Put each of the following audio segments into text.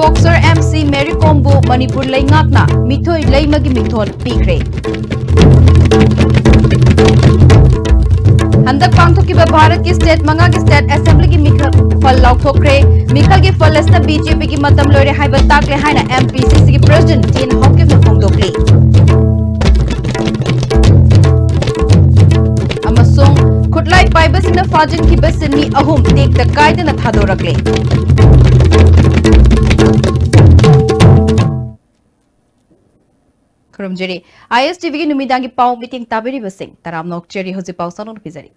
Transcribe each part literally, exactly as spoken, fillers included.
Boxer M C Mary Komꯕꯨ Manipur ꯂꯩꯉꯥꯛꯅ ꯃꯤꯊꯣꯏ ꯂꯩꯃꯒꯤ ꯃꯤꯡꯊꯣꯜ ꯄꯤꯈ꯭ꯔꯦ꯫ ꯍꯟꯗꯛ ꯄꯥꯡꯊꯣꯛꯈꯤꯕ ꯚꯥꯔꯠꯀꯤ state ꯃꯉꯥꯒꯤ state assemblyꯒꯤ ꯃꯤꯈꯜ ꯐꯜ ꯂꯥꯎꯊꯣꯛꯈ꯭ꯔꯦ꯫ ꯃꯤꯈꯜꯒꯤ ꯐꯜ ꯑꯁꯤꯅ BJPꯒꯤ ꯃꯇꯝ ꯂꯣꯏꯔꯦ ꯍꯥꯏꯕ ꯇꯥꯛꯂꯦ ꯍꯥꯏꯅ MPCCꯒꯤ president T N Haokipꯅ ꯐꯣꯡꯗꯣꯛꯂꯤ꯫ ꯑꯃꯁꯨꯡ ꯈꯨꯠꯂꯥꯏ ꯄꯥꯏꯕꯁꯤꯡꯅ ꯐꯥꯖꯤꯟꯈꯤꯕ ꯁꯤꯟꯃꯤ ꯑꯍꯨꯝ ꯇꯦꯛꯇ ꯀꯥꯏꯗꯅ ꯊꯥꯗꯣꯔꯛꯂꯦ꯫ ꯈꯨꯔꯨꯝꯖꯔꯤ꯫ ISTVꯒꯤ ꯅꯨꯃꯤꯗꯥꯡꯒꯤ ꯄꯥꯎ ꯃꯤꯇꯤꯡ ꯇꯥꯕꯤꯔꯤꯕꯁꯤꯡ ꯇꯔꯥꯝꯅ ꯑꯣꯛꯆꯔꯤ꯫ ꯍꯧꯖꯤꯛ ꯄꯥꯎ ꯁꯟꯗꯣꯛꯅ ꯄꯤꯖꯔꯤ꯫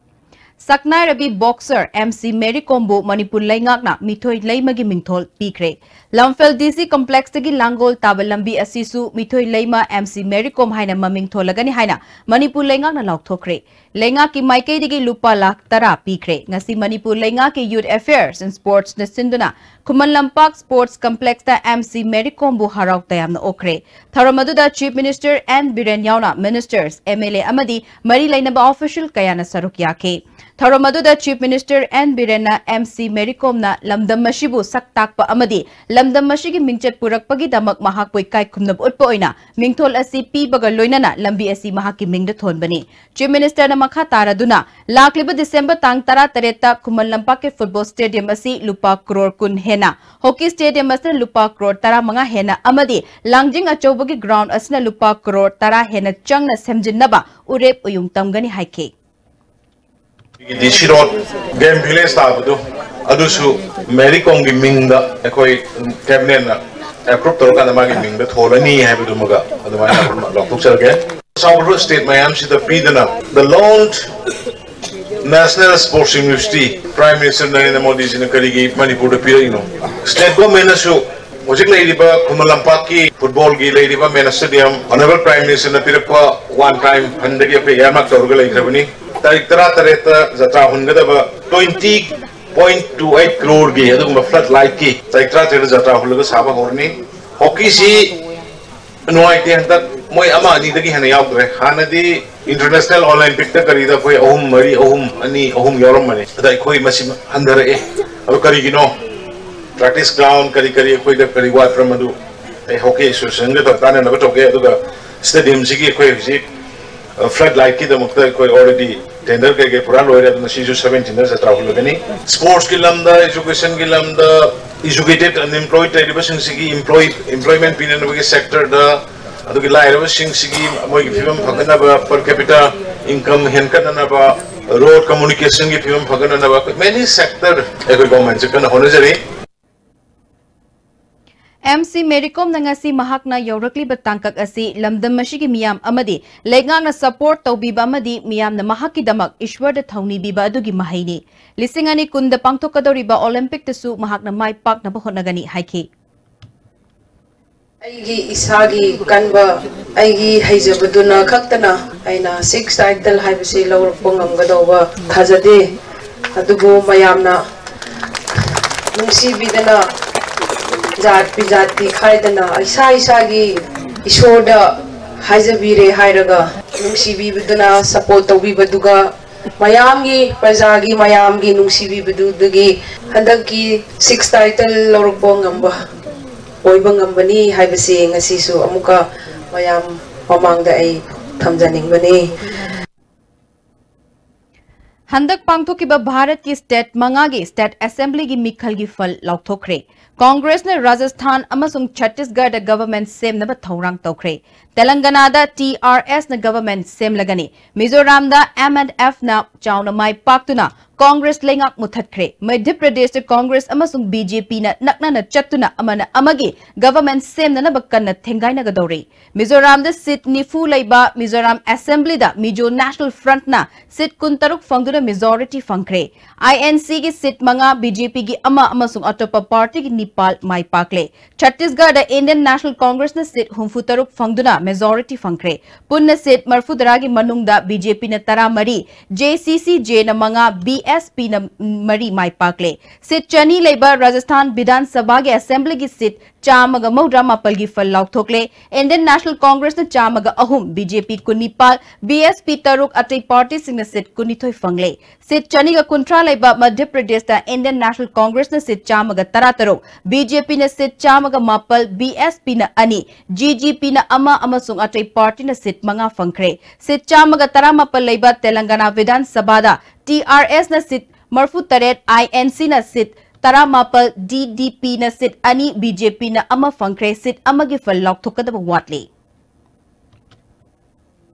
ꯁꯛꯅꯥꯏꯔꯕꯤ boxer M C Mary Komꯕꯨ Manipur ꯂꯩꯉꯥꯛꯅ ꯃꯤꯊꯣꯏ ꯂꯩꯃꯒꯤ ꯃꯤꯡꯊꯣꯜ ꯄꯤꯈ꯭ꯔꯦ꯫ ꯂꯝꯐꯦꯜ DC complexꯇꯒꯤ ꯂꯥꯡꯒꯣꯜ ꯇꯥꯕ ꯂꯝꯕꯤ ꯑꯁꯤꯁꯨ ꯃꯤꯊꯣꯏ ꯂꯩꯃ M C Mary Kom ꯍꯥꯏꯅ ꯃꯃꯤꯡ ꯊꯣꯜꯂꯒꯅꯤ ꯍꯥꯏꯅ ꯃꯅꯤꯄꯨꯔ ꯂꯩꯉꯥꯛꯅ ꯂꯥꯎꯊꯣꯛꯈ꯭ꯔꯦ꯫ ꯂꯩꯉꯥꯛꯀꯤ ꯃꯥꯏꯀꯩꯗꯒꯤ ꯂꯨꯄꯥ ꯂꯥꯈ ꯇꯔꯥ ꯄꯤꯈ꯭ꯔꯦ꯫ ꯉꯁꯤ ꯃꯅꯤꯄꯨꯔ ꯂꯩꯉꯥꯛꯀꯤ Youth Affairs and Sportsꯅ ꯁꯤꯟꯗꯨꯅ Khuman Lampak sports complexꯇ M C Mary Komꯕꯨ ꯍꯔꯥꯎ ꯇꯌꯥꯝꯅ ꯑꯣꯛꯈ꯭ꯔꯦ꯫ ꯊꯧꯔꯝ ꯑꯗꯨꯗ Chief Minister N ꯕꯤꯔꯦꯟ ꯌꯥꯎꯅ ministers, MLA ꯑꯃꯗꯤ ꯃꯔꯤ ꯂꯩꯅꯕ official ꯀꯌꯥꯅ ꯁꯔꯨꯛ ꯌꯥꯈꯤ꯫ ꯊꯧꯔꯝ ꯑꯗꯨꯗ Chief Minister N ꯕꯤꯔꯦꯟꯅ M C Mary Komꯅ ꯂꯝꯗꯝ ꯑꯁꯤꯕꯨ ꯁꯛ ꯇꯥꯛꯄ ꯑꯃꯗꯤ ꯂꯝꯗꯝ ꯑꯁꯤꯒꯤ ꯃꯤꯡꯆꯠ ꯄꯨꯔꯛꯄꯒꯤꯗꯃꯛ ꯃꯍꯥꯛꯄꯨ ꯏꯀꯥꯏ ꯈꯨꯝꯅꯕ ꯎꯠꯄ ꯑꯣꯏꯅ ꯃꯤꯡꯊꯣꯜ ꯑꯁꯤ ꯄꯤꯕꯒ ꯂꯣꯏꯅꯅ ꯂꯝꯕꯤ ꯑꯁꯤ ꯃꯍꯥꯛꯀꯤ ꯃꯤꯡꯗ ꯊꯣꯟꯕꯅꯤ꯫ Chief Ministerꯅ ꯃꯈꯥ ꯇꯥꯔꯗꯨꯅ, ꯂꯥꯛꯂꯤꯕ December ꯇꯥꯡ ꯇꯔꯥꯇꯔꯦꯠꯇ ꯈꯨꯃꯟ ꯂꯝꯄꯥꯛꯀꯤ football stadium ꯑꯁꯤ ꯂꯨꯄꯥ ꯀ꯭ꯔꯣꯔ ꯀꯨꯟ ꯍꯦꯟꯅ, hockey stadium ꯑꯁꯤꯅ ꯂꯨꯄꯥ ꯀ꯭ꯔꯣꯔ ꯇꯔꯥꯃꯉꯥ ꯍꯦꯟꯅ ꯑꯃꯗꯤ ꯂꯥꯡꯖꯤꯡ ꯑꯆꯧꯕꯒꯤ ground ꯑꯁꯤꯅ ꯂꯨꯄꯥ ꯀ꯭ꯔꯣꯔ ꯇꯔꯥ ꯍꯦꯟꯅ ꯆꯪꯅ ꯁꯦꯝꯖꯤꯟꯅꯕ ꯎꯔꯦꯞ ꯎꯌꯨꯡ ꯇꯝꯒꯅꯤ ꯍꯥꯏꯈꯤ꯫ DC Road Game Village ꯇꯥꯕꯗꯨ, ꯑꯗꯨꯁꯨ Mary Komꯒꯤ ꯃꯤꯡꯗ ꯑꯩꯈꯣꯏ cabinetꯅ approve ꯇꯧꯔꯀꯥꯟꯗ ꯃꯥꯒꯤ ꯃꯤꯡꯗ ꯊꯣꯜꯂꯅꯤ ꯍꯥꯏꯕꯗꯨꯃꯒ ꯑꯗꯨꯃꯥꯏꯅ ꯑꯗꯨꯝ ꯂꯥꯎꯊꯣꯛꯆꯔꯒꯦ꯫ ꯆꯥꯎꯈꯠꯄ state ꯃꯌꯥꯝꯁꯤꯗ ꯄꯤꯗꯅ the launch National Sports University Prime Minister Narendra ꯃꯣꯗꯤꯖꯤꯅ ꯀꯔꯤꯒꯤ ꯃꯅꯤꯄꯨꯔꯗ ꯄꯤꯔꯛꯏꯅꯣ? State governmentꯅꯁꯨ ꯍꯧꯖꯤꯛ ꯂꯩꯔꯤꯕ ꯈꯨꯃꯟ ꯂꯝꯄꯥꯛꯀꯤ footballꯒꯤ ꯂꯩꯔꯤꯕ main stadium Honourable Prime Ministerꯅ ꯄꯤꯔꯛꯄ one time fundꯗꯒꯤ ꯑꯩꯈꯣꯏ earmark ꯇꯧꯔꯒ ꯂꯩꯈ꯭ꯔꯕꯅꯤ꯫ ꯇꯥꯔꯤꯛ ꯇꯔꯥꯇꯔꯦꯠꯇ ꯖꯇ꯭ꯔꯥ ꯍꯨꯟꯒꯗꯕ twenty point two eight crore ꯒꯤ ꯑꯗꯨꯒꯨꯝꯕ flood lightꯀꯤ ꯇꯥꯔꯤꯛ ꯇꯔꯥꯇꯔꯦꯠꯇ ꯖꯇ꯭ꯔꯥ ꯍꯨꯜꯂꯒ ꯁꯥꯕ ꯍꯧꯔꯅꯤ꯫ Hockeyꯁꯤ ꯅꯨꯡꯉꯥꯏꯇꯦ, ꯍꯟꯗꯛ ꯃꯣꯏ ꯑꯃ ꯑꯅꯤꯗꯒꯤ ꯍꯦꯟꯅ ꯌꯥꯎꯗ꯭ꯔꯦ꯫ ꯍꯥꯟꯅꯗꯤ International Olympicꯇ ꯀꯔꯤꯗ ꯑꯩꯈꯣꯏ ꯑꯍꯨꯝ, ꯃꯔꯤ, ꯑꯍꯨꯝ, ꯑꯅꯤ, ꯑꯍꯨꯝ ꯌꯥꯎꯔꯝꯕꯅꯤ꯫ ꯑꯗ ꯑꯩꯈꯣꯏ ꯃꯁꯤꯡ ꯍꯟꯊꯔꯛꯑꯦ꯫ ꯑꯗꯨ ꯀꯔꯤꯒꯤꯅꯣ? Practice ground ꯀꯔꯤ ꯀꯔꯤ ꯑꯩꯈꯣꯏꯗ ꯀꯔꯤ ꯋꯥꯠꯄ꯭ꯔꯥ ꯃꯗꯨ ꯑꯩ ꯍꯣꯀꯤ ꯑꯦꯁꯣꯁꯤꯌꯦꯁꯟꯒ ꯇꯧꯔ ꯇꯥꯟꯅꯅꯕ ꯇꯧꯒꯦ꯫ ꯑꯗꯨꯒ ꯁ꯭ꯇꯦꯗꯤꯌꯝꯁꯤꯒꯤ ꯑꯩꯈꯣꯏ ꯍꯧꯖꯤꯛ ꯐ꯭ꯂꯠ ꯂꯥꯏꯠꯀꯤꯗꯃꯛꯇ ꯑꯩꯈꯣꯏ already tender ꯀꯩꯀꯩ ꯄꯨꯔꯥ ꯂꯣꯏꯔꯦ꯫ ꯑꯗꯨꯅ ꯁꯤꯁꯨ seventeenꯗ ꯖꯇ꯭ꯔꯥ ꯍꯨꯜꯂꯒꯅꯤ꯫ Sportsꯀꯤ ꯂꯝꯗ, educationꯒꯤ ꯂꯝꯗ, educated unemployed ꯂꯩꯔꯤꯕꯁꯤꯡꯁꯤꯒꯤ employ employment ꯄꯤꯅꯅꯕꯒꯤ sectorꯗ, ꯑꯗꯨꯒꯤ ꯂꯥꯏꯔꯕꯁꯤꯡꯁꯤꯒꯤ ꯃꯣꯏꯒꯤ ꯐꯤꯕꯝ ꯐꯒꯠꯅꯕ, per capita income ꯍꯦꯟꯒꯠꯅꯅꯕ, road communicationꯒꯤ ꯐꯤꯕꯝ ꯐꯒꯠꯅꯅꯕ ꯑꯩꯈꯣꯏ many sector ꯑꯩꯈꯣꯏ governmentꯁꯦ ꯀꯟꯅ ꯍꯣꯠꯅꯖꯔꯤ꯫ ꯑꯦꯝ ꯁꯤ ꯃꯦꯔꯤ ꯀꯣꯝꯅ ꯉꯁꯤ ꯃꯍꯥꯛꯅ ꯌꯧꯔꯛꯂꯤꯕ ꯇꯥꯡꯀꯛ ꯑꯁꯤ ꯂꯝꯗꯝ ꯑꯁꯤꯒꯤ ꯃꯤꯌꯥꯝ ꯑꯃꯗꯤ ꯂꯩꯉꯥꯛꯅ support ꯇꯧꯕꯤꯕ ꯑꯃꯗꯤ ꯃꯤꯌꯥꯝꯅ ꯃꯍꯥꯛꯀꯤꯗꯃꯛ ꯏꯁ꯭ꯋꯔꯗ ꯊꯧꯅꯤꯕꯤꯕ ꯑꯗꯨꯒꯤ ꯃꯍꯩꯅꯤ꯫ ꯂꯤꯁꯤꯡ ꯑꯅꯤ ꯀꯨꯟꯗ ꯄꯥꯡꯊꯣꯛꯀꯗꯧꯔꯤꯕ ꯑꯣꯂꯤꯝꯄꯤꯛꯇꯁꯨ ꯃꯍꯥꯛꯅ ꯃꯥꯏ ꯄꯥꯛꯅꯕ ꯍꯣꯠꯅꯒꯅꯤ ꯍꯥꯏꯈꯤ꯫ ꯑꯩꯒꯤ ꯏꯁꯥꯒꯤ ꯀꯟꯕ, ꯑꯩꯒꯤ ꯍꯩꯖꯕꯗꯨꯅ ꯈꯛꯇꯅ ꯑꯩꯅ six title ꯍꯥꯏꯕꯁꯤ ꯂꯧꯔꯛꯄ ꯉꯝꯒꯗꯧꯕ ꯊꯥꯖꯗꯦ꯫ ꯑꯗꯨꯕꯨ ꯃꯌꯥꯝꯅ ꯅꯨꯡꯁꯤꯕꯤꯗꯅ, ꯖꯥꯠ ꯕꯤꯖꯥꯠꯇꯤ ꯈꯥꯏꯗꯅ ꯏꯁꯥ ꯏꯁꯥꯒꯤ ꯏꯁꯣꯔꯗ ꯍꯥꯏꯖꯕꯤꯔꯦ ꯍꯥꯏꯔꯒ ꯅꯨꯡꯁꯤꯕꯤꯕꯗꯨꯅ support ꯇꯧꯕꯤꯕꯗꯨꯒ ꯃꯌꯥꯝꯒꯤ, ꯄ꯭ꯔꯖꯥꯒꯤ, ꯃꯌꯥꯝꯒꯤ ꯅꯨꯡꯁꯤꯕꯤꯕꯗꯨꯗꯒꯤ ꯍꯟꯗꯛꯀꯤ six title ꯂꯧꯔꯛꯄ ꯉꯝꯕ, ꯑꯣꯏꯕ ꯉꯝꯕꯅꯤ ꯍꯥꯏꯕꯁꯤ ꯉꯁꯤꯁꯨ ꯑꯃꯨꯛꯀ ꯃꯌꯥꯝ ꯃꯃꯥꯡꯗ ꯑꯩ ꯊꯝꯖꯅꯤꯡꯕꯅꯤ꯫ ꯍꯟꯗꯛ ꯄꯥꯡꯊꯣꯛꯈꯤꯕ ꯚꯥꯔꯠꯀꯤ state ꯃꯉꯥꯒꯤ state assemblyꯒꯤ ꯃꯤꯈꯜꯒꯤ ꯐꯜ ꯂꯥꯎꯊꯣꯛꯈ꯭ꯔꯦ꯫ ꯀꯣꯡꯒ꯭ꯔꯦꯁꯅ ꯔꯥꯖꯁꯊꯥꯟ ꯑꯃꯁꯨꯡ ꯆꯠꯇꯤꯁꯒꯔꯗ government ꯁꯦꯝꯅꯕ ꯊꯧꯔꯥꯡ ꯇꯧꯈ꯭ꯔꯦ꯫ ꯇꯦꯂꯪꯒꯅꯥꯗ T R S ꯅ government ꯁꯦꯝꯂꯒꯅꯤ꯫ ꯃꯤꯖꯣꯔꯥꯝꯗ M N F ꯅ ꯆꯥꯎꯅ ꯃꯥꯏ ꯄꯥꯛꯇꯨꯅ ꯀꯣꯡꯒ꯭ꯔꯦꯁ ꯂꯩꯉꯥꯛ ꯃꯨꯊꯠꯈ꯭ꯔꯦ꯫ ꯃꯙ꯭ꯌ ꯄ꯭ꯔꯗꯦꯁꯇ ꯀꯣꯡꯒ꯭ꯔꯦꯁ ꯑꯃꯁꯨꯡ B J P ꯅ ꯅꯛꯅꯅ ꯆꯠꯇꯨꯅ ꯑꯃꯅ ꯑꯃꯒꯤ government ꯁꯦꯝꯅꯅꯕ ꯀꯟꯅ ꯊꯦꯡꯒꯥꯏꯅꯒꯗꯧꯔꯤ꯫ ꯃꯤꯖꯣꯔꯥꯝꯗ seat ꯅꯤꯐꯨ ꯂꯩꯕ ꯃꯤꯖꯣꯔꯥꯝ assemblyꯗ Mizo National Frontꯅ seat ꯀꯨꯟꯇꯔꯨꯛ ꯐꯪꯗꯨꯅ majority ꯐꯪꯈ꯭ꯔꯦ꯫ I N Cꯒꯤ seat ꯃꯉꯥ, B J Pꯒꯤ ꯑꯃ ꯑꯃꯁꯨꯡ ꯑꯇꯣꯞꯄ partyꯒꯤ ꯅꯤꯄꯥꯜ ꯃꯥꯏ ꯄꯥꯛꯂꯦ꯫ ꯆꯠꯇꯤꯁꯒꯔꯗ Indian National Congressꯅ seat ꯍꯨꯝꯐꯨꯇꯔꯨꯛ ꯐꯪꯗꯨꯅ majority ꯐꯪꯈ꯭ꯔꯦ꯫ ꯄꯨꯟꯅ seat ꯃꯔꯐꯨꯇꯔꯥꯒꯤ ꯃꯅꯨꯡꯗ B J Pꯅ ꯇꯔꯥꯃꯔꯤ, J C C Jꯅ ꯃꯉꯥ, B S Pꯅ ꯃꯔꯤ ꯃꯥꯏ ꯄꯥꯛꯂꯦ꯫ Seat ꯆꯅꯤ ꯂꯩꯕ ꯔꯥꯖꯁꯊꯥꯟ ꯕꯤꯙꯥꯟ ꯁꯚꯥꯒꯤ assemblyꯒꯤ seat ꯆꯥꯝꯃꯒ ꯃꯧꯗ꯭ꯔꯥ ꯃꯥꯄꯜꯒꯤ ꯐꯜ ꯂꯥꯎꯊꯣꯛꯂꯦ꯫ Indian National Congressꯅ ꯆꯥꯝꯃꯒ ꯑꯍꯨꯝ, BJP ꯀꯨꯟꯅꯤꯄꯥꯜ, BSP ꯇꯔꯨꯛ, ꯑꯇꯩ ꯄꯥꯔꯇꯤꯁꯤꯡꯅ ꯁꯤꯠ ꯀꯨꯟꯅꯤꯊꯣꯏ ꯐꯪꯂꯦ꯫ ꯁꯤꯠ ꯆꯅꯤꯒ ꯀꯨꯟꯊ꯭ꯔꯥ ꯂꯩꯕ ꯃꯙ꯭ꯌ ꯄ꯭ꯔꯗꯦꯁꯇ Indian National Congressꯅ ꯁꯤꯠ ꯆꯥꯝꯃꯒ ꯇꯔꯥꯇꯔꯨꯛ, BJPꯅ ꯁꯤꯠ ꯆꯥꯝꯃꯒ ꯃꯥꯄꯜ, BSPꯅ ꯑꯅꯤ, GGPꯅ ꯑꯃ ꯑꯃꯁꯨꯡ ꯑꯇꯩ ꯄꯥꯔꯇꯤꯅ ꯁꯤꯠ ꯃꯉꯥ ꯐꯪꯈ꯭ꯔꯦ꯫ ꯁꯤꯠ ꯆꯥꯝꯃꯒ ꯇꯔꯥꯃꯥꯄꯜ ꯂꯩꯕ ꯇꯦꯂꯪꯒꯥꯅꯥ ꯕꯤꯙꯥꯟ ꯁꯚꯥꯗ TRSꯅ ꯁꯤꯠ ꯃꯔꯤꯐꯨꯇꯔꯦꯠ, INCꯅ ꯁꯤꯠ ꯇꯔꯥꯃꯥꯄꯜ, DDPꯅ ꯁꯤꯠ ꯑꯅꯤ, BJPꯅ ꯑꯃ ꯐꯪꯈ꯭ꯔꯦ꯫ ꯁꯤꯠ ꯑꯃꯒꯤ ꯐꯜ ꯂꯥꯎꯊꯣꯛꯀꯗꯕ ꯋꯥꯠꯂꯤ꯫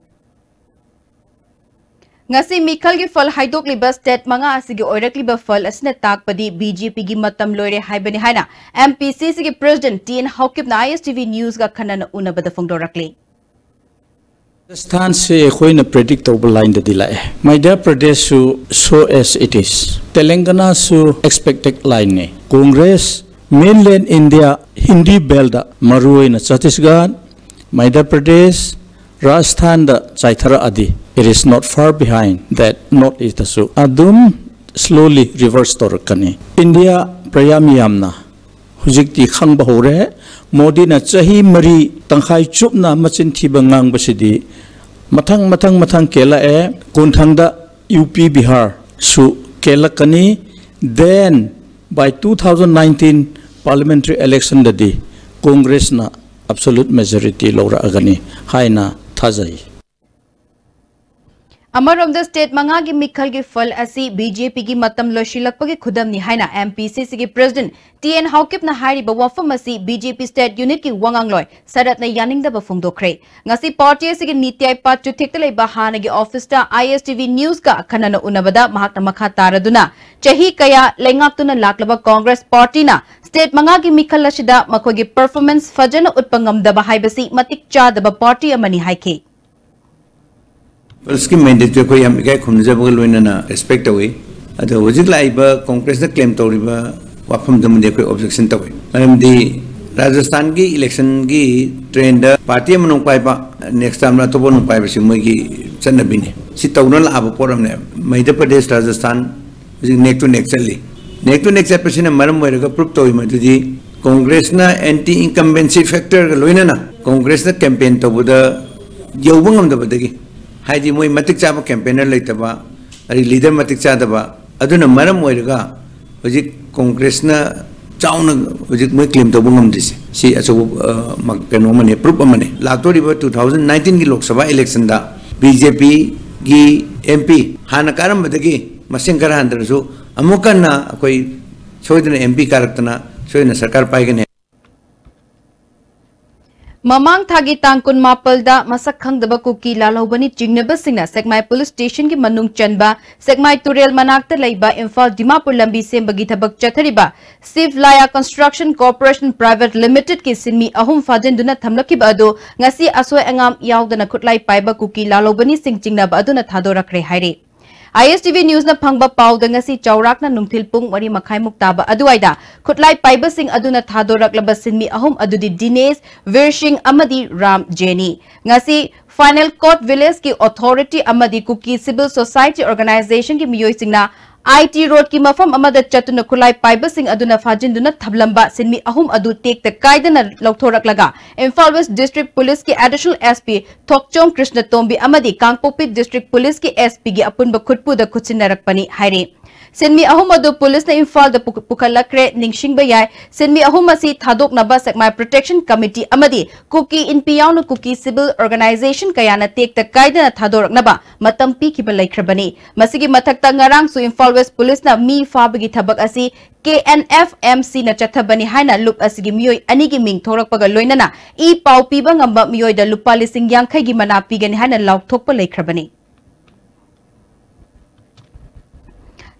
ꯉꯁꯤ ꯃꯤꯈꯜꯒꯤ ꯐꯜ ꯍꯥꯏꯗꯣꯛꯂꯤꯕ ꯁ꯭ꯇꯦꯠ ꯃꯉꯥ ꯑꯁꯤꯒꯤ ꯑꯣꯏꯔꯛꯂꯤꯕ ꯐꯜ ꯑꯁꯤꯅ ꯇꯥꯛꯄꯗꯤ BJPꯒꯤ ꯃꯇꯝ ꯂꯣꯏꯔꯦ ꯍꯥꯏꯕꯅꯤ ꯍꯥꯏꯅ MPCCꯒꯤ President TN Haokipꯅ ISTV Newsꯒ ꯈꯟꯅꯅ ꯎꯅꯕꯗ ꯐꯣꯡꯗꯣꯔꯛꯂꯤ꯫ ꯔꯥꯖꯁꯊꯥꯟꯁꯦ ꯑꯩꯈꯣꯏꯅ ꯄ꯭ꯔꯤꯗꯤꯛ ꯇꯧꯕ ꯂꯥꯏꯟꯗꯗꯤ ꯂꯥꯛꯑꯦ꯫ ꯃꯥꯏꯗ꯭ꯌ ꯄ꯭ꯔꯗꯦꯁꯁꯨ so as it is, ꯇꯦꯂꯪꯒꯅꯥꯁꯨ ꯑꯦꯛꯁꯄꯦꯛꯇꯦꯗ ꯂꯥꯏꯟꯅꯦ꯫ ꯀꯣꯡꯒ꯭ꯔꯦꯁ, ꯃꯦꯟꯂꯦꯟ ꯏꯟꯗꯤꯌꯥ, ꯍꯤꯟꯗꯤ ꯕꯦꯜꯗ, ꯃꯔꯨꯑꯣꯏꯅ Chhattisgarh, ꯃꯥꯏꯗ꯭ꯌ Pradesh, ꯔꯥꯖꯁꯊꯥꯟꯗ ꯆꯥꯏꯊꯔꯛꯑꯗꯤ, it is not far behind that North Eastꯇꯁꯨ ꯑꯗꯨꯝ slowly reverse ꯇꯧꯔꯛꯀꯅꯤ꯫ ꯏꯟꯗꯤꯌꯥ ꯄ꯭ꯔꯌꯥ ꯃꯤꯌꯥꯝꯅ ꯍꯧꯖꯤꯛꯇꯤ ꯈꯪꯕ ꯍꯧꯔꯦ꯫ ꯃꯣꯗꯤꯅ ꯆꯍꯤ ꯃꯔꯤ ꯇꯪꯈꯥꯏ ꯆꯨꯞꯅ ꯃꯆꯤꯟ ꯊꯤꯕ ꯉꯥꯡꯕꯁꯤꯗꯤ ꯃꯊꯪ ꯃꯊꯪ ꯃꯊꯪ ꯀꯦꯜꯂꯛꯑꯦ꯫ ꯀꯣꯟꯊꯪꯗ UP, ꯕꯤꯍꯥꯔꯁꯨ ꯀꯦꯜꯂꯛꯀꯅꯤ꯫ Then by two thousand nineteen parliamentary electionꯗꯗꯤ ꯀꯣꯡꯒ꯭ꯔꯦꯁꯅ absolute majority ꯂꯧꯔꯛꯑꯒꯅꯤ ꯍꯥꯏꯅ ꯊꯥꯖꯩ꯫ ꯑꯃꯔꯣꯝꯗ ꯁ꯭ꯇꯦꯠ ꯃꯉꯥꯒꯤ ꯃꯤꯈꯜꯒꯤ ꯐꯜ ꯑꯁꯤ BJPꯒꯤ ꯃꯇꯝ ꯂꯣꯏꯁꯤꯜꯂꯛꯄꯒꯤ ꯈꯨꯗꯝꯅꯤ ꯍꯥꯏꯅ MPCCꯒꯤ President TN Haokipꯅ ꯍꯥꯏꯔꯤꯕ ꯋꯥꯐꯝ ꯑꯁꯤ BJP State Unitꯀꯤ ꯋꯥꯉꯥꯡꯂꯣꯏ ꯁꯔꯠꯅ ꯌꯥꯅꯤꯡꯗꯕ ꯐꯣꯡꯗꯣꯛꯈ꯭ꯔꯦ꯫ ꯉꯁꯤ ꯄꯥꯔꯇꯤ ꯑꯁꯤꯒꯤ ꯅꯤꯇꯤ ꯑꯥꯌꯣꯒ ꯆꯨꯊꯦꯛꯇ ꯂꯩꯕ ꯍꯥꯟꯅꯒꯤ ꯑꯣꯐꯤꯁꯇ ISTV Newsꯀ ꯑꯈꯟꯅꯅ ꯎꯅꯕꯗ ꯃꯍꯥꯛꯅ ꯃꯈꯥ ꯇꯥꯔꯗꯨꯅ ꯆꯍꯤ ꯀꯌꯥ ꯂꯩꯉꯥꯛꯇꯨꯅ ꯂꯥꯛꯂꯕ ꯀꯣꯡꯒ꯭ꯔꯦꯁ ꯄꯥꯔꯇꯤꯅ ꯁ꯭ꯇꯦꯠ ꯃꯉꯥꯒꯤ ꯃꯤꯈꯜ ꯑꯁꯤꯗ ꯃꯈꯣꯏꯒꯤ performance ꯐꯖꯅ ꯎꯠꯄ ꯉꯝꯗꯕ ꯍꯥꯏꯕꯁꯤ ꯃꯇꯤꯛ ꯆꯥꯗꯕ ꯄꯥꯔꯇꯤ ꯑꯃꯅꯤ ꯍꯥꯏꯈꯤ꯫ ꯐꯜꯁꯀꯤ ꯃꯦꯟꯗꯦꯠꯇꯨ ꯑꯩꯈꯣꯏ ꯌꯥꯝ ꯏꯀꯥꯏ ꯈꯨꯝꯅꯖꯕꯒ ꯂꯣꯏꯅꯅ ꯔꯦꯁꯄꯦꯛ ꯇꯧꯏ꯫ ꯑꯗꯣ ꯍꯧꯖꯤꯛ ꯂꯥꯛꯏꯕ ꯀꯣꯡꯒ꯭ꯔꯦꯁꯅ ꯀ꯭ꯂꯦꯝ ꯇꯧꯔꯤꯕ ꯋꯥꯐꯝꯗꯨꯃꯗꯤ ꯑꯩꯈꯣꯏ ꯑꯣꯕꯖꯦꯛꯁꯟ ꯇꯧꯏ꯫ ꯃꯔꯝꯗꯤ ꯔꯥꯖꯁꯊꯥꯟꯒꯤ ꯏꯂꯦꯛꯁꯟꯒꯤ ꯇ꯭ꯔꯦꯟꯗ ꯄꯥꯔꯇꯤ ꯑꯃꯅ ꯑꯃꯨꯛ ꯄꯥꯏꯕ, ꯅꯦꯛꯁ ꯇꯥꯏꯝꯅ ꯑꯇꯣꯞꯄ ꯑꯃꯨꯛ ꯄꯥꯏꯕꯁꯤ ꯃꯣꯏꯒꯤ ꯆꯠꯅꯕꯤꯅꯤ꯫ ꯁꯤ ꯇꯧꯅ ꯂꯥꯛꯑꯕ ꯄꯣꯠ ꯑꯃꯅꯦ꯫ ꯃꯙ꯭ꯌ ꯄ꯭ꯔꯗꯦꯁ, ꯔꯥꯖꯁꯊꯥꯟ ꯍꯧꯖꯤꯛ ꯅꯦꯛ ꯇꯨ ꯅꯦꯛ ꯆꯠꯂꯤ꯫ ꯅꯦꯛ ꯇꯨ ꯅꯦꯛ ꯆꯠꯄꯁꯤꯅ ꯃꯔꯝ ꯑꯣꯏꯔꯒ ꯄ꯭ꯔꯨꯞ ꯇꯧꯏ ꯃꯗꯨꯗꯤ ꯀꯣꯡꯒ꯭ꯔꯦꯁꯅ ꯑꯦꯟꯇꯤ ꯏꯟꯀꯝꯕꯦꯟꯁꯤ ꯐꯦꯛꯇꯔꯒ ꯂꯣꯏꯅꯅ ꯀꯣꯡꯒ꯭ꯔꯦꯁꯅ ꯀꯦꯝꯄꯦꯟ ꯇꯧꯕꯗ ꯌꯧꯕ ꯉꯝꯗꯕꯗꯒꯤ, ꯍꯥꯏꯗꯤ ꯃꯣꯏ ꯃꯇꯤꯛ ꯆꯥꯕ ꯀꯦꯝꯄꯦꯅꯔ ꯂꯩꯇꯕ, ꯑꯗꯩ ꯂꯤꯗꯔ ꯃꯇꯤꯛ ꯆꯥꯗꯕ, ꯑꯗꯨꯅ ꯃꯔꯝ ꯑꯣꯏꯔꯒ ꯍꯧꯖꯤꯛ ꯀꯣꯡꯒ꯭ꯔꯦꯁꯅ ꯆꯥꯎꯅ ꯍꯧꯖꯤꯛ ꯃꯣꯏ ꯀ꯭ꯂꯦꯝ ꯇꯧꯕ ꯉꯝꯗ꯭ꯔꯤꯁꯦ, ꯁꯤ ꯑꯆꯧꯕ, ꯑ, ꯃ-, ꯀꯩꯅꯣ ꯑꯃꯅꯤ, ꯄ꯭ꯔꯨꯞ ꯑꯃꯅꯤ꯫ ꯂꯥꯛꯇꯣꯔꯤꯕ ꯇꯨ ꯊꯥꯎꯖꯟ ꯅꯥꯏꯟꯇꯤꯟꯒꯤ ꯂꯣꯛ ꯁꯚꯥ ꯏꯂꯦꯛꯁꯟꯗ ꯕꯤ ꯖꯦ ꯄꯤꯒꯤ ꯑꯦꯝ ꯄꯤ ꯍꯥꯟꯅ ꯀꯥꯔꯝꯕꯗꯒꯤ ꯃꯁꯤꯡ ꯈꯔ ꯍꯟꯊꯔꯁꯨ ꯑꯃꯨꯛ ꯍꯟꯅ ꯑꯩꯈꯣꯏ ꯁꯣꯏꯗꯅ ꯑꯦꯝ ꯄꯤ ꯀꯥꯔꯛꯇꯅ ꯁꯣꯏꯗꯅ ꯁꯔꯀꯥꯔ ꯄꯥꯏꯒꯅꯤ꯫ ꯃꯃꯥꯡ ꯊꯥꯒꯤ ꯇꯥꯡ ꯀꯨꯟꯃꯥꯄꯜꯗ ꯃꯁꯛ ꯈꯪꯗꯕ ꯀꯨꯀꯤ ꯂꯥꯜꯍꯧꯕꯅꯤ ꯆꯤꯡꯅꯕꯁꯤꯡꯅ ꯁꯦꯛꯃꯥꯏ ꯄꯨꯂꯤꯁ ꯁ꯭ꯇꯦꯁꯟꯒꯤ ꯃꯅꯨꯡ ꯆꯟꯕ ꯁꯦꯛꯃꯥꯏ ꯇꯨꯔꯦꯜ ꯃꯅꯥꯛꯇ ꯂꯩꯕ ꯏꯝꯐꯥꯜ ꯗꯤꯃꯥꯄꯨꯔ ꯂꯝꯕꯤ ꯁꯦꯝꯕꯒꯤ ꯊꯕꯛ ꯆꯠꯊꯔꯤꯕ ꯁꯤꯚ ꯂꯥꯌꯥ ꯀꯟꯁꯇ꯭ꯔꯛꯁꯟ ꯀꯣꯔꯄꯣꯔꯦꯁꯟ ꯄ꯭ꯔꯥꯏꯚꯦꯠ ꯂꯤꯃꯤꯇꯦꯗꯀꯤ ꯁꯤꯟꯃꯤ ꯑꯍꯨꯝ ꯐꯥꯖꯤꯟꯗꯨꯅ ꯊꯝꯂꯛꯈꯤꯕ ꯑꯗꯨ ꯉꯁꯤ ꯑꯁꯣꯏ ꯑꯉꯥꯝ ꯌꯥꯎꯗꯅ ꯈꯨꯠꯂꯥꯏ ꯄꯥꯏꯕ ꯀꯨꯀꯤ ꯂꯥꯜꯍꯧꯕꯅꯤ ꯁꯤꯡ ꯆꯤꯡꯅꯕ ꯑꯗꯨꯅ ꯊꯥꯗꯣꯔꯛꯈ꯭ꯔꯦ ꯍꯥꯏꯔꯤ꯫ ꯑꯥꯏ ꯑꯦꯁ ꯇꯤ ꯚꯤ ꯅ꯭ꯌꯨꯁꯅ ꯐꯪꯕ ꯄꯥꯎꯗ ꯉꯁꯤ ꯆꯥꯎꯔꯥꯛꯅ ꯅꯨꯡꯊꯤꯜ ꯄꯨꯡ ꯃꯔꯤ ꯃꯈꯥꯏꯃꯨꯛ ꯇꯥꯕ ꯑꯗꯨꯋꯥꯏꯗ ꯈꯨꯠꯂꯥꯏ ꯄꯥꯏꯕꯁꯤꯡ ꯑꯗꯨꯅ ꯊꯥꯗꯣꯔꯛꯂꯕ ꯁꯤꯟꯃꯤ ꯑꯍꯨꯝ ꯑꯗꯨꯗꯤ ꯗꯤꯅꯦꯁ, ꯚꯤꯔ ꯁꯤꯡ ꯑꯃꯗꯤ ꯔꯥꯝ ꯖꯦꯅꯤ꯫ ꯉꯁꯤ ꯐꯥꯏꯅꯦꯜ ꯀꯣꯔꯠ ꯚꯤꯂꯦꯖꯀꯤ ꯑꯣꯊꯣꯔꯤꯇꯤ ꯑꯃꯗꯤ ꯀꯨꯀꯤ ꯁꯤꯚꯤꯜ ꯁꯣꯁꯥꯏꯇꯤ ꯑꯣꯔꯒꯅꯥꯏꯖꯦꯁꯟꯒꯤ ꯃꯤꯑꯣꯏꯁꯤꯡꯅ ꯑꯥꯏ ꯇꯤ ꯔꯣꯗꯀꯤ ꯃꯐꯝ ꯑꯃꯗ ꯆꯠꯇꯨꯅ ꯈꯨꯠꯂꯥꯏ ꯄꯥꯏꯕꯁꯤꯡ ꯑꯗꯨꯅ ꯐꯥꯖꯤꯟꯗꯨꯅ ꯊꯝꯂꯝꯕ ꯁꯤꯟꯃꯤ ꯑꯍꯨꯝ ꯑꯗꯨ ꯇꯦꯛꯇ ꯀꯥꯏꯗꯅ ꯂꯧꯊꯣꯔꯛꯂꯒ ꯏꯝꯐꯥꯜ ꯋꯦꯁ ꯗꯤꯁꯇ꯭ꯔꯤꯛ ꯄꯨꯂꯤꯁꯀꯤ ꯑꯦꯗꯤꯁꯅꯦꯜ ꯑꯦꯁ ꯄꯤ ꯊꯣꯛꯆꯣꯝ ꯀ꯭ꯔꯤꯁꯅꯇꯣꯝꯕꯤ ꯑꯃꯗꯤ ꯀꯥꯡꯄꯣꯛꯄꯤ ꯗꯤꯁꯇ꯭ꯔꯤꯛ ꯄꯨꯂꯤꯁꯀꯤ ꯑꯦꯁ ꯄꯤꯒꯤ ꯑꯄꯨꯟꯕ ꯈꯨꯠꯄꯨꯗ ꯈꯨꯠꯁꯤꯟꯅꯔꯛꯄꯅꯤ ꯍꯥꯏꯔꯤ꯫ ꯁꯤꯟꯃꯤ ꯑꯍꯨꯝ ꯑꯗꯨ ꯄꯨꯂꯤꯁꯅ ꯏꯝꯐꯥꯜꯗ ꯄꯨ-, ꯄꯨꯈꯠꯂꯛꯈ꯭ꯔꯦ꯫ ꯅꯤꯡꯁꯤꯡꯕ ꯌꯥꯏ, ꯁꯤꯟꯃꯤ ꯑꯍꯨꯝ ꯑꯁꯤ ꯊꯥꯗꯣꯛꯅꯕ ꯁꯦꯛꯃꯥꯏ ꯄ꯭ꯔꯣꯇꯦꯛꯁꯟ ꯀꯃꯤꯇꯤ ꯑꯃꯗꯤ ꯀꯨꯀꯤ ꯏꯟꯄꯤ ꯌꯥꯎꯅ ꯀꯨꯀꯤ ꯁꯤꯚꯤꯜ ꯑꯣꯔꯒꯅꯥꯏꯖꯦꯁꯟ ꯀꯌꯥꯅ ꯇꯦꯛꯇ ꯀꯥꯏꯗꯅ ꯊꯥꯗꯣꯔꯛꯅꯕ ꯃꯇꯝ ꯄꯤꯈꯤꯕ ꯂꯩꯈ꯭ꯔꯕꯅꯤ꯫ ꯃꯁꯤꯒꯤ ꯃꯊꯛꯇ ꯉꯔꯥꯡꯁꯨ ꯏꯝꯐꯥꯜ ꯋꯦꯁ ꯄꯨꯂꯤꯁꯅ ꯃꯤ ꯐꯥꯕꯒꯤ ꯊꯕꯛ ꯑꯁꯤ ꯀꯦ ꯑꯦꯟ ꯑꯦꯐ ꯑꯦꯝ ꯁꯤꯅ ꯆꯠꯊꯕꯅꯤ ꯍꯥꯏꯅ ꯂꯨꯞ ꯑꯁꯤꯒꯤ ꯃꯤꯑꯣꯏ ꯑꯅꯤꯒꯤ ꯃꯤꯡ ꯊꯣꯔꯛꯄꯒ ꯂꯣꯏꯅꯅ ꯏ ꯄꯥꯎ ꯄꯤꯕ ꯉꯝꯕ ꯃꯤꯑꯣꯏꯗ ꯂꯨꯄꯥ ꯂꯤꯁꯤꯡ ꯌꯥꯡꯈꯩꯒꯤ ꯃꯅꯥ ꯄꯤꯒꯅꯤ ꯍꯥꯏꯅ ꯂꯥꯎꯊꯣꯛꯄ ꯂꯩꯈ꯭ꯔꯕꯅꯤ꯫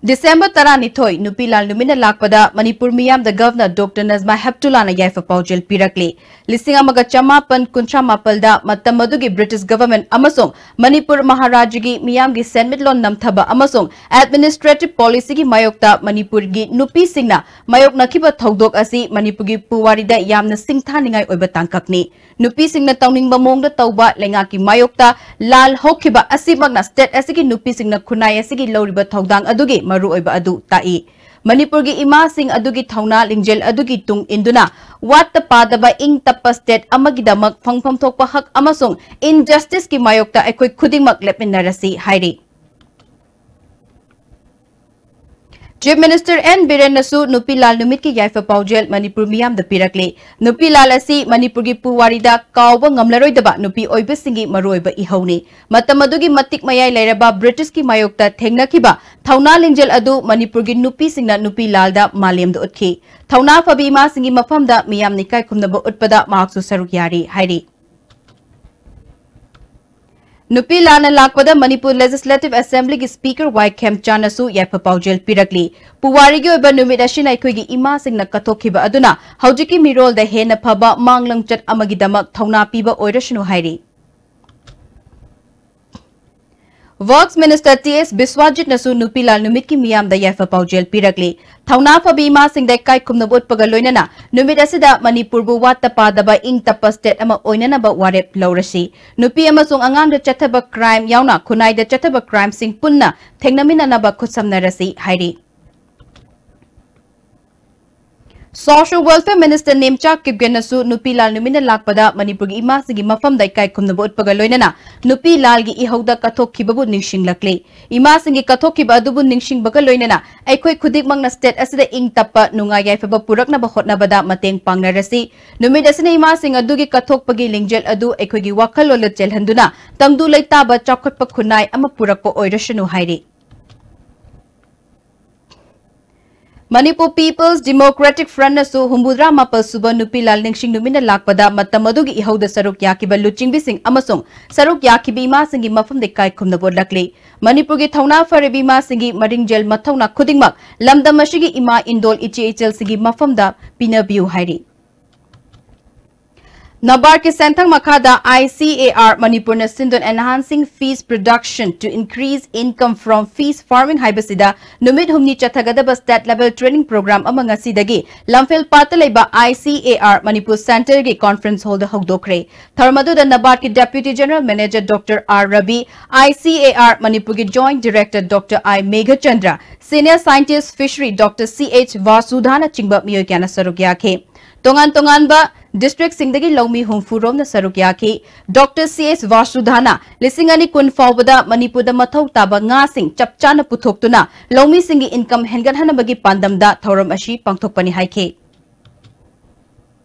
ꯗꯤꯁꯦꯝꯕꯔ ꯇꯔꯥꯅꯤꯊꯣꯏ, ꯅꯨꯄꯤ ꯂꯥꯜ ꯅꯨꯃꯤꯠꯅ ꯂꯥꯛꯄꯗ ꯃꯅꯤꯄꯨꯔ ꯃꯤꯌꯥꯝꯗ ꯒꯚꯔꯅꯔ ꯗꯣꯛꯇꯔ ꯅꯖꯃꯥ ꯍꯦꯞꯇꯨꯂꯥꯅ ꯌꯥꯏꯐ ꯄꯥꯎꯖꯦꯜ ꯄꯤꯔꯛꯂꯤ꯫ ꯂꯤꯁꯤꯡ ꯑꯃꯒ ꯆꯃꯥꯄꯟ ꯀꯨꯟꯊ꯭ꯔꯥ ꯃꯥꯄꯜꯗ ꯃꯇꯝ ꯑꯗꯨꯒꯤ ꯕ꯭ꯔꯤꯇꯤꯁ ꯒꯚꯔꯅꯃꯦꯟꯠ ꯑꯃꯁꯨꯡ ꯃꯅꯤꯄꯨꯔ ꯃꯍꯥꯔꯥꯖꯒꯤ ꯃꯤꯌꯥꯝꯒꯤ ꯁꯦꯟꯃꯤꯠꯂꯣꯟ ꯅꯝꯊꯕ ꯑꯃꯁꯨꯡ ꯑꯦꯗꯃꯤꯅꯤꯁꯇ꯭ꯔꯦꯇꯤꯚ ꯄꯣꯂꯤꯁꯤꯒꯤ ꯃꯥꯌꯣꯛꯇ ꯃꯅꯤꯄꯨꯔꯒꯤ ꯅꯨꯄꯤꯁꯤꯡꯅ ꯃꯥꯌꯣꯛꯅꯈꯤꯕ ꯊꯧꯗꯣꯛ ꯑꯁꯤ ꯃꯅꯤꯄꯨꯔꯒꯤ ꯄꯨꯋꯥꯔꯤꯗ ꯌꯥꯝꯅ ꯁꯤꯡꯊꯥꯅꯤꯡꯉꯥꯏ ꯑꯣꯏꯕ ꯇꯥꯡꯀꯛꯅꯤ꯫ ꯅꯨꯄꯤꯁꯤꯡꯅ ꯇꯧꯅꯤꯡꯕ ꯃꯑꯣꯡꯗ ꯇꯧꯕ ꯂꯩꯉꯥꯛꯀꯤ ꯃꯥꯌꯣꯛꯇ ꯂꯥꯜ ꯍꯧꯈꯤꯕ ꯑꯁꯤꯃꯛꯅ state ꯑꯁꯤꯒꯤ ꯅꯨꯄꯤꯁꯤꯡꯅ ꯈꯨꯟꯅꯥꯏ ꯑꯁꯤꯒꯤ ꯂꯧꯔꯤꯕ ꯊꯧꯗꯥꯡ ꯑꯗꯨꯒꯤ ꯃꯔꯨꯑꯣꯏꯕ ꯑꯗꯨ ꯇꯥꯛꯏ꯫ ꯃꯅꯤꯄꯨꯔꯒꯤ ꯏꯃꯥꯁꯤꯡ ꯑꯗꯨꯒꯤ ꯊꯧꯅꯥ ꯂꯤꯡꯖꯦꯜ ꯑꯗꯨꯒꯤ ꯇꯨꯡ ꯏꯟꯗꯨꯅ ꯋꯥꯠꯇ ꯄꯥꯗꯕ ꯏꯪ ꯇꯞꯄ state ꯑꯃꯒꯤꯗꯃꯛ ꯐꯪꯐꯝ ꯊꯣꯛꯄ ꯍꯛ ꯑꯃꯁꯨꯡ injusticeꯀꯤ ꯃꯥꯌꯣꯛꯇ ꯑꯩꯈꯣꯏ ꯈꯨꯗꯤꯡꯃꯛ ꯂꯦꯞꯃꯤꯟꯅꯔꯁꯤ ꯍꯥꯏꯔꯤ꯫ Chief Minister N ꯕꯤꯔꯦꯟꯅꯁꯨ ꯅꯨꯄꯤ ꯂꯥꯜ ꯅꯨꯃꯤꯠꯀꯤ ꯌꯥꯏꯐ ꯄꯥꯎꯖꯦꯜ ꯃꯅꯤꯄꯨꯔ ꯃꯤꯌꯥꯝꯗ ꯄꯤꯔꯛꯂꯤ꯫ ꯅꯨꯄꯤ ꯂꯥꯜ ꯑꯁꯤ ꯃꯅꯤꯄꯨꯔꯒꯤ ꯄꯨꯋꯥꯔꯤꯗ ꯀꯥꯎꯕ ꯉꯝꯂꯔꯣꯏꯗꯕ ꯅꯨꯄꯤ ꯑꯣꯏꯕꯁꯤꯡꯒꯤ ꯃꯔꯨꯑꯣꯏꯕ ꯏꯍꯧꯅꯤ꯫ ꯃꯇꯝ ꯑꯗꯨꯒꯤ ꯃꯇꯤꯛ ꯃꯌꯥꯏ ꯂꯩꯔꯕ ꯕ꯭ꯔꯤꯇꯤꯁꯀꯤ ꯃꯥꯌꯣꯛꯇ ꯊꯦꯡꯅꯈꯤꯕ ꯊꯧꯅꯥ ꯂꯤꯡꯖꯦꯜ ꯑꯗꯨ ꯃꯅꯤꯄꯨꯔꯒꯤ ꯅꯨꯄꯤꯁꯤꯡꯅ ꯅꯨꯄꯤ ꯂꯥꯜꯗ ꯃꯥꯂꯦꯝꯗ ꯎꯠꯈꯤ꯫ ꯊꯧꯅꯥ ꯐꯕꯤ ꯏꯃꯥꯁꯤꯡꯒꯤ ꯃꯐꯝꯗ ꯃꯤꯌꯥꯝꯅ ꯏꯀꯥꯏ ꯈꯨꯝꯅꯕ ꯎꯠꯄꯗ ꯃꯍꯥꯛꯁꯨ ꯁꯔꯨꯛ ꯌꯥꯔꯤ ꯍꯥꯏꯔꯤ꯫ ꯅꯨꯄꯤ ꯂꯥꯜꯅ ꯂꯥꯛꯄꯗ ꯃꯅꯤꯄꯨꯔ Legislative Assemblyꯒꯤ Speaker ꯋꯥꯏ ꯈꯦꯝꯆꯥꯟꯅꯁꯨ ꯌꯥꯏꯐ ꯄꯥꯎꯖꯦꯜ ꯄꯤꯔꯛꯂꯤ꯫ ꯄꯨꯋꯥꯔꯤꯒꯤ ꯑꯣꯏꯕ ꯅꯨꯃꯤꯠ ꯑꯁꯤꯅ ꯑꯩꯈꯣꯏꯒꯤ ꯏꯃꯥꯁꯤꯡꯅ ꯀꯠꯊꯣꯛꯈꯤꯕ ꯑꯗꯨꯅ ꯍꯧꯖꯤꯛꯀꯤ ꯃꯤꯔꯣꯜꯗ ꯍꯦꯟꯅ ꯐꯕ ꯃꯥꯡꯂꯪꯆꯠ ꯑꯃꯒꯤꯗꯃꯛ ꯊꯧꯅꯥ ꯄꯤꯕ ꯑꯣꯏꯔꯁꯅꯨ ꯍꯥꯏꯔꯤ꯫ Works Minister ꯇꯤ ꯑꯦꯁ ꯕꯤꯁ꯭ꯋꯥꯖꯤꯠꯅꯁꯨ ꯅꯨꯄꯤ ꯂꯥꯜ ꯅꯨꯃꯤꯠꯀꯤ ꯃꯤꯌꯥꯝꯗ ꯌꯥꯏꯐ ꯄꯥꯎꯖꯦꯜ ꯄꯤꯔꯛꯂꯤ꯫ ꯊꯧꯅꯥ ꯐꯕꯤ ꯏꯃꯥꯁꯤꯡꯗ ꯏꯀꯥꯏ ꯈꯨꯝꯅꯕ ꯎꯠꯄꯒ ꯂꯣꯏꯅꯅ ꯅꯨꯃꯤꯠ ꯑꯁꯤꯗ ꯃꯅꯤꯄꯨꯔꯕꯨ ꯋꯥꯠꯇ ꯄꯥꯗꯕ ꯏꯪ ꯇꯞꯄ state ꯑꯃ ꯑꯣꯏꯅꯅꯕ ꯋꯥꯔꯦꯞ ꯂꯧꯔꯁꯤ꯫ ꯅꯨꯄꯤ ꯑꯃꯁꯨꯡ ꯑꯉꯥꯡꯗ ꯆꯠꯊꯕ crime ꯌꯥꯎꯅ ꯈꯨꯟꯅꯥꯏꯗ ꯆꯠꯊꯕ crimeꯁꯤꯡ ꯄꯨꯟꯅ ꯊꯦꯡꯅꯃꯤꯟꯅꯅꯕ ꯈꯨꯠꯁꯝꯅꯔꯁꯤ ꯍꯥꯏꯔꯤ꯫ Social Welfare Minister ꯅꯦꯝꯆꯥ ꯀꯤꯞꯒꯦꯟꯅꯁꯨ ꯅꯨꯄꯤ ꯂꯥꯜ ꯅꯨꯃꯤꯠꯅ ꯂꯥꯛꯄꯗ ꯃꯅꯤꯄꯨꯔꯒꯤ ꯏꯃꯥꯁꯤꯡꯒꯤ ꯃꯐꯝꯗ ꯏꯀꯥꯏ ꯈꯨꯝꯅꯕ ꯎꯠꯄꯒ ꯂꯣꯏꯅꯅ ꯅꯨꯄꯤ ꯂꯥꯜꯒꯤ ꯏꯍꯧꯗ ꯀꯠꯊꯣꯛꯈꯤꯕꯕꯨ ꯅꯤꯡꯁꯤꯡꯂꯛꯂꯤ꯫ ꯏꯃꯥꯁꯤꯡꯒꯤ ꯀꯠꯊꯣꯛꯈꯤꯕ ꯑꯗꯨꯕꯨ ꯅꯤꯡꯁꯤꯡꯕꯒ ꯂꯣꯏꯅꯅ ꯑꯩꯈꯣꯏ ꯈꯨꯗꯤꯡꯃꯛꯅ state ꯑꯁꯤꯗ ꯏꯪ ꯇꯞꯄ, ꯅꯨꯡꯉꯥꯏ ꯌꯥꯏꯐꯕ ꯄꯨꯔꯛꯅꯕ ꯍꯣꯠꯅꯕꯗ ꯃꯇꯦꯡ ꯄꯥꯡꯅꯔꯁꯤ꯫ ꯅꯨꯃꯤꯠ ꯑꯁꯤꯅ ꯏꯃꯥꯁꯤꯡ ꯑꯗꯨꯒꯤ ꯀꯠꯊꯣꯛꯄꯒꯤ ꯂꯤꯡꯖꯦꯜ ꯑꯗꯨ ꯑꯩꯈꯣꯏꯒꯤ ꯋꯥꯈꯜꯂꯣꯟꯗ ꯆꯦꯜꯍꯟꯗꯨꯅ ꯇꯪꯗꯨ ꯂꯩꯇꯥꯕ ꯆꯥꯎꯈꯠꯄ ꯈꯨꯟꯅꯥꯏ ꯑꯃ ꯄꯨꯔꯛꯄ ꯑꯣꯏꯔꯁꯅꯨ ꯍꯥꯏꯔꯤ꯫ Manipur People's Democratic Frontꯅꯁꯨ ꯍꯨꯝꯐꯨꯇꯔꯥ ꯃꯥꯄꯜ ꯁꯨꯕ ꯅꯨꯄꯤ ꯂꯥꯜ ꯅꯤꯡꯁꯤꯡ ꯅꯨꯃꯤꯠꯅ ꯂꯥꯛꯄꯗ ꯃꯇꯝ ꯑꯗꯨꯒꯤ ꯏꯍꯧꯗ ꯁꯔꯨꯛ ꯌꯥꯈꯤꯕ ꯂꯨꯆꯤꯡꯕꯤꯁꯤꯡ ꯑꯃꯁꯨꯡ ꯁꯔꯨꯛ ꯌꯥꯈꯤꯕ ꯏꯃꯥꯁꯤꯡꯒꯤ ꯃꯐꯝꯗ ꯏꯀꯥꯏ ꯈꯨꯝꯅꯕ ꯎꯠꯂꯛꯂꯤ꯫ ꯃꯅꯤꯄꯨꯔꯒꯤ ꯊꯧꯅꯥ ꯐꯔꯕꯤ ꯏꯃꯥꯁꯤꯡꯒꯤ ꯃꯔꯤꯡꯖꯦꯜ ꯃꯊꯧꯅꯥ ꯈꯨꯗꯤꯡꯃꯛ ꯂꯝꯗꯝ ꯑꯁꯤꯒꯤ ꯏꯃꯥ ꯏꯟꯗꯣꯜ ꯏꯆꯦ ꯏꯆꯜꯁꯤꯡꯒꯤ ꯃꯐꯝꯗ ꯄꯤꯅꯕꯤꯌꯨ ꯍꯥꯏꯔꯤ꯫ ꯅꯕꯥꯔꯗꯀꯤ ꯁꯦꯟꯊꯪ ꯃꯈꯥꯗ I C A R ꯃꯅꯤꯄꯨꯔꯅ ꯁꯤꯟꯗꯨꯅ Enhancing Fish Production to Increase Income from Fish Farming ꯍꯥꯏꯕꯁꯤꯗ ꯅꯨꯃꯤꯠ ꯍꯨꯝꯅꯤ ꯆꯠꯊꯒꯗꯕ state level training program ꯑꯃ ꯉꯁꯤꯗꯒꯤ ꯂꯝꯐꯦꯜ ꯄꯥꯠꯇ ꯂꯩꯕ I C A R Manipur centreꯒꯤ conference hallꯗ ꯍꯧꯗꯣꯛꯈ꯭ꯔꯦ꯫ ꯊꯧꯔꯝ ꯑꯗꯨꯗ ꯅꯕꯥꯔꯗꯀꯤ Deputy General Manager Doctor R Ravi, I C A R ꯃꯅꯤꯄꯨꯔꯒꯤ Joint Director Doctor I Meghachandra, Senior Scientist Fishery Doctor C H Vasudhana ꯆꯤꯡꯕ ꯃꯤꯑꯣꯏ ꯀꯌꯥꯅ ꯁꯔꯨꯛ ꯌꯥꯈꯤ꯫ ꯇꯣꯉꯥꯟ ꯇꯣꯉꯥꯟꯕ districtꯁꯤꯡꯗꯒꯤ ꯂꯧꯃꯤ ꯍꯨꯝꯐꯨ ꯔꯣꯝꯅ ꯁꯔꯨꯛ ꯌꯥꯈꯤ꯫ Doctor C H Vasudhana ꯂꯤꯁꯤꯡ ꯑꯅꯤ ꯀꯨꯟ ꯐꯥꯎꯕꯗ ꯃꯅꯤꯄꯨꯔꯗ ꯃꯊꯧ ꯇꯥꯕ ꯉꯥꯁꯤꯡ ꯆꯞ ꯆꯥꯅ ꯄꯨꯊꯣꯛꯇꯨꯅ ꯂꯧꯃꯤꯁꯤꯡꯒꯤ income ꯍꯦꯟꯒꯠꯍꯟꯅꯕꯒꯤ ꯄꯥꯟꯗꯝꯗ ꯊꯧꯔꯝ ꯑꯁꯤ ꯄꯥꯡꯊꯣꯛꯄꯅꯤ ꯍꯥꯏꯈꯤ꯫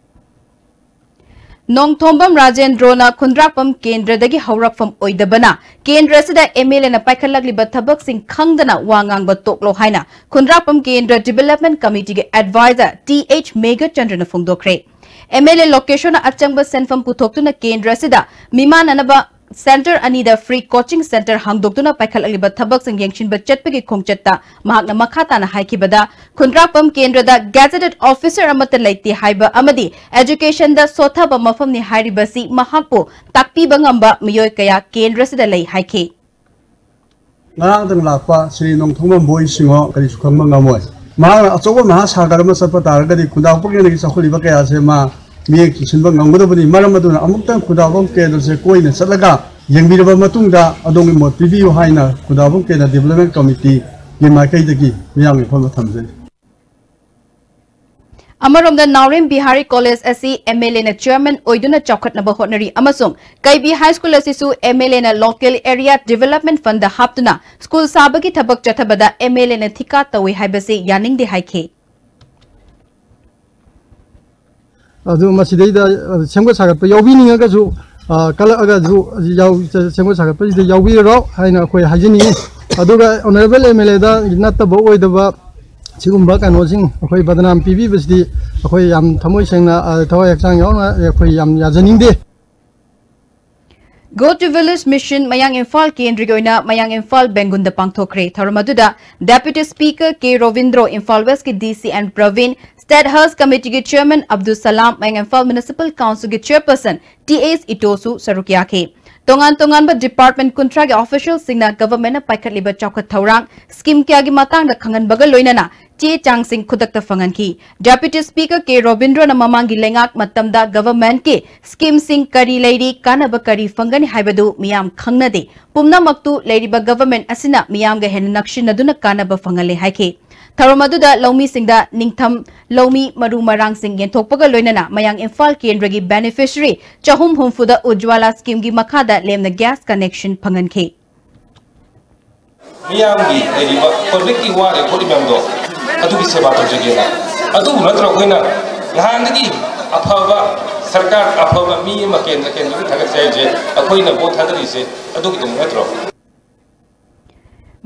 ꯅꯣꯡꯊꯣꯝꯕꯝ ꯔꯥꯖꯦꯟꯗ꯭ꯔꯣꯅ ꯈꯨꯟꯗ꯭ꯔꯥꯛꯄꯝ ꯀꯦꯟꯗ꯭ꯔꯗꯒꯤ ꯍꯧꯔꯛꯐꯝ ꯑꯣꯏꯗꯕꯅ ꯀꯦꯟꯗ꯭ꯔ ꯑꯁꯤꯗ M L Aꯅ ꯄꯥꯏꯈꯠꯂꯛꯂꯤꯕ ꯊꯕꯛꯁꯤꯡ ꯈꯪꯗꯅ ꯋꯥ ꯉꯥꯡꯕ ꯇꯣꯛꯂꯣ ꯍꯥꯏꯅ ꯈꯨꯟꯗ꯭ꯔꯥꯛꯄꯝ ꯀꯦꯟꯗ꯭ꯔ Development Committeeꯒꯤ advisor T H ꯃꯦꯘꯆꯟꯗ꯭ꯔꯅ ꯐꯣꯡꯗꯣꯛꯈ꯭ꯔꯦ꯫ M L A ꯂꯣꯀꯦꯁꯣꯔꯅ ꯑꯆꯪꯕ ꯁꯦꯟꯐꯝ ꯄꯨꯊꯣꯛꯇꯨꯅ ꯀꯦꯟꯗ꯭ꯔ ꯑꯁꯤꯗ ꯃꯤꯃꯥꯟꯅꯅꯕ centre ꯑꯅꯤꯗ free coaching centre ꯍꯥꯡꯗꯣꯛꯇꯨꯅ ꯄꯥꯏꯈꯠꯂꯛꯂꯤꯕ ꯊꯕꯛꯁꯤꯡ ꯌꯦꯡꯁꯤꯟꯕ ꯆꯠꯄꯒꯤ ꯈꯣꯡꯆꯠꯇ ꯃꯍꯥꯛꯅ ꯃꯈꯥ ꯇꯥꯅ ꯍꯥꯏꯈꯤꯕꯗ, ꯈꯨꯟꯗ꯭ꯔꯥꯛꯄꯝ ꯀꯦꯟꯗ꯭ꯔꯗ gazetted officer ꯑꯃꯠꯇ ꯂꯩꯇꯦ ꯍꯥꯏꯕ ꯑꯃꯗꯤ educationꯗ ꯁꯣꯠꯊꯕ ꯃꯐꯝꯅꯤ ꯍꯥꯏꯔꯤꯕꯁꯤ ꯃꯍꯥꯛꯄꯨ ꯇꯥꯛꯄꯤꯕ ꯉꯝꯕ ꯃꯤꯑꯣꯏ ꯀꯌꯥ ꯀꯦꯟꯗ꯭ꯔꯁꯤꯗ ꯂꯩ ꯍꯥꯏꯈꯤ꯫ ꯉꯔꯥꯡꯗꯪ ꯂꯥꯛꯄ ꯁ꯭ꯔꯤ ꯅꯣꯡꯊꯣꯡꯕꯝ ꯕꯣꯏ ꯁꯤꯡꯍꯣ ꯀꯔꯤꯁꯨ ꯈꯪꯕ ꯉꯝꯃꯣꯏ꯫ ꯃꯍꯥꯛꯅ ꯑꯆꯧꯕ ꯃꯍꯥꯁꯥꯒꯔ ꯑꯃ ꯆꯠꯄ ꯇꯥꯔꯒꯗꯤ ꯈꯨꯟꯗꯥꯎ ꯄꯨꯛꯅꯤꯡꯗꯒꯤ ꯆꯥꯎꯈꯠꯂꯤꯕ ꯀꯌꯥꯁꯦ ꯃꯥ ꯃꯤꯠꯌꯦꯡ ꯆꯤꯡꯁꯤꯟꯕ ꯉꯝꯒꯗꯕꯅꯤ꯫ ꯃꯔꯝ ꯑꯗꯨꯅ ꯑꯃꯨꯛꯇꯪ ꯈꯨꯟꯗꯥꯎꯕꯝ ꯀꯦꯟꯗ꯭ꯔꯁꯦ ꯀꯣꯏꯅ ꯆꯠꯂꯒ ꯌꯦꯡꯕꯤꯔꯕ ꯃꯇꯨꯡꯗ ꯑꯗꯣꯝꯒꯤ ꯃꯣꯠ ꯄꯤꯕꯤꯌꯨ ꯍꯥꯏꯅ ꯈꯨꯟꯗꯥꯎꯕꯝ ꯀꯦꯟꯗ꯭ꯔ Development Committeeꯒꯤ ꯃꯥꯏꯀꯩꯗꯒꯤ ꯃꯤꯌꯥꯝꯒꯤ ꯏꯐꯝꯗ ꯊꯝꯖꯔꯤ꯫ ꯑꯃꯔꯣꯝꯗ ꯅꯥꯎꯔꯦꯝ ꯕꯤꯍꯥꯔꯤ ꯀꯣꯂꯦꯖ ꯑꯁꯤ M L Aꯅ chairman ꯑꯣꯏꯗꯨꯅ ꯆꯥꯎꯈꯠꯅꯕ ꯍꯣꯠꯅꯔꯤ ꯑꯃꯁꯨꯡ ꯀꯩꯕꯤ High School ꯑꯁꯤꯁꯨ M L Aꯅ local area development fundꯗ ꯍꯥꯞꯇꯨꯅ school ꯁꯥꯕꯒꯤ ꯊꯕꯛ ꯆꯠꯊꯕꯗ M L Aꯅ ꯊꯤꯀꯥ ꯇꯧꯏ ꯍꯥꯏꯕꯁꯤ ꯌꯥꯅꯤꯡꯗꯦ ꯍꯥꯏꯈꯤ꯫ ꯑꯗꯨ ꯃꯁꯤꯗꯩꯗ ꯁꯦꯝꯒꯠ ꯁꯥꯒꯠꯄ ꯌꯥꯎꯕꯤꯅꯤꯡꯉꯒꯁꯨ, ꯑ, ꯀꯜꯂꯛꯑꯒꯁꯨ ꯌꯥꯎ-, ꯁꯦꯝꯒꯠ ꯁꯥꯒꯠꯄꯁꯤꯗ ꯌꯥꯎꯕꯤꯔꯔꯣ ꯍꯥꯏꯅ ꯑꯩꯈꯣꯏ ꯍꯥꯏꯖꯅꯤꯡꯉꯤ꯫ ꯑꯗꯨꯒ Honourable M L Aꯗ ꯅꯠꯇꯕ ꯑꯣꯏꯗꯕ ꯁꯤꯒꯨꯝꯕ ꯀꯩꯅꯣꯁꯤꯡ ꯑꯩꯈꯣꯏ ꯕꯗꯅꯥꯝ ꯄꯤꯕꯤꯕꯁꯤꯗꯤ ꯑꯩꯈꯣꯏ ꯌꯥꯝ ꯊꯃꯣꯏ ꯁꯦꯡꯅ, ꯑ, ꯊꯋꯥꯏ ꯍꯛꯆꯥꯡ ꯌꯥꯎꯅ ꯑꯩꯈꯣꯏ ꯌꯥꯝ ꯌꯥꯖꯅꯤꯡꯗꯦ꯫ Go to Village Mission ꯃꯌꯥꯡ ꯏꯝꯐꯥꯜ ꯀꯦꯟꯗ꯭ꯔꯒꯤ ꯑꯣꯏꯅ ꯃꯌꯥꯡ ꯏꯝꯐꯥꯜ ꯕꯦꯡꯒꯨꯟꯗ ꯄꯥꯡꯊꯣꯛꯈ꯭ꯔꯦ꯫ ꯊꯧꯔꯝ ꯑꯗꯨꯗ Deputy Speaker ꯀꯦ Robindro, Imphal West K D C N Prabin, State Hajj Committee ꯒꯤ Chairman ꯑꯕꯗꯨꯜ ꯁꯂꯥꯝ, ꯃꯌꯥꯡ ꯏꯝꯐꯥꯜ Municipal Council ꯒꯤ Chairperson ꯇꯤ ꯑꯦꯁ ꯏꯇꯣꯁꯨ ꯁꯔꯨꯛ ꯌꯥꯈꯤ꯫ ꯇꯣꯉꯥꯟ ꯇꯣꯉꯥꯟꯕ department ꯀꯨꯟꯊ꯭ꯔꯥꯒꯤ official ꯁꯤꯡꯅ government ꯅ ꯄꯥꯏꯈꯠꯂꯤꯕ ꯆꯥꯎꯈꯠ ꯊꯧꯔꯥꯡ, scheme ꯀꯌꯥꯒꯤ ꯃꯇꯥꯡꯗ ꯈꯪꯍꯟꯕꯒ ꯂꯣꯏꯅꯅ ꯆꯦ ꯆꯥꯡꯁꯤꯡ ꯈꯨꯗꯛꯇ ꯐꯪꯍꯟꯈꯤ꯫ Deputy Speaker ꯀꯦ ꯔꯣꯕꯤꯟꯗ꯭ꯔꯣꯅ ꯃꯃꯥꯡꯒꯤ ꯂꯩꯉꯥꯛ ꯃꯇꯝꯗ government ꯀꯤ scheme ꯁꯤꯡ ꯀꯔꯤ ꯂꯩꯔꯤ, ꯀꯥꯟꯅꯕ ꯀꯔꯤ ꯐꯪꯒꯅꯤ ꯍꯥꯏꯕꯗꯨ ꯃꯤꯌꯥꯝ ꯈꯪꯅꯗꯦ꯫ ꯄꯨꯝꯅꯃꯛꯇꯨ ꯂꯩꯔꯤꯕ government ꯑꯁꯤꯅ ꯃꯤꯌꯥꯝꯒ ꯍꯦꯟꯅ ꯅꯛꯁꯤꯟꯅꯗꯨꯅ ꯀꯥꯟꯅꯕ ꯐꯪꯍꯜꯂꯦ ꯍꯥꯏꯈꯤ꯫ ꯊꯧꯔꯝ ꯑꯗꯨꯗ ꯂꯧꯃꯤꯁꯤꯡꯗ ꯅꯤꯡꯊꯝ ꯂꯧꯃꯤ ꯃꯔꯨ ꯃꯔꯥꯡꯁꯤꯡ ꯌꯦꯟꯊꯣꯛꯄꯒ ꯂꯣꯏꯅꯅ ꯃꯌꯥꯡ ꯏꯝꯐꯥꯜ ꯀꯦꯟꯗ꯭ꯔꯒꯤ beneficiary ꯆꯍꯨꯝ ꯍꯨꯝꯐꯨꯗ ꯎꯖ꯭ꯋꯥꯂꯥ scheme ꯒꯤ ꯃꯈꯥꯗ ꯂꯦꯝꯅ gas connection ꯐꯪꯍꯟꯈꯤ꯫ ꯃꯤꯌꯥꯝꯒꯤ ꯂꯩꯔꯤꯕ public ꯀꯤ ꯋꯥꯔꯤꯕ ꯈꯣꯠꯂꯤꯕ ꯃꯌꯥꯝꯗꯣ ꯑꯗꯨꯒꯤ ꯁꯦꯕꯥ ꯇꯧꯖꯒꯦꯅ꯫ ꯑꯗꯨꯕꯨ ꯅꯠꯇ꯭ꯔꯣ ꯑꯩꯈꯣꯏꯅ ꯅꯍꯥꯟꯗꯒꯤ ꯑꯐꯕ ꯁꯔꯀꯥꯔ, ꯑꯐꯕ ꯃꯤ ꯑꯃ ꯀꯦꯟꯗ꯭ꯔ ꯀꯦꯟꯗ꯭ꯔꯒꯤ ꯊꯥꯒꯠꯆꯔꯤꯁꯦ? ꯑꯩꯈꯣꯏꯅ vote ꯊꯥꯗꯔꯤꯁꯦ ꯑꯗꯨꯒꯤꯗꯃꯛ ꯅꯠꯇ꯭ꯔꯣ?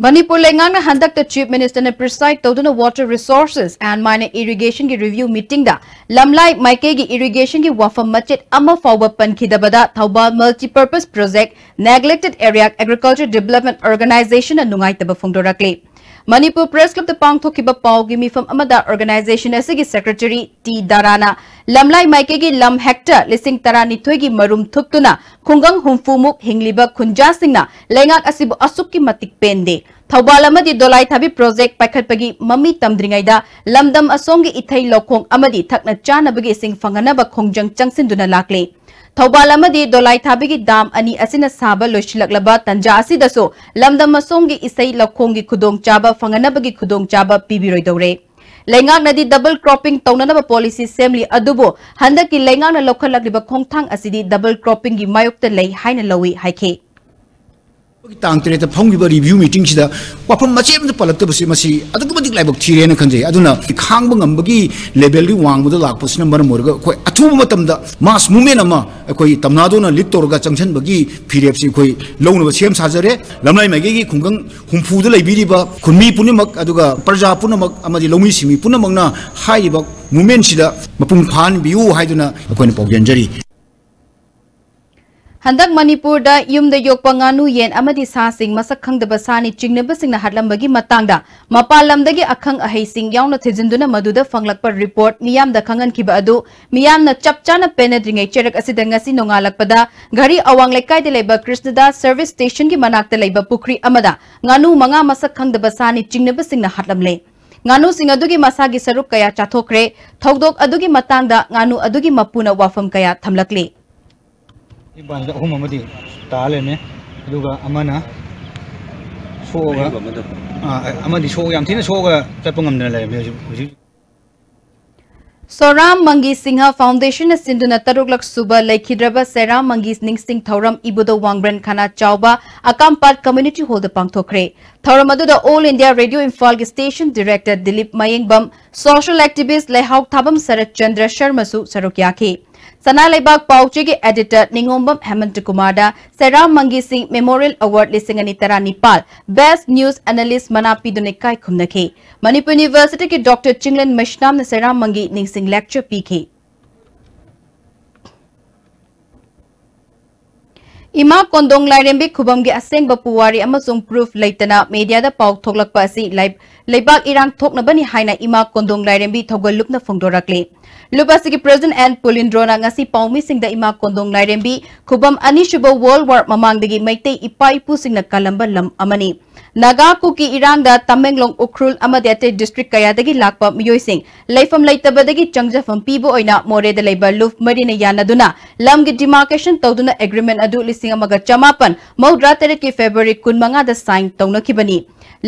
ꯃꯅꯤꯄꯨꯔ ꯂꯩꯉꯥꯛꯅ ꯍꯟꯗꯛꯇ Chief Minister ꯅ preside ꯇꯧꯗꯨꯅ Water Resources and Minor Irrigation ꯒꯤ review meeting ꯗ ꯂꯝꯂꯥꯏ ꯃꯥꯏꯀꯩꯒꯤ irrigation ꯒꯤ ꯋꯥꯐꯝ ꯃꯆꯦꯠ ꯑꯃ ꯐꯥꯎꯕ ꯄꯟꯈꯤꯗꯕꯗ Thoubal Multipurpose Project Neglected Area Agriculture Development Organization ꯅ ꯅꯨꯡꯉꯥꯏꯇꯕ ꯐꯣꯡꯗꯣꯔꯛꯂꯤ꯫ ꯃꯅꯤꯄꯨꯔ Press Club ꯇ ꯄꯥꯡꯊꯣꯛꯈꯤꯕ ꯄꯥꯎꯒꯤ ꯃꯤꯐꯝ ꯑꯃꯗ organization ꯑꯁꯤꯒꯤ secretary ꯇꯤ ꯗꯥꯔꯥꯅ ꯂꯝꯂꯥꯏ ꯃꯥꯏꯀꯩꯒꯤ ꯂꯝ hectare ꯂꯤꯁꯤꯡ ꯇꯔꯥꯅꯤꯊꯣꯏꯒꯤ ꯃꯔꯨꯝ ꯊꯨꯞꯇꯨꯅ ꯈꯨꯡꯒꯪ ꯍꯨꯝꯐꯨ ꯃꯨꯛ ꯍꯤꯡꯂꯤꯕ ꯈꯨꯟꯖꯥꯁꯤꯡꯅ ꯂꯩꯉꯥꯛ ꯑꯁꯤꯕꯨ ꯑꯁꯨꯛꯀꯤ ꯃꯇꯤꯛ ꯄꯦꯟꯗꯦ꯫ ꯊꯧꯕꯥꯜ ꯑꯃꯗꯤ ꯗꯣꯂꯥꯏꯊꯥꯕꯤ project ꯄꯥꯏꯈꯠꯄꯒꯤ ꯃꯃꯤ ꯇꯝꯗ꯭ꯔꯤꯉꯩꯗ ꯂꯝꯗꯝ ꯑꯁꯣꯝꯒꯤ ꯏꯊꯩ ꯂꯧꯈꯣꯡ ꯑꯃꯗꯤ ꯊꯛꯅ ꯆꯥꯅꯕꯒꯤ ꯏꯁꯤꯡ ꯐꯪꯍꯟꯅꯕ ꯈꯣꯡꯖꯪ ꯆꯪꯁꯤꯟꯗꯨꯅ ꯂꯥꯛꯂꯤ꯫ ꯊꯧꯕꯥꯜ ꯑꯃꯗꯤ ꯗꯣꯂꯥꯏꯊꯥꯕꯤꯒꯤ dam ꯑꯅꯤ ꯑꯁꯤꯅ ꯁꯥꯕ ꯂꯣꯏꯁꯤꯜꯂꯛꯂꯕ ꯇꯟꯖꯥ ꯑꯁꯤꯗꯁꯨ ꯂꯝꯗꯝ ꯑꯁꯣꯝꯒꯤ ꯏꯁꯩ ꯂꯧꯈꯣꯡꯒꯤ ꯈꯨꯗꯣꯡꯆꯥꯕ ꯐꯪꯍꯟꯅꯕꯒꯤ ꯈꯨꯗꯣꯡꯆꯥꯕ ꯄꯤꯕꯤꯔꯣꯏꯗꯧꯔꯦ꯫ ꯂꯩꯉꯥꯛꯅꯗꯤ double cropping ꯇꯧꯅꯅꯕ policy ꯁꯦꯝꯂꯤ, ꯑꯗꯨꯕꯨ ꯍꯟꯗꯛꯀꯤ ꯂꯩꯉꯥꯛꯅ ꯂꯧꯈꯠꯂꯛꯂꯤꯕ ꯈꯣꯡꯊꯥꯡ ꯑꯁꯤꯗꯤ double cropping ꯒꯤ ꯃꯥꯌꯣꯛꯇ ꯂꯩ ꯍꯥꯏꯅ ꯂꯧꯏ ꯍꯥꯏꯈꯤ꯫ ꯇꯥꯡ ꯇꯔꯦꯠꯇ ꯐꯝꯈꯤꯕ review meeting ꯁꯤꯗ ꯋꯥꯐꯝ ꯃꯆꯦꯠ ꯑꯃꯇ ꯄꯜꯂꯛꯇꯕꯁꯤ ꯃꯁꯤ ꯑꯗꯨꯛꯀꯤ ꯃꯇꯤꯛ ꯂꯥꯏꯕꯛ ꯊꯤꯔꯦꯅ ꯈꯟꯖꯩ꯫ ꯑꯗꯨꯅ ꯈꯥꯡꯕ ꯉꯝꯕꯒꯤ level ꯒꯤ ꯋꯥꯡꯃꯗ ꯂꯥꯛꯄꯁꯤꯅ ꯃꯔꯝ ꯑꯣꯏꯔꯒ ꯑꯩꯈꯣꯏ ꯑꯊꯨꯕ ꯃꯇꯝꯗ mass movement ꯑꯃ ꯑꯩꯈꯣꯏ ꯇꯝꯅꯥꯗꯣꯅ lead ꯇꯧꯔꯒ ꯆꯪꯁꯤꯟꯕꯒꯤ ꯐꯤꯔꯦꯞꯁꯤ ꯑꯩꯈꯣꯏ ꯂꯧꯅꯕ ꯁꯦꯝ ꯁꯥꯖꯔꯦ꯫ ꯂꯝꯂꯥꯏ ꯃꯥꯏꯀꯩꯒꯤ ꯈꯨꯡꯒꯪ ꯍꯨꯝꯐꯨꯗ ꯂꯩꯕꯤꯔꯤꯕ ꯈꯨꯟꯃꯤ ꯄꯨꯝꯅꯃꯛ ꯑꯗꯨꯒ ꯄ꯭ꯔꯖꯥ ꯄꯨꯝꯅꯃꯛ ꯑꯃꯗꯤ ꯂꯧꯃꯤ ꯁꯤꯟꯃꯤ ꯄꯨꯝꯅꯃꯛꯅ ꯍꯥꯏꯔꯤꯕ movement ꯁꯤꯗ ꯃꯄꯨꯡ ꯐꯥꯍꯟꯕꯤꯌꯨ ꯍꯥꯏꯗꯨꯅ ꯑꯩꯈꯣꯏꯅ ꯄꯥꯎꯖꯦꯟꯖꯔꯤ꯫ ꯍꯟꯗꯛ ꯃꯅꯤꯄꯨꯔꯗ ꯌꯨꯝꯗ ꯌꯣꯛꯄ ꯉꯥꯅꯨ, ꯌꯦꯟ ꯑꯃꯗꯤ ꯁꯥꯁꯤꯡ ꯃꯁꯛ ꯈꯪꯗꯕ ꯁꯥꯅꯤ ꯆꯤꯡꯅꯕꯁꯤꯡꯅ ꯍꯥꯠꯂꯝꯕꯒꯤ ꯃꯇꯥꯡꯗ ꯃꯄꯥꯟ ꯂꯝꯗꯒꯤ ꯑꯈꯪ ꯑꯍꯩꯁꯤꯡ ꯌꯥꯎꯅ ꯊꯤꯖꯤꯟꯗꯨꯅ ꯃꯗꯨꯗ ꯐꯪꯂꯛꯄ ꯔꯤꯄꯣꯔꯠ ꯃꯤꯌꯥꯝꯗ ꯈꯪꯍꯟꯈꯤꯕ ꯑꯗꯨ ꯃꯤꯌꯥꯝꯅ ꯆꯞ ꯆꯥꯅ ꯄꯦꯟꯅꯗ꯭ꯔꯤꯉꯩ ꯆꯦꯔꯛ ꯑꯁꯤꯗ ꯉꯁꯤ ꯅꯣꯡꯉꯥꯜꯂꯛꯄꯗ ꯘꯔꯤ ꯑꯋꯥꯡ ꯂꯩꯀꯥꯏꯗ ꯂꯩꯕ ꯀ꯭ꯔꯤꯁꯅꯗꯥꯁ ꯁꯔꯚꯤꯁ ꯁ꯭ꯇꯦꯁꯟꯒꯤ ꯃꯅꯥꯛꯇ ꯂꯩꯕ ꯄꯨꯈ꯭ꯔꯤ ꯑꯃꯗ ꯉꯥꯅꯨ ꯃꯉꯥ ꯃꯁꯛ ꯈꯪꯗꯕ ꯁꯥꯅꯤ ꯆꯤꯡꯅꯕꯁꯤꯡꯅ ꯍꯥꯠꯂꯝꯂꯦ꯫ ꯉꯥꯅꯨꯁꯤꯡ ꯑꯗꯨꯒꯤ ꯃꯁꯥꯒꯤ ꯁꯔꯨꯛ ꯀꯌꯥ ꯆꯥꯊꯣꯛꯈ꯭ꯔꯦ꯫ ꯊꯧꯗꯣꯛ ꯑꯗꯨꯒꯤ ꯃꯇꯥꯡꯗ ꯉꯥꯅꯨ ꯑꯗꯨꯒꯤ ꯃꯄꯨꯅ ꯋꯥꯐꯝ ꯀꯌꯥ ꯊꯝꯂꯛꯂꯤ꯫ ꯏꯕꯥꯅꯤꯗ ꯑꯍꯨꯝ ꯑꯃꯗꯤ ꯇꯥ ꯂꯩꯔꯝꯃꯦ, ꯑꯗꯨꯒ ꯑꯃꯅ ꯁꯣꯛꯑꯒ, ꯑꯍꯦꯟꯕ ꯑꯃꯗ꯫ ꯑꯥ, ꯑꯃꯗꯤ ꯁꯣꯛ-, ꯌꯥꯝ ꯊꯤꯅ ꯁꯣꯛꯑꯒ ꯆꯠꯄ ꯉꯝꯗꯅ ꯂꯩꯔꯝꯃꯦ ꯍꯧꯖꯤꯛ, ꯍꯧꯖꯤꯛ꯫ ꯁꯣꯔꯥꯝ ꯃꯪꯒꯤ ꯁꯤꯡꯍ ꯐꯥꯎꯟꯗꯦꯁꯟꯅ ꯁꯤꯟꯗꯨꯅ ꯇꯔꯨꯛꯂꯛ ꯁꯨꯕ ꯂꯩꯈꯤꯗ꯭ꯔꯕ ꯁꯦꯔꯥꯝ ꯃꯪꯒꯤ ꯅꯤꯡꯁꯤꯡ ꯊꯧꯔꯝ ꯏꯕꯨꯙꯧ ꯋꯥꯡꯕ꯭ꯔꯦꯟ ꯈꯅꯥ ꯆꯥꯎꯕ ꯑꯀꯥꯝꯄꯥꯠ ꯀꯝꯃ꯭ꯌꯨꯅꯤꯇꯤ ꯍꯣꯜꯗ ꯄꯥꯡꯊꯣꯛꯈ꯭ꯔꯦ꯫ ꯊꯧꯔꯝ ꯑꯗꯨꯗ ꯑꯣꯜ ꯏꯟꯗꯤꯌꯥ ꯔꯦꯗꯤꯑꯣ ꯏꯝꯐꯥꯜꯒꯤ ꯁ꯭ꯇꯦꯁꯟ ꯗꯤꯔꯦꯛꯇꯔ ꯗꯤꯂꯤꯞ ꯃꯌꯦꯡꯕꯝ, ꯁꯣꯁꯤꯌꯦꯜ ꯑꯦꯛꯇꯤꯚꯤꯁ꯭ꯠ ꯂꯩꯍꯥꯎ ꯊꯥꯕꯝ ꯁꯔꯠ ꯆꯟꯗ꯭ꯔ ꯁꯔꯃꯁꯨ ꯁꯔꯨꯛ ꯌꯥꯈꯤ꯫ ꯁꯅꯥ ꯂꯩꯕꯥꯛ ꯄꯥꯎꯆꯦꯒꯤ ꯑꯦꯗꯤꯇꯔ ꯅꯤꯉꯣꯝꯕꯝ ꯍꯦꯃꯟꯇ ꯀꯨꯃꯥꯔꯗ ꯁꯦꯔꯥꯝ ꯃꯪꯒꯤ ꯁꯤꯡ ꯃꯦꯃꯣꯔꯤꯌꯦꯜ ꯑꯦꯋꯥꯔꯗ ꯂꯤꯁꯤꯡ ꯑꯅꯤ ꯇꯔꯥꯅꯤꯄꯥꯜ ꯕꯦꯁ꯭ꯠ ꯅ꯭ꯌꯨꯁ ꯑꯦꯅꯥꯂꯤꯁ꯭ꯠ ꯃꯅꯥ ꯄꯤꯗꯨꯅ ꯏꯀꯥꯏ ꯈꯨꯝꯅꯈꯤ꯫ ꯃꯅꯤꯄꯨꯔ ꯌꯨꯅꯤꯚꯔꯁꯤꯇꯤꯒꯤ ꯗꯣꯛꯇꯔ ꯆꯤꯡꯂꯦꯟ ꯃꯩꯁꯅꯥꯝꯅ ꯁꯦꯔꯥꯝ ꯃꯪꯒꯤ ꯅꯤꯡꯁꯤꯡ ꯂꯦꯛꯆꯔ ꯄꯤꯈꯤ꯫ ꯏꯃꯥ ꯀꯣꯟꯗꯣꯡ ꯂꯥꯏꯔꯦꯝꯕꯤ ꯈꯨꯕꯝꯒꯤ ꯑꯁꯦꯡꯕ ꯄꯨꯋꯥꯔꯤ ꯑꯃꯁꯨꯡ ꯄ꯭ꯔꯨꯐ ꯂꯩꯇꯅ ꯃꯦꯗꯤꯌꯥꯗ ꯄꯥꯎ ꯊꯣꯛꯂꯛꯄ ꯑꯁꯤ ꯂꯩ-, ꯂꯩꯕꯥꯛ ꯏꯔꯥꯡ ꯊꯣꯛꯅꯕꯅꯤ ꯍꯥꯏꯅ ꯏꯃꯥ ꯀꯣꯟꯗꯣꯡ ꯂꯥꯏꯔꯦꯝꯕꯤ ꯊꯧꯒꯜ ꯂꯨꯞꯅ ꯐꯣꯡꯗꯣꯔꯛꯂꯤ꯫ ꯂꯨꯞ ꯑꯁꯤꯒꯤ ꯄ꯭ꯔꯦꯁꯤꯗꯦꯟꯠ ꯑꯦꯟ ꯄꯨꯂꯤꯟꯗ꯭ꯔꯣꯅ ꯉꯁꯤ ꯄꯥꯎꯃꯤꯁꯤꯡꯗ ꯏꯃꯥ ꯀꯣꯟꯗꯣꯡ ꯂꯥꯏꯔꯦꯝꯕꯤ ꯈꯨꯕꯝ ꯑꯅꯤꯁꯨꯕ ꯋꯥꯔꯜꯗ ꯋꯥꯔ ꯃꯃꯥꯡꯗꯒꯤ ꯃꯩꯇꯩ ꯏꯄꯥ ꯏꯄꯨꯁꯤꯡꯅ ꯀꯜꯂꯝꯕ ꯂꯝ ꯑꯃꯅꯤ꯫ ꯅꯥꯒꯥ ꯀꯨꯀꯤ ꯏꯔꯥꯡꯗ ꯇꯃꯦꯡꯂꯣꯡ, ꯎꯈ꯭ꯔꯨꯜ ꯑꯃꯗꯤ ꯑꯇꯩ ꯗꯤꯁꯇ꯭ꯔꯤꯛ ꯀꯌꯥꯗꯒꯤ ꯂꯥꯛꯄ ꯃꯤꯑꯣꯏꯁꯤꯡ ꯂꯩꯐꯝ ꯂꯩꯇꯕꯗꯒꯤ ꯆꯪꯖꯐꯝ ꯄꯤꯕ ꯑꯣꯏꯅ ꯃꯣꯔꯦꯗ ꯂꯩꯕ ꯂꯨꯞ ꯃꯔꯤꯅ ꯌꯥꯅꯗꯨꯅ ꯂꯝꯒꯤ ꯗꯤꯃꯥꯔꯀꯦꯁꯟ ꯇꯧꯗꯨꯅ ꯑꯦꯒ꯭ꯔꯤꯃꯦꯟꯠ ꯑꯗꯨ ꯂꯤꯁꯤꯡ ꯑꯃꯒ ꯆꯃꯥꯄꯟ ꯃꯧꯗ꯭ꯔꯥ ꯇꯔꯦꯠꯀꯤ ꯐꯦꯕ꯭ꯔꯨꯋꯥꯔꯤ ꯀꯨꯟꯃꯉꯥꯗ ꯁꯥꯏꯟ ꯇꯧꯅꯈꯤꯕꯅꯤ꯫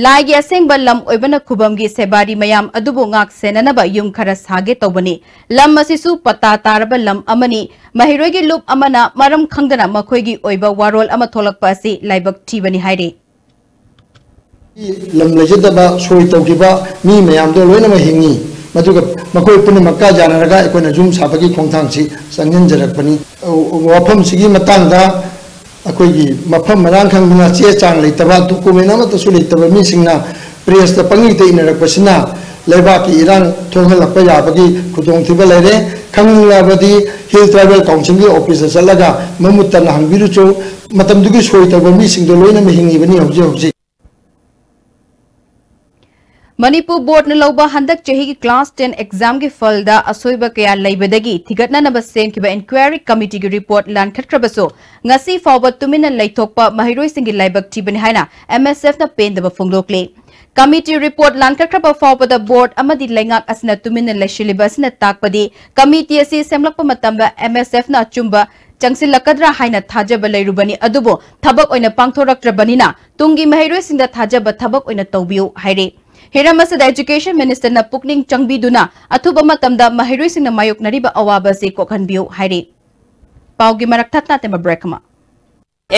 ꯂꯥꯏꯒꯤ ꯑꯁꯦꯡꯕ ꯂꯝ ꯑꯣꯏꯕꯅ ꯈꯨꯕꯝꯒꯤ ꯁꯦꯕꯥꯔꯤ ꯃꯌꯥꯝ ꯑꯗꯨꯕꯨ ꯉꯥꯛ ꯁꯦꯟꯅꯅꯕ ꯌꯨꯝ ꯈꯔ ꯁꯥꯒꯦ ꯇꯧꯕꯅꯤ꯫ ꯂꯝ ꯑꯁꯤꯁꯨ ꯄꯇꯥ ꯇꯥꯔꯕ ꯂꯝ ꯑꯃꯅꯤ꯫ ꯃꯍꯩꯔꯣꯏꯒꯤ ꯂꯨꯞ ꯑꯃꯅ ꯃꯔꯝ ꯈꯪꯗꯅ ꯃꯈꯣꯏꯒꯤ ꯑꯣꯏꯕ ꯋꯥꯔꯣꯜ ꯑꯃ ꯊꯣꯛꯂꯛꯄ ꯑꯁꯤ ꯂꯥꯏꯕꯛ ꯊꯤꯕꯅꯤ ꯍꯥꯏꯔꯤ꯫ ꯂꯝ ꯂꯩꯖꯗꯕ ꯁꯣꯏ ꯇꯧꯈꯤꯕ ꯃꯤ ꯃꯌꯥꯝꯗꯣ ꯂꯣꯏꯅꯃꯛ ꯍꯤꯡꯉꯤ꯫ ꯃꯗꯨꯒ ꯃꯈꯣꯏ ꯄꯨꯝꯅꯃꯛꯀ ꯌꯥꯅꯔꯒ ꯑꯩꯈꯣꯏꯅ ꯌꯨꯝ ꯁꯥꯕꯒꯤ ꯈꯣꯡꯊꯥꯡꯁꯤ ꯆꯪꯁꯤꯟꯖꯔꯛꯄꯅꯤ꯫ ꯋꯥꯐꯝꯁꯤꯒꯤ ꯃꯇꯥꯡꯗ ꯑꯩꯈꯣꯏꯒꯤ ꯃꯐꯝ ꯃꯔꯥꯡ ꯈꯪꯗꯅ ꯆꯦ ꯆꯥꯡ ꯂꯩꯇꯕ, ꯗꯣꯀꯨꯃꯦꯟ ꯑꯃꯠꯇꯁꯨ ꯂꯩꯇꯕ ꯃꯤꯁꯤꯡꯅ ꯄ꯭ꯔꯦꯁꯇ ꯄꯪꯏꯗ ꯏꯅꯔꯛꯄꯁꯤꯅ ꯂꯩꯕꯥꯛꯀꯤ ꯏꯔꯥꯡ ꯊꯣꯛꯍꯜꯂꯛꯄ ꯌꯥꯕꯒꯤ ꯈꯨꯗꯣꯡꯊꯤꯕ ꯂꯩꯔꯦ꯫ ꯈꯪꯅꯤꯡꯂꯕꯗꯤ Hill Tribal Councilꯒꯤ officeꯇ ꯆꯠꯂꯒ ꯃꯃꯨꯠ ꯇꯥꯅ ꯍꯪꯕꯤꯔꯨꯆꯣ꯫ ꯃꯇꯝꯗꯨꯒꯤ ꯁꯣꯏ ꯇꯧꯕ ꯃꯤꯁꯤꯡꯗꯣ ꯂꯣꯏꯅꯃꯛ ꯍꯤꯡꯉꯤꯕꯅꯤ ꯍꯧꯖꯤꯛ ꯍꯧꯖꯤꯛ꯫ ꯃꯅꯤꯄꯨꯔ ꯕꯣꯔꯗꯅ ꯂꯧꯕ ꯍꯟꯗꯛ ꯆꯍꯤꯒꯤ class ten examꯒꯤ ꯐꯜꯗ ꯑꯁꯣꯏꯕ ꯀꯌꯥ ꯂꯩꯕꯗꯒꯤ ꯊꯤꯒꯠꯅꯅꯕ ꯁꯦꯝꯈꯤꯕ inquiry committeeꯒꯤ report ꯂꯥꯟꯈꯠꯈ꯭ꯔꯕꯁꯨ, ꯉꯁꯤ ꯐꯥꯎꯕ ꯇꯨꯃꯤꯟꯅ ꯂꯩꯊꯣꯛꯄ ꯃꯍꯩꯔꯣꯏꯁꯤꯡꯒꯤ ꯂꯥꯏꯕꯛ ꯊꯤꯕꯅꯤ ꯍꯥꯏꯅ M S Fꯅ ꯄꯦꯟꯗꯕ ꯐꯣꯡꯗꯣꯛꯂꯤ꯫ Committee report ꯂꯥꯟꯈꯠꯈ꯭ꯔꯕ ꯐꯥꯎꯕꯗ ꯕꯣꯔꯗ ꯑꯃꯗꯤ ꯂꯩꯉꯥꯛ ꯑꯁꯤꯅ ꯇꯨꯃꯤꯟꯅ ꯂꯩꯁꯤꯜꯂꯤꯕ ꯑꯁꯤꯅ ꯇꯥꯛꯄꯗꯤ, committee ꯑꯁꯤ ꯁꯦꯝꯂꯛꯄ ꯃꯇꯝꯗ M S Fꯅ ꯑꯆꯨꯝꯕ ꯆꯪꯁꯤꯜꯂꯛꯀꯗ꯭ꯔꯥ ꯍꯥꯏꯅ ꯊꯥꯖꯕ ꯂꯩꯔꯨꯕꯅꯤ, ꯑꯗꯨꯕꯨ ꯊꯕꯛ ꯑꯣꯏꯅ ꯄꯥꯡꯊꯣꯔꯛꯇ꯭ꯔꯕꯅꯤꯅ, ꯇꯨꯡꯒꯤ ꯃꯍꯩꯔꯣꯏꯁꯤꯡꯗ ꯊꯥꯖꯕ ꯊꯕꯛ ꯑꯣꯏꯅ ꯇꯧꯕꯤꯌꯨ ꯍꯥꯏꯔꯤ꯫ ꯍꯤꯔꯝ ꯑꯁꯤꯗ Education Ministerꯅ ꯄꯨꯛꯅꯤꯡ ꯆꯪꯕꯤꯗꯨꯅ ꯑꯊꯨꯕ ꯃꯇꯝꯗ ꯃꯍꯩꯔꯣꯏꯁꯤꯡꯅ ꯃꯥꯌꯣꯛꯅꯔꯤꯕ ꯑꯋꯥꯕ ꯑꯁꯤ ꯀꯣꯛꯍꯟꯕꯤꯌꯨ ꯍꯥꯏꯔꯤ꯫ ꯄꯥꯎꯒꯤ ꯃꯔꯛ ꯊꯠꯅ ꯇꯦꯝꯕ break ꯑꯃ꯫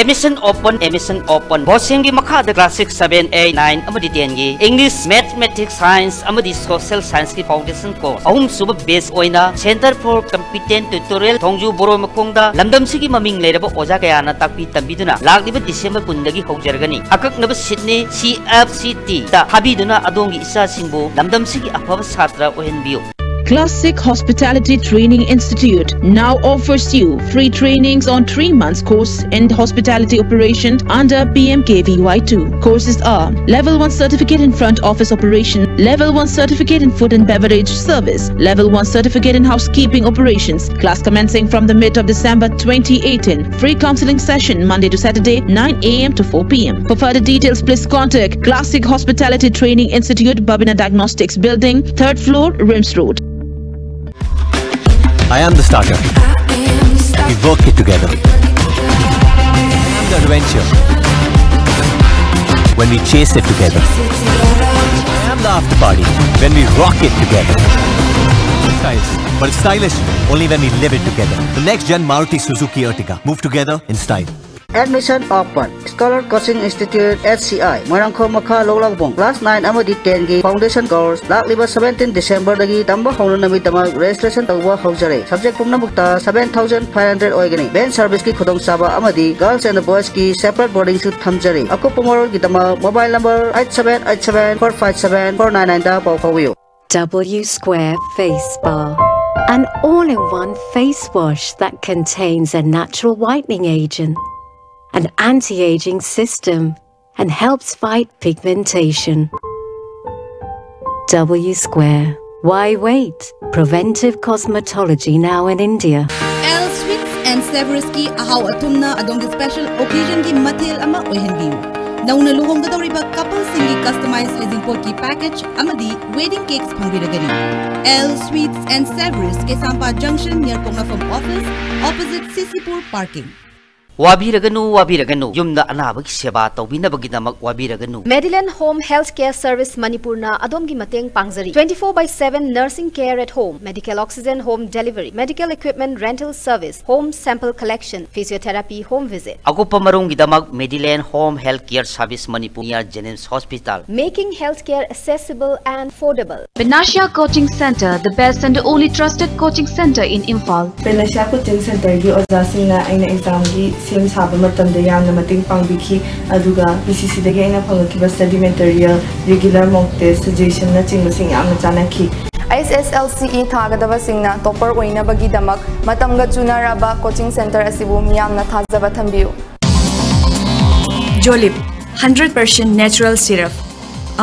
Admission open, admission open꯫ ꯕꯣꯁꯦꯝꯒꯤ ꯃꯈꯥꯗ class six, seven, eight, nine ꯑꯃꯗꯤ tenꯒꯤ English, Mathematics, Science ꯑꯃꯗꯤ Social Scienceꯀꯤ foundation course ꯑꯍꯨꯝꯁꯨꯕ batch ꯑꯣꯏꯅ Center for Competent Tutorial ꯊꯣꯡꯖꯨ ꯕꯣꯔꯣꯏ ꯃꯈꯣꯡꯗ ꯂꯝꯗꯝꯁꯤꯒꯤ ꯃꯃꯤꯡ ꯂꯩꯔꯕ ꯑꯣꯖꯥ ꯀꯌꯥꯅ ꯇꯥꯛꯄꯤ ꯇꯝꯕꯤꯗꯨꯅ ꯂꯥꯛꯂꯤꯕ December ꯀꯨꯟꯗꯒꯤ ꯍꯧꯖꯔꯒꯅꯤ꯫ ꯑꯀꯛꯅꯕ seatꯅꯤ CFCTꯗ ꯊꯥꯕꯤꯗꯨꯅ ꯑꯗꯣꯝꯒꯤ ꯏꯆꯥꯁꯤꯡꯕꯨ ꯂꯝꯗꯝꯁꯤꯒꯤ ꯑꯐꯕ ꯁꯥꯇ꯭ꯔ ꯑꯣꯏꯍꯟꯕꯤꯌꯨ꯫ Classic Hospitality Training Institute now offers you free trainings on three months course in hospitality operation under P M K V Y two. Courses are Level one Certificate in Front Office Operation, Level one Certificate in Food and Beverage Service, Level one Certificate in Housekeeping Operations. Class commencing from the mid of December twenty eighteen. Free counseling session Monday to Saturday, nine a m to four p m. For further details, please contact Classic Hospitality Training Institute, Babina Diagnostics Building, third floor, RIMS Road. I am the starter. We work it together. I am the adventure. When we chase it together. I am the after party. When we rock it together. Styles, but it's stylish only when we live it together. The next gen Maruti Suzuki Ertiga. Move together in style. Admission open. Scholar Coaching Institute, S C I, Moirangkhom ꯃꯈꯥ ꯂꯧꯂꯥꯡꯕꯨꯡ, class nine ꯑꯃꯗꯤ tenꯒꯤ foundation course ꯂꯥꯛꯂꯤꯕ seventeen Decemberꯗꯒꯤ ꯇꯝꯕ ꯍꯧꯅꯅꯕꯒꯤꯗꯃꯛ registration ꯇꯧꯕ ꯍꯧꯖꯔꯦ꯫ Subject ꯄꯨꯝꯅꯃꯛꯇ seven thousand five hundred ꯑꯣꯏꯒꯅꯤ꯫ Van serviceꯀꯤ ꯈꯨꯗꯣꯡꯆꯥꯕ ꯑꯃꯗꯤ girls and boysꯀꯤ separate boardingꯁꯨ ꯊꯝꯖꯔꯤ꯫ ꯑꯀꯨꯞꯄ ꯃꯔꯣꯜꯒꯤꯗꯃꯛ mobile number eight seven eight seven four five seven four nine nineꯗ ꯄꯥꯎ ꯐꯥꯎꯕꯤꯌꯨ꯫ W Square Face Spa. An all-in-one face wash that contains a natural whitening agent, an anti-aging system, and helps fight pigmentation. W Square. Why wait? Preventive cosmetology now in India. L Sweets and Savories ꯀꯤ ꯑꯍꯥꯎ ꯑꯊꯨꯝꯅ ꯑꯗꯣꯝꯒꯤ special occasion ꯒꯤ ꯃꯊꯦꯜ ꯑꯃ ꯑꯣꯏꯍꯟꯕꯤꯌꯨ꯫ ꯅꯧꯅ ꯂꯨꯍꯣꯡꯒꯗꯧꯔꯤꯕ couple ꯁꯤꯡꯒꯤ customize ꯍꯩꯖꯤꯡꯄꯣꯠꯀꯤ package ꯑꯃꯗꯤ wedding cakes ꯐꯪꯕꯤꯔꯒꯅꯤ꯫ L Sweets and Savories, Keishampat junction, near ꯄꯣꯛꯅꯐꯝ office, opposite C C Pur parking. ꯋꯥꯕꯤꯔꯒꯅꯨ, ꯋꯥꯕꯤꯔꯒꯅꯨ꯫ ꯌꯨꯝꯗ ꯑꯅꯥꯕꯒꯤ ꯁꯦꯕꯥ ꯇꯧꯕꯤꯅꯕꯒꯤꯗꯃꯛ ꯋꯥꯕꯤꯔꯒꯅꯨ꯫ Medilane Home Healthcare Service ꯃꯅꯤꯄꯨꯔꯅ ꯑꯗꯣꯝꯒꯤ ꯃꯇꯦꯡ ꯄꯥꯡꯖꯔꯤ꯫ Twenty four by seven nursing care at home, medical oxygen home delivery, medical equipment rental service, home sample collection, physiotherapy home visit. ꯑꯀꯨꯞꯄ ꯃꯔꯣꯜꯒꯤꯗꯃꯛ Medilane Home Healthcare Service Manipur, near Jenims Hospital. Making healthcare accessible and affordable. Panacea Coaching Center, the best and only trusted coaching center in Imphal. Panacea Coaching Centerꯒꯤ ꯑꯣꯖꯥꯁꯤꯡꯅ ꯑꯩꯅ examꯒꯤ ꯁꯦꯝ ꯁꯥꯕ ꯃꯇꯝꯗ ꯌꯥꯝꯅ ꯃꯇꯦꯡ ꯄꯥꯡꯕꯤꯈꯤ, ꯑꯗꯨꯒ P C Cꯗꯒꯤ ꯑꯩꯅ ꯐꯪꯂꯛꯈꯤꯕ study material, regular mock test, suggestionꯅꯆꯤꯡꯕꯁꯤꯡ ꯌꯥꯝꯅ ꯆꯥꯟꯅꯈꯤ꯫ H S L C E ꯊꯥꯒꯗꯕꯁꯤꯡꯅ topper ꯑꯣꯏꯅꯕꯒꯤꯗꯃꯛ ꯃꯇꯝꯒ ꯆꯨꯅꯔꯕ coaching center ꯑꯁꯤꯕꯨ ꯃꯤꯌꯥꯝꯅ ꯊꯥꯖꯕ ꯊꯝꯕꯤꯌꯨ꯫ Jolib, hundred percent natural syrup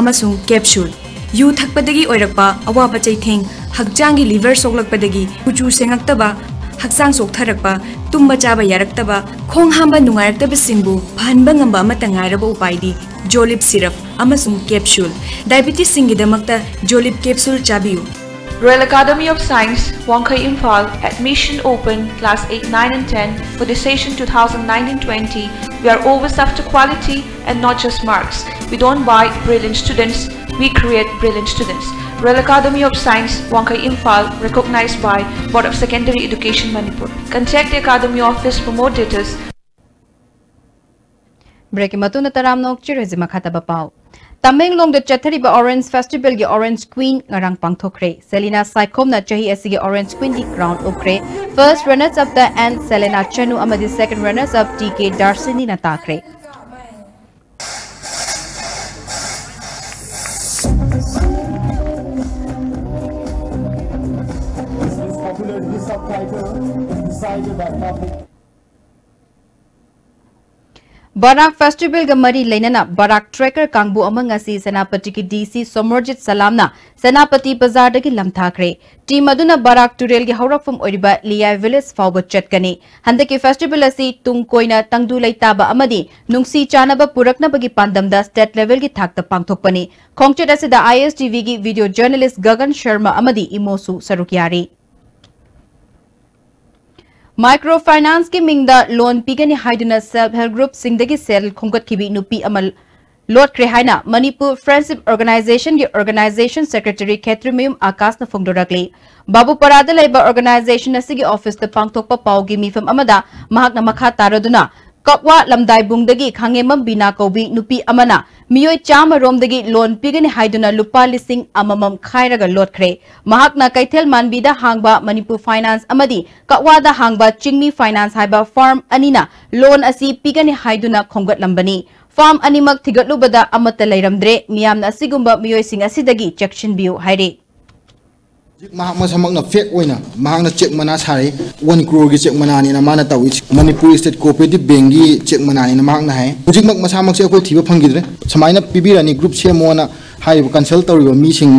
ꯑꯃꯁꯨꯡ capsule꯫ ꯌꯨ ꯊꯛꯄꯗꯒꯤ ꯑꯣꯏꯔꯛꯄ ꯑꯋꯥꯕ ꯆꯩꯊꯦꯡ, ꯍꯛꯆꯥꯡꯒꯤ liver ꯁꯣꯛꯂꯛꯄꯗꯒꯤ ꯀꯨꯆꯨ ꯁꯦꯡꯉꯛꯇꯕ, ꯍꯛꯆꯥꯡ ꯆꯣꯛꯊꯔꯛꯄ, ꯇꯨꯝꯕ ꯆꯥꯕ ꯌꯥꯔꯛꯇꯕ, ꯈꯣꯡ ꯍꯥꯝꯕ ꯅꯨꯡꯉꯥꯏꯔꯛꯇꯕꯁꯤꯡꯕꯨ ꯐꯍꯟꯕ ꯉꯝꯕ ꯑꯃꯠꯇ ꯉꯥꯏꯔꯕ ꯎꯄꯥꯏꯗꯤ Jolib syrup ꯑꯃꯁꯨꯡ capsule꯫ Diabetesꯁꯤꯡꯒꯤꯗꯃꯛꯇ Jolib capsule ꯆꯥꯕꯤꯌꯨ꯫ Royal Academy of Science, Wangkhei, Imphal. Admission open, class eight, nine and ten for the session two thousand nineteen twenty. We are always after quality and not just marks. We don't buy brilliant students, we create brilliant students. Royal Academy of Science, Wangkhei, Imphal, recognized by Board of Secondary Education, Manipur. Contact the Academy office for more details. Breakꯀꯤ ꯃꯇꯨꯡꯗ ꯇꯔꯥꯝꯅ ꯑꯣꯛꯆꯔꯁꯤ꯫ ꯃꯈꯥ ꯇꯥꯕ ꯄꯥꯎ꯫ ꯇꯃꯦꯡꯂꯣꯡꯗ ꯆꯠꯊꯔꯤꯕ Orange Festivalꯒꯤ Orange Queen ꯉꯔꯥꯡ ꯄꯥꯡꯊꯣꯛꯈ꯭ꯔꯦ꯫ Selina ꯁꯥꯏꯈꯣꯝꯅ ꯆꯍꯤ ꯑꯁꯤꯒꯤ Orange Queenꯒꯤ crown ꯎꯞꯈ꯭ꯔꯦ꯫ First runners upꯇ N Selina ꯆꯅꯨ ꯑꯃꯗꯤ second runners up T K ꯗꯥꯔꯁꯤꯅꯤꯅ ꯇꯥꯈ꯭ꯔꯦ꯫ Barak Festival ga ꯃꯔꯤ ꯂꯩꯅꯅ ꯕꯔꯥꯛ ꯇ꯭ꯔꯦꯀꯔ ꯀꯥꯡꯕꯨ ꯑꯃ ꯉꯁꯤ ꯁꯦꯅꯥꯄꯇꯤꯒꯤ ꯗꯤ ꯁꯤ ꯁꯣꯃꯔꯖꯤꯠ ꯁꯂꯥꯝꯅ ꯁꯦꯅꯥꯄꯇꯤ ꯕꯖꯥꯔꯗꯒꯤ ꯂꯝꯊꯥꯈ꯭ꯔꯦ꯫ ꯇꯤꯝ ꯑꯗꯨꯅ ꯕꯔꯥꯛ ꯇꯨꯔꯦꯜꯒꯤ ꯍꯧꯔꯛꯐꯝ ꯑꯣꯏꯔꯤꯕ ꯂꯤꯌꯥꯏ ꯚꯤꯂꯦꯖ ꯐꯥꯎꯕ ꯆꯠꯀꯅꯤ꯫ ꯍꯟꯗꯛꯀꯤ ꯐꯦꯁꯇꯤꯚꯦꯜ ꯑꯁꯤ ꯇꯨꯡ ꯀꯣꯏꯅ ꯇꯪꯗꯨ ꯂꯩꯇꯥꯕ ꯑꯃꯗꯤ ꯅꯨꯡꯁꯤ ꯆꯥꯟꯅꯕ ꯄꯨꯔꯛꯅꯕꯒꯤ ꯄꯥꯟꯗꯝꯗ ꯁ꯭ꯇꯦꯠ ꯂꯦꯚꯦꯜꯒꯤ ꯊꯥꯛꯇ ꯄꯥꯡꯊꯣꯛꯄꯅꯤ꯫ ꯈꯣꯡꯆꯠ ꯑꯁꯤꯗ ꯑꯥꯏ ꯑꯦꯁ ꯇꯤ ꯚꯤꯒꯤ ꯚꯤꯗꯤꯑꯣ ꯖꯔꯅꯦꯂꯤꯁ ꯒꯒꯟ ꯁꯔꯃ ꯑꯃꯗꯤ ꯏꯃꯣꯁꯨ ꯁꯔꯨꯛ ꯌꯥꯔꯤ꯫ ꯃꯥꯏꯀ꯭ꯔꯣ ꯐꯥꯏꯅꯥꯟꯁꯀꯤ ꯃꯤꯡꯗ ꯂꯣꯟ ꯄꯤꯒꯅꯤ ꯍꯥꯏꯗꯨꯅ ꯁꯦꯜꯐ ꯍꯦꯜꯞ ꯒ꯭ꯔꯨꯞꯁꯤꯡꯗꯒꯤ ꯁꯦꯜ ꯈꯣꯝꯒꯠꯈꯤꯕꯤ ꯅꯨꯄꯤ ꯑꯃ ꯂꯣꯠꯈ꯭ꯔꯦ ꯍꯥꯏꯅ ꯃꯅꯤꯄꯨꯔ ꯐ꯭ꯔꯦꯟꯗꯁꯤꯞ ꯑꯣꯔꯒꯅꯥꯏꯖꯦꯁꯟꯒꯤ ꯑꯣꯔꯒꯅꯥꯏꯖꯦꯁꯟ ꯁꯦꯀ꯭ꯔꯦꯇꯔꯤ ꯈꯦꯇ꯭ꯔꯤꯃꯌꯨꯝ ꯑꯥꯀꯥꯁꯅ ꯐꯣꯡꯗꯣꯔꯛꯂꯤ꯫ ꯕꯥꯕꯨꯄꯥꯔꯥꯗ ꯂꯩꯕ ꯑꯣꯔꯒꯅꯥꯏꯖꯦꯁꯟ ꯑꯁꯤꯒꯤ ꯑꯣꯐꯤꯁꯇ ꯄꯥꯡꯊꯣꯛꯄ ꯄꯥꯎꯒꯤ ꯃꯤꯐꯝ ꯑꯃꯗ ꯃꯍꯥꯛꯅ ꯃꯈꯥ ꯇꯥꯔꯗꯨꯅ ꯀꯛꯋꯥ ꯂꯝꯗꯥꯏꯕꯨꯡꯗꯒꯤ ꯈꯥꯉꯦꯝꯕꯝ ꯕꯤꯅꯥ ꯀꯧꯕꯤ ꯅꯨꯄꯤ ꯑꯃꯅ ꯃꯤꯑꯣꯏ ꯆꯥꯝꯃ ꯔꯣꯝꯗꯒꯤ ꯂꯣꯟ ꯄꯤꯒꯅꯤ ꯍꯥꯏꯗꯨꯅ ꯂꯨꯄꯥ ꯂꯤꯁꯤꯡ ꯑꯃꯃꯝ ꯈꯥꯏꯔꯒ ꯂꯣꯠꯈ꯭ꯔꯦ꯫ ꯃꯍꯥꯛꯅ ꯀꯩꯊꯦꯜ ꯃꯥꯟꯕꯤꯗ ꯍꯥꯡꯕ ꯃꯅꯤꯄꯨꯔ ꯐꯥꯏꯅꯥꯟꯁ ꯑꯃꯗꯤ ꯀꯛꯋꯥꯗ ꯍꯥꯡꯕ ꯆꯤꯡꯃꯤ ꯐꯥꯏꯅꯥꯟꯁ ꯍꯥꯏꯕ ꯐꯥꯔꯝ ꯑꯅꯤꯅ ꯂꯣꯟ ꯑꯁꯤ ꯄꯤꯒꯅꯤ ꯍꯥꯏꯗꯨꯅ ꯈꯣꯝꯒꯠꯂꯝꯕꯅꯤ꯫ ꯐꯥꯔꯝ ꯑꯅꯤꯃꯛ ꯊꯤꯒꯠꯂꯨꯕꯗ ꯑꯃꯠꯇ ꯂꯩꯔꯝꯗ꯭ꯔꯦ꯫ ꯃꯤꯌꯥꯝꯅ ꯑꯁꯤꯒꯨꯝꯕ ꯃꯤꯑꯣꯏꯁꯤꯡ ꯑꯁꯤꯗꯒꯤ ꯆꯦꯛꯁꯤꯟꯕꯤꯌꯨ ꯍꯥꯏꯔꯤ꯫ ꯍꯧꯖꯤꯛ ꯃꯍꯥꯛ ꯃꯁꯥꯃꯛꯅ ꯐꯦꯛ ꯑꯣꯏꯅ ꯃꯍꯥꯛꯅ ꯆꯦꯛ ꯃꯅꯥ ꯁꯥꯔꯤ꯫ ꯋꯥꯟ ꯀ꯭ꯔꯣꯔꯒꯤ ꯆꯦꯛ ꯃꯅꯥꯅꯦꯅ ꯃꯥꯅ ꯇꯧꯏ꯫ ꯃꯅꯤꯄꯨꯔ ꯁ꯭ꯇꯦꯠ ꯀꯣꯑꯣꯄꯔꯦꯇꯤꯚ ꯕꯦꯡꯒꯤ ꯆꯦꯛ ꯃꯅꯥꯅꯦꯅ ꯃꯍꯥꯛꯅ ꯍꯥꯏ꯫ ꯍꯧꯖꯤꯛꯃꯛ ꯃꯁꯥꯃꯛꯁꯦ ꯑꯩꯈꯣꯏ ꯊꯤꯕ ꯐꯪꯈꯤꯗ꯭ꯔꯦ꯫ ꯁꯨꯃꯥꯏꯅ ꯄꯤꯕꯤꯔꯅꯤ, ꯒ꯭ꯔꯨꯞ ꯁꯦꯝꯃꯣꯅ ꯍꯥꯏꯔꯤꯕ ꯀꯟꯁꯜ ꯇꯧꯔꯤꯕ ꯃꯤꯁꯤꯡ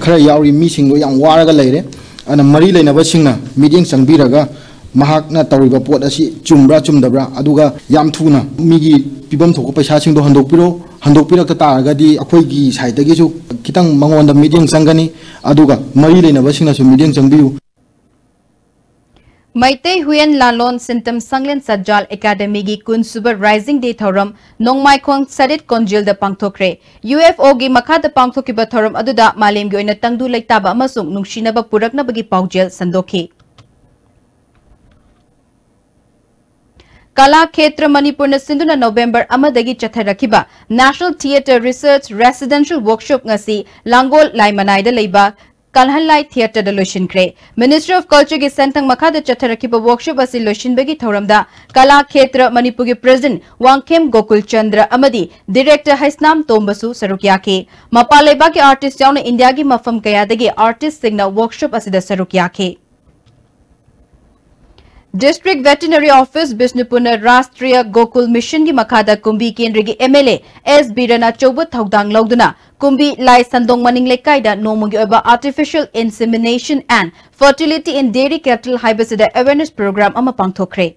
ꯈꯔ ꯌꯥꯎꯔꯤ꯫ ꯃꯤꯁꯤꯡꯗꯣ ꯌꯥꯝ ꯋꯥꯔꯒ ꯂꯩꯔꯦ꯫ ꯑꯗꯨꯅ ꯃꯔꯤ ꯂꯩꯅꯕꯁꯤꯡꯅ ꯃꯤꯠꯌꯦꯡ ꯆꯪꯕꯤꯔꯒ ꯃꯍꯥꯛꯅ ꯇꯧꯔꯤꯕ ꯄꯣꯠ ꯑꯁꯤ ꯆꯨꯝꯕ꯭ꯔꯥ ꯆꯨꯝꯗꯕ꯭ꯔꯥ, ꯑꯗꯨꯒ ꯌꯥꯝ ꯊꯨꯅ ꯃꯤꯒꯤ ꯄꯤꯐꯝ ꯊꯣꯛꯄ ꯄꯩꯁꯥꯁꯤꯡꯗꯣ ꯍꯟꯗꯣꯛꯄꯤꯔꯣ꯫ ꯍꯟꯗꯣꯛꯄꯤꯔꯛꯇ ꯇꯥꯔꯒꯗꯤ ꯑꯩꯈꯣꯏꯒꯤ ꯁꯥꯏꯠꯇꯒꯤꯁꯨ ꯈꯤꯇꯪ ꯃꯉꯣꯟꯗ ꯃꯤꯠꯌꯦꯡ ꯆꯪꯒꯅꯤ, ꯑꯗꯨꯒ ꯃꯔꯤ ꯂꯩꯅꯕꯁꯤꯡꯅꯁꯨ ꯃꯤꯠꯌꯦꯡ ꯆꯪꯕꯤꯌꯨ꯫ ꯃꯩꯇꯩ ꯍꯨꯏꯌꯦꯟ ꯂꯥꯂꯣꯟ ꯁꯤꯟꯇꯝ ꯁꯪꯂꯦꯟ ꯁꯠꯖꯥꯜ ꯑꯦꯀꯥꯗꯃꯤꯒꯤ ꯀꯨꯟꯁꯨꯕ ꯔꯥꯏꯖꯤꯡ ꯗꯦ ꯊꯧꯔꯝ ꯅꯣꯡꯃꯥꯏꯈꯣꯡ ꯁꯔꯤꯠ ꯀꯣꯟꯖꯤꯜꯗ ꯄꯥꯡꯊꯣꯛꯈ꯭ꯔꯦ꯫ ꯌꯨ ꯑꯦꯐ ꯑꯣꯒꯤ ꯃꯈꯥꯗ ꯄꯥꯡꯊꯣꯛꯈꯤꯕ ꯊꯧꯔꯝ ꯑꯗꯨꯗ ꯃꯥꯂꯦꯝꯒꯤ ꯑꯣꯏꯅ ꯇꯪꯗꯨ ꯂꯩꯇꯥꯕ ꯑꯃꯁꯨꯡ ꯅꯨꯡꯁꯤꯅꯕ ꯄꯨꯔꯛꯅꯕꯒꯤ ꯄꯥꯎꯖꯦꯜ ꯁꯟꯗꯣꯛꯈꯤ꯫ ꯀꯂꯥ ꯈꯦꯇ꯭ꯔ ꯃꯅꯤꯄꯨꯔꯅ ꯁꯤꯟꯗꯨꯅ ꯅꯣꯕꯦꯝꯕꯔ ꯑꯃꯗꯒꯤ ꯆꯠꯊꯔꯛꯈꯤꯕ National Theatre Research Residential Workshop ꯉꯁꯤ ꯂꯥꯡꯒꯣꯜ ꯂꯥꯏꯃꯅꯥꯏꯗ ꯂꯩꯕ ꯀꯜꯍꯟꯂꯥꯏ ꯊꯤꯌꯦꯇꯔꯗ ꯂꯣꯏꯁꯤꯟꯈ꯭ꯔꯦ꯫ Ministry of Cultureꯒꯤ ꯁꯦꯟꯊꯪ ꯃꯈꯥꯗ ꯆꯠꯊꯔꯛꯈꯤꯕ workshop ꯑꯁꯤ ꯂꯣꯏꯁꯤꯟꯕꯒꯤ ꯊꯧꯔꯝꯗ ꯀꯂꯥ ꯈꯦꯇ꯭ꯔ ꯃꯅꯤꯄꯨꯔꯒꯤ president ꯋꯥꯡꯈꯦꯝ ꯒꯣꯀꯨꯜ ꯆꯟꯗ꯭ꯔ ꯑꯃꯗꯤ director ꯍꯩꯁꯅꯥꯝ ꯇꯣꯝꯕꯁꯨ ꯁꯔꯨꯛ ꯌꯥꯈꯤ꯫ ꯃꯄꯥꯟ ꯂꯩꯕꯥꯛꯀꯤ artist ꯌꯥꯎꯅ ꯏꯟꯗꯤꯌꯥꯒꯤ ꯃꯐꯝ ꯀꯌꯥꯗꯒꯤ artistꯁꯤꯡꯅ workshop ꯑꯁꯤꯗ ꯁꯔꯨꯛ ꯌꯥꯈꯤ꯫ District Veterinary Office ꯕꯤꯁꯅꯨꯄꯨꯔꯅ ꯔꯥꯁꯇ꯭ꯔꯤꯌ ꯒꯣꯀꯨꯜ ꯃꯤꯁꯟꯒꯤ ꯃꯈꯥꯗ ꯀꯨꯝꯕꯤ ꯀꯦꯟꯗ꯭ꯔꯒꯤ ꯑꯦꯝ ꯑꯦꯜ ꯑꯦ ꯑꯦꯁ ꯕꯤꯔꯅ ꯑꯆꯧꯕ ꯊꯧꯗꯥꯡ ꯂꯧꯗꯨꯅ ꯀꯨꯝꯕꯤ ꯂꯥꯏ ꯁꯟꯗꯣꯡ ꯃꯅꯤꯡ ꯂꯩꯀꯥꯏꯗ ꯅꯣꯡꯃꯒꯤ ꯑꯣꯏꯕ Artificial Insemination and Fertility in Dairy Cattle ꯍꯥꯏꯕꯁꯤꯗ awareness program ꯑꯃ ꯄꯥꯡꯊꯣꯛꯈ꯭ꯔꯦ꯫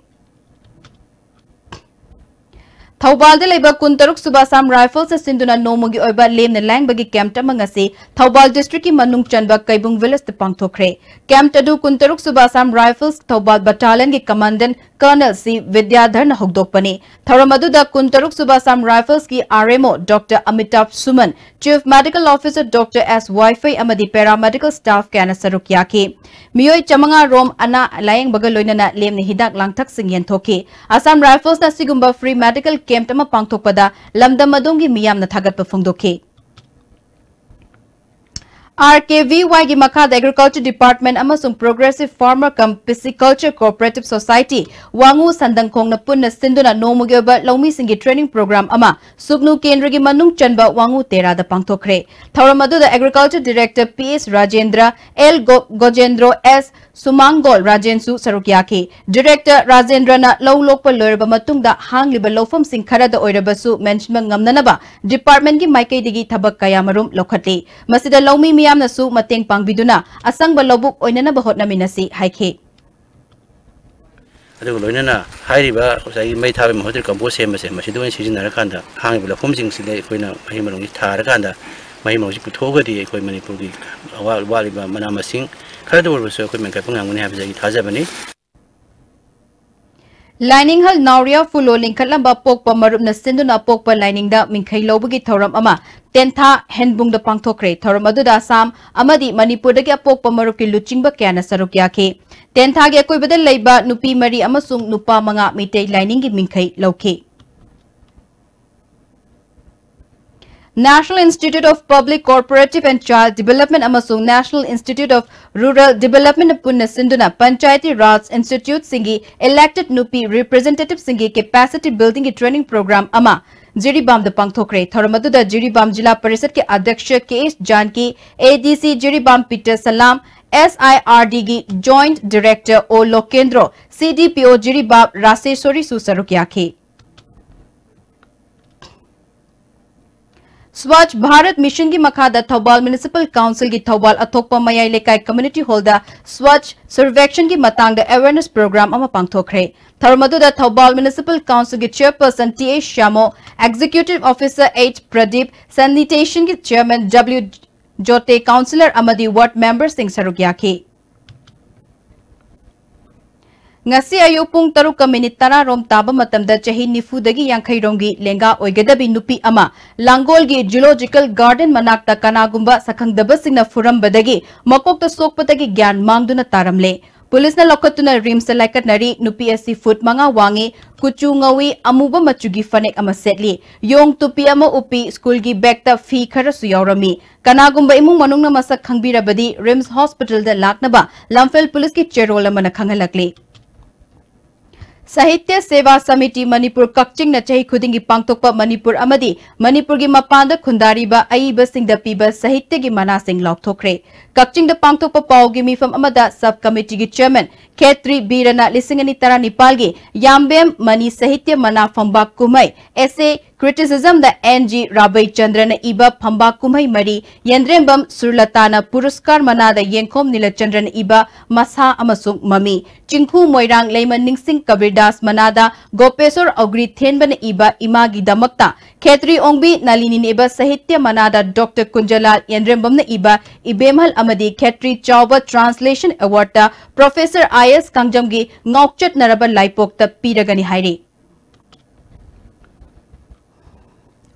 ꯊꯧꯕꯥꯜꯗ ꯂꯩꯕ ꯀꯨꯟꯇꯔꯨꯛ ꯁꯨꯕ ꯑꯁꯥꯝ ꯔꯥꯏꯐꯜꯁꯅ ꯁꯤꯟꯗꯨꯅ ꯅꯣꯡꯃꯒꯤ ꯑꯣꯏꯕ ꯂꯦꯝꯅ ꯂꯥꯡꯕꯒꯤ ꯀꯦꯝꯞ ꯑꯃ ꯉꯁꯤ ꯊꯧꯕꯥꯜ ꯗꯤꯁꯇ꯭ꯔꯤꯛꯀꯤ ꯃꯅꯨꯡ ꯆꯟꯕ ꯀꯩꯕꯨꯡ ꯚꯤꯂꯦꯖꯇ ꯄꯥꯡꯊꯣꯛꯈ꯭ꯔꯦ꯫ ꯀꯦꯝꯞ ꯑꯗꯨ ꯀꯨꯟꯇꯔꯨꯛ ꯁꯨꯕ ꯑꯁꯥꯝ ꯔꯥꯏꯐꯜꯁ ꯊꯧꯕꯥꯜ ꯕꯠꯇꯥꯂꯤꯌꯟꯒꯤ ꯀꯃꯥꯟꯗꯦꯟ ꯀꯔꯅꯦꯜ ꯁꯤ ꯕꯤꯗ꯭ꯌꯥꯙꯔꯅ ꯍꯧꯗꯣꯛꯄꯅꯤ꯫ ꯊꯧꯔꯝ ꯑꯗꯨꯗ ꯀꯨꯟꯇꯔꯨꯛ ꯁꯨꯕ ꯑꯁꯥꯝ ꯔꯥꯏꯐꯜꯁꯀꯤ R M O doctor Amitabh Suman, chief medical officer doctor S Waiphei ꯑꯃꯗꯤ ꯄꯦꯔꯥꯃꯦꯗꯤꯀꯦꯜ ꯁ꯭ꯇꯥꯐ ꯀꯌꯥꯅ ꯁꯔꯨꯛ ꯌꯥꯈꯤ꯫ ꯃꯤꯑꯣꯏ ꯆꯥꯃꯉꯥ ꯔꯣꯝ ꯑꯅꯥ ꯂꯥꯌꯦꯡꯕꯒ ꯂꯣꯏꯅꯅ ꯂꯦꯝꯅ ꯍꯤꯗꯥꯛ ꯂꯥꯡꯊꯛꯁꯤꯡ ꯌꯦꯟꯊꯣꯛꯈꯤ꯫ ꯑꯁꯥꯝ ꯔꯥꯏꯐꯜꯁꯅ ꯑꯁꯤꯒꯨꯝꯕ ꯐ꯭ꯔꯤ ꯃꯦꯗꯤꯀꯦꯜ ꯀꯦꯝꯞ ꯑꯃ ꯄꯥꯡꯊꯣꯛꯄꯗ ꯂꯝꯗꯝ ꯑꯗꯣꯝꯒꯤ ꯃꯤꯌꯥꯝꯅ ꯊꯥꯒꯠꯄ ꯐꯣꯡꯗꯣꯛꯈꯤ꯫ ꯑꯥꯔ ꯀꯦ ꯚꯤ ꯋꯥꯏꯒꯤ ꯃꯈꯥꯗ ꯑꯦꯒ꯭ꯔꯤꯀꯜꯆꯔ ꯗꯤꯄꯥꯔꯠꯃꯦꯟꯠ ꯑꯃꯁꯨꯡ ꯄ꯭ꯔꯣꯒ꯭ꯔꯦꯁꯤꯚ ꯐꯥꯔꯃꯔ ꯀꯝ ꯄꯤꯁꯤꯀꯜꯆꯔ ꯀꯣꯑꯣꯄꯔꯦꯇꯤꯚ ꯁꯣꯁꯥꯏꯇꯤ ꯋꯥꯉꯨ ꯁꯟꯗꯪꯈꯣꯡꯅ ꯄꯨꯟꯅ ꯁꯤꯟꯗꯨꯅ ꯅꯣꯡꯃꯒꯤ ꯑꯣꯏꯕ ꯂꯧꯃꯤꯁꯤꯡꯒꯤ ꯇ꯭ꯔꯦꯅꯤꯡ ꯄ꯭ꯔꯣꯒ꯭ꯔꯥꯝ ꯑꯃ ꯁꯨꯒꯅꯨ ꯀꯦꯟꯗ꯭ꯔꯒꯤ ꯃꯅꯨꯡ ꯆꯟꯕ ꯋꯥꯉꯨ ꯇꯦꯔꯥꯗ ꯄꯥꯡꯊꯣꯛꯈ꯭ꯔꯦ꯫ ꯊꯧꯔꯝ ꯑꯗꯨꯗ agriculture director P S Rajendra, L ꯒꯣ-, ꯒꯣꯖꯦꯟꯗ꯭ꯔꯣ, ꯑꯦꯁ ꯁꯨꯃꯥꯡꯒꯣꯜ ꯔꯥꯖꯦꯟꯁꯨ ꯁꯔꯨꯛ ꯌꯥꯈꯤ꯫ ꯗꯤꯔꯦꯛꯇꯔ ꯔꯥꯖꯦꯟꯗ꯭ꯔꯅ ꯂꯧ ꯂꯣꯛꯄ ꯂꯣꯏꯔꯕ ꯃꯇꯨꯡꯗ ꯍꯥꯡꯂꯤꯕ ꯂꯧꯐꯝꯁꯤꯡ ꯈꯔꯗ ꯑꯣꯏꯔꯕꯁꯨ ꯃꯦꯟꯁꯤꯟꯕ ꯉꯝꯅꯅꯕ ꯗꯤꯄꯥꯔꯠꯃꯦꯟꯠꯀꯤ ꯃꯥꯏꯀꯩꯗꯒꯤ ꯊꯕꯛ ꯀꯌꯥꯃꯔꯨꯝ ꯂꯧꯈꯠꯂꯤ꯫ ꯃꯁꯤꯗ ꯂꯧꯃꯤ ꯃꯤꯌꯥꯝꯅꯁꯨ ꯃꯇꯦꯡ ꯄꯥꯡꯕꯤꯗꯨꯅ ꯑꯁꯪꯕ ꯂꯧꯕꯨꯛ ꯑꯣꯏꯅꯅꯕ ꯍꯣꯠꯅꯃꯤꯟꯅꯁꯤ ꯍꯥꯏꯈꯤ꯫ ꯑꯗꯨꯒ ꯂꯣꯏꯅꯅ ꯍꯥꯏꯔꯤꯕ ꯉꯁꯥꯏꯒꯤ ꯃꯩ ꯊꯥꯕꯒꯤ ꯃꯍꯨꯠꯇ ꯀꯝꯄꯣꯁ ꯁꯦꯝꯕꯁꯦ, ꯃꯁꯤꯗ ꯑꯣꯏꯅ ꯁꯤꯖꯤꯟꯅꯔꯀꯥꯟꯗ ꯍꯥꯡꯉꯤꯕ ꯂꯧꯐꯝꯁꯤꯡꯁꯤꯗ ꯑꯩꯈꯣꯏꯅ ꯃꯍꯩ ꯃꯔꯣꯡꯁꯤ ꯊꯥꯔꯀꯥꯟꯗ, ꯃꯍꯩ ꯃꯔꯣꯡꯁꯤ ꯄꯨꯊꯣꯛꯑꯒꯗꯤ ꯑꯩꯈꯣꯏ ꯃꯅꯤꯄꯨꯔꯒꯤ ꯑꯋꯥ-, ꯋꯥꯠꯂꯤꯕ ꯃꯅꯥ ꯃꯁꯤꯡ ꯈꯔꯗ ꯑꯣꯏꯔꯕꯁꯨ ꯑꯩꯈꯣꯏ ꯃꯦꯟꯈꯠꯄ ꯉꯝꯒꯅꯤ ꯍꯥꯏꯕꯁꯦ ꯑꯩ ꯊꯥꯖꯕꯅꯤ꯫ ꯂꯥꯏꯅꯤꯡꯍꯜ ꯅꯥꯎꯔꯤꯌꯥ ꯐꯨꯂꯣ ꯂꯤꯡꯈꯠꯂꯝꯕ ꯄꯣꯛꯄ ꯃꯔꯨꯞꯅ ꯁꯤꯟꯗꯨꯅ ꯑꯄꯣꯛꯄ ꯂꯥꯏꯅꯤꯡꯗ ꯃꯤꯡꯈꯩ ꯂꯧꯕꯒꯤ ꯊꯧꯔꯝ ꯑꯃ ꯇꯦꯟꯊꯥ ꯍꯦꯟꯕꯨꯡꯗ ꯄꯥꯡꯊꯣꯛꯈ꯭ꯔꯦ꯫ ꯊꯧꯔꯝ ꯑꯗꯨꯗ ꯑꯁꯥꯝ ꯑꯃꯗꯤ ꯃꯅꯤꯄꯨꯔꯗꯒꯤ ꯑꯄꯣꯛꯄ ꯃꯔꯨꯞꯀꯤ ꯂꯨꯆꯤꯡꯕ ꯀꯌꯥꯅ ꯁꯔꯨꯛ ꯌꯥꯈꯤ꯫ ꯇꯦꯟꯊꯥꯒꯤ ꯑꯀꯣꯏꯕꯗ ꯂꯩꯕ ꯅꯨꯄꯤ ꯃꯔꯤ ꯑꯃꯁꯨꯡ ꯅꯨꯄꯥ ꯃꯉꯥ ꯃꯤꯇꯩ ꯂꯥꯏꯅꯤꯡꯒꯤ ꯃꯤꯡꯈꯩ ꯂꯧꯈꯤ꯫ National Institute of Public Cooperative and Child Development ꯑꯃꯁꯨꯡ National Institute of Rural Development ꯄꯨꯟꯅ ꯁꯤꯟꯗꯨꯅ ꯄꯟꯆꯥꯌꯇꯤ ꯔꯥꯖ ꯏꯟꯁꯇꯤꯇ꯭ꯌꯨꯠꯁꯤꯡꯒꯤ elected ꯅꯨꯄꯤ ꯔꯤꯄ꯭ꯔꯖꯦꯟꯇꯦꯇꯤꯚꯁꯤꯡꯒꯤ capacity buildingꯒꯤ training program ꯑꯃ ꯖꯤꯔꯤꯕꯥꯝꯗ ꯄꯥꯡꯊꯣꯛꯈ꯭ꯔꯦ꯫ ꯊꯧꯔꯝ ꯑꯗꯨꯗ ꯖꯤꯔꯤꯕꯥꯝ ꯖꯤꯂꯥ ꯄꯔꯤꯁꯠꯀꯤ ꯑꯗ꯭ꯌꯛꯁ ꯀꯦ ꯑꯦꯁ ꯖꯥꯟꯀꯤ, A D C Jiribam Peter Salam, SIRDꯒꯤ Joint Director O Lokendro, CDPO Jiribam ꯔꯥꯁꯦꯁꯣꯔꯤꯁꯨ ꯁꯔꯨꯛ ꯌꯥꯈꯤ꯫ Swachh Bharat Missionꯒꯤ ꯃꯈꯥꯗ ꯊꯧꯕꯥꯜ Municipal Councilꯒꯤ ꯊꯧꯕꯥꯜ ꯑꯊꯣꯛꯄ ꯃꯌꯥꯏ ꯂꯩꯀꯥꯏ Community Hallꯗ Swachh Survekshanꯒꯤ ꯃꯇꯥꯡꯗ awareness program ꯑꯃ ꯄꯥꯡꯊꯣꯛꯈ꯭ꯔꯦ꯫ ꯊꯧꯔꯝ ꯑꯗꯨꯗ Thoubal Municipal Councilꯒꯤ Chairperson TA ꯁ꯭ꯌꯥꯃꯣ, Executive Officer H Pradeep, Sanitationꯒꯤ Chairman W ꯖꯣꯇꯦ, Councillor ꯑꯃꯗꯤ Ward Memberꯁꯤꯡ ꯁꯔꯨꯛ ꯌꯥꯈꯤ꯫ ꯉꯁꯤ ꯑꯌꯨꯛ ꯄꯨꯡ ꯇꯔꯨꯛꯀ ꯃꯤꯅꯤꯠ ꯇꯔꯥ ꯔꯣꯝ ꯇꯥꯕ ꯃꯇꯝꯗ ꯆꯍꯤ ꯅꯤꯐꯨꯗꯒꯤ ꯌꯥꯡꯈꯩ ꯔꯣꯝꯒꯤ ꯂꯦꯡꯒꯥ ꯑꯣꯏꯒꯗꯕꯤ ꯅꯨꯄꯤ ꯑꯃ ꯂꯥꯡꯒꯣꯜꯒꯤ Zoological Garden ꯃꯅꯥꯛꯇ ꯀꯅꯥꯒꯨꯝꯕ ꯁꯛꯈꯪꯗꯕꯁꯤꯡꯅ ꯐꯨꯔꯝꯕꯗꯒꯤ ꯃꯀꯣꯛꯇ ꯁꯣꯛꯄꯗꯒꯤ ꯒ꯭ꯌꯥꯟ ꯃꯥꯡꯗꯨꯅ ꯇꯥꯔꯝꯂꯦ꯫ ꯄꯨꯂꯤꯁꯅ ꯂꯧꯈꯠꯇꯨꯅ RIMSꯇ ꯂꯥꯏꯀꯠꯅꯔꯤ꯫ ꯅꯨꯄꯤ ꯑꯁꯤ ꯐꯨꯠ ꯃꯉꯥ ꯋꯥꯡꯉꯤ, ꯀꯨꯆꯨ ꯉꯧꯏ, ꯑꯃꯨꯕ ꯃꯆꯨꯒꯤ ꯐꯅꯦꯛ ꯑꯃ ꯁꯦꯠꯂꯤ, ꯌꯣꯡ ꯇꯨꯄꯤ ꯑꯃ ꯎꯞꯄꯤ, ꯁ꯭ꯀꯨꯜꯒꯤ ꯕꯦꯒꯇ ꯐꯤ ꯈꯔꯁꯨ ꯌꯥꯎꯔꯝꯃꯤ꯫ ꯀꯅꯥꯒꯨꯝꯕ ꯏꯃꯨꯡ ꯃꯅꯨꯡꯅ ꯃꯁꯛ ꯈꯪꯕꯤꯔꯕꯗꯤ RIMS Hospitalꯗ ꯂꯥꯛꯅꯕ ꯂꯝꯐꯦꯜ ꯄꯨꯂꯤꯁꯀꯤ ꯆꯦꯔꯣꯜ ꯑꯃꯅ ꯈꯪꯍꯜꯂꯛꯂꯤ꯫ ꯁꯥꯍꯤꯇ꯭ꯌ ꯁꯦꯚꯥ ꯁꯃꯤꯇꯤ ꯃꯅꯤꯄꯨꯔ ꯀꯛꯆꯤꯡꯅ ꯆꯍꯤ ꯈꯨꯗꯤꯡꯒꯤ ꯄꯥꯡꯊꯣꯛꯄ ꯃꯅꯤꯄꯨꯔ ꯑꯃꯗꯤ ꯃꯅꯤꯄꯨꯔꯒꯤ ꯃꯄꯥꯟꯗ ꯈꯨꯟꯗꯥꯔꯤꯕ ꯑꯏꯕꯁꯤꯡꯗ ꯄꯤꯕ ꯁꯥꯍꯤꯇ꯭ꯌꯒꯤ ꯃꯅꯥꯁꯤꯡ ꯂꯥꯎꯊꯣꯛꯈ꯭ꯔꯦ꯫ ꯀꯛꯆꯤꯡꯗ ꯄꯥꯡꯊꯣꯛꯄ ꯄꯥꯎꯒꯤ ꯃꯤꯐꯝ ꯑꯃꯗ sub committeeꯒꯤ chairman ꯈꯦꯇ꯭ꯔꯤ ꯕꯤꯔꯅ ꯂꯤꯁꯤꯡ ꯑꯅꯤ ꯇꯔꯥꯅꯤꯄꯥꯜꯒꯤ ꯌꯥꯝꯕꯦꯝ ꯃꯅꯤ ꯁꯥꯍꯤꯇ꯭ꯌ ꯃꯅꯥ ꯐꯝꯕꯥꯛ ꯀꯨꯝꯍꯩ, essay criticismꯗ N G ꯔꯥꯕꯩꯆꯟꯗ꯭ꯔꯅ ꯏꯕ ꯐꯝꯕꯥꯛ ꯀꯨꯝꯍꯩ ꯃꯔꯤ, ꯌꯦꯟꯗ꯭ꯔꯦꯝꯕꯝ ꯁꯨꯔꯂꯇꯥꯅ ꯄꯨꯔꯁꯀꯥꯔ ꯃꯅꯥꯗ ꯌꯦꯡꯈꯣꯝ ꯅꯤꯂꯆꯟꯗ꯭ꯔꯅ ꯏꯕ ꯃꯁꯥ ꯑꯃꯁꯨꯡ ꯃꯃꯤ, ꯆꯤꯡꯈꯨ ꯃꯣꯏꯔꯥꯡ ꯂꯩꯃ ꯅꯤꯡꯁꯤꯡ ꯀꯕꯤꯔꯗꯥꯁ ꯃꯅꯥꯗ ꯒꯣꯄꯦꯁꯣꯔ ꯑꯧꯒ꯭ꯔꯤ ꯊꯦꯟꯕꯅ ꯏꯕ ꯏꯃꯥꯒꯤꯗꯃꯛꯇ, ꯈꯦꯇ꯭ꯔꯤ ꯑꯣꯡꯕꯤ ꯅꯥꯂꯤꯅꯤꯅ ꯏꯕ ꯁꯥꯍꯤꯇ꯭ꯌ ꯃꯅꯥꯗ Doctor ꯀꯨꯟꯖꯂꯥꯜ ꯌꯦꯟꯗ꯭ꯔꯦꯝꯕꯝꯅ ꯏꯕ ꯏꯕꯦꯝꯍꯜ ꯑꯃꯗꯤ ꯈꯦꯇ꯭ꯔꯤ ꯆꯥꯎꯕ Translation Awardꯇ Professor I S ꯀꯥꯡꯖꯝꯒꯤ ꯉꯥꯎꯆꯠꯅꯔꯕ ꯂꯥꯏꯄꯣꯛꯇ ꯄꯤꯔꯒꯅꯤ ꯍꯥꯏꯔꯤ꯫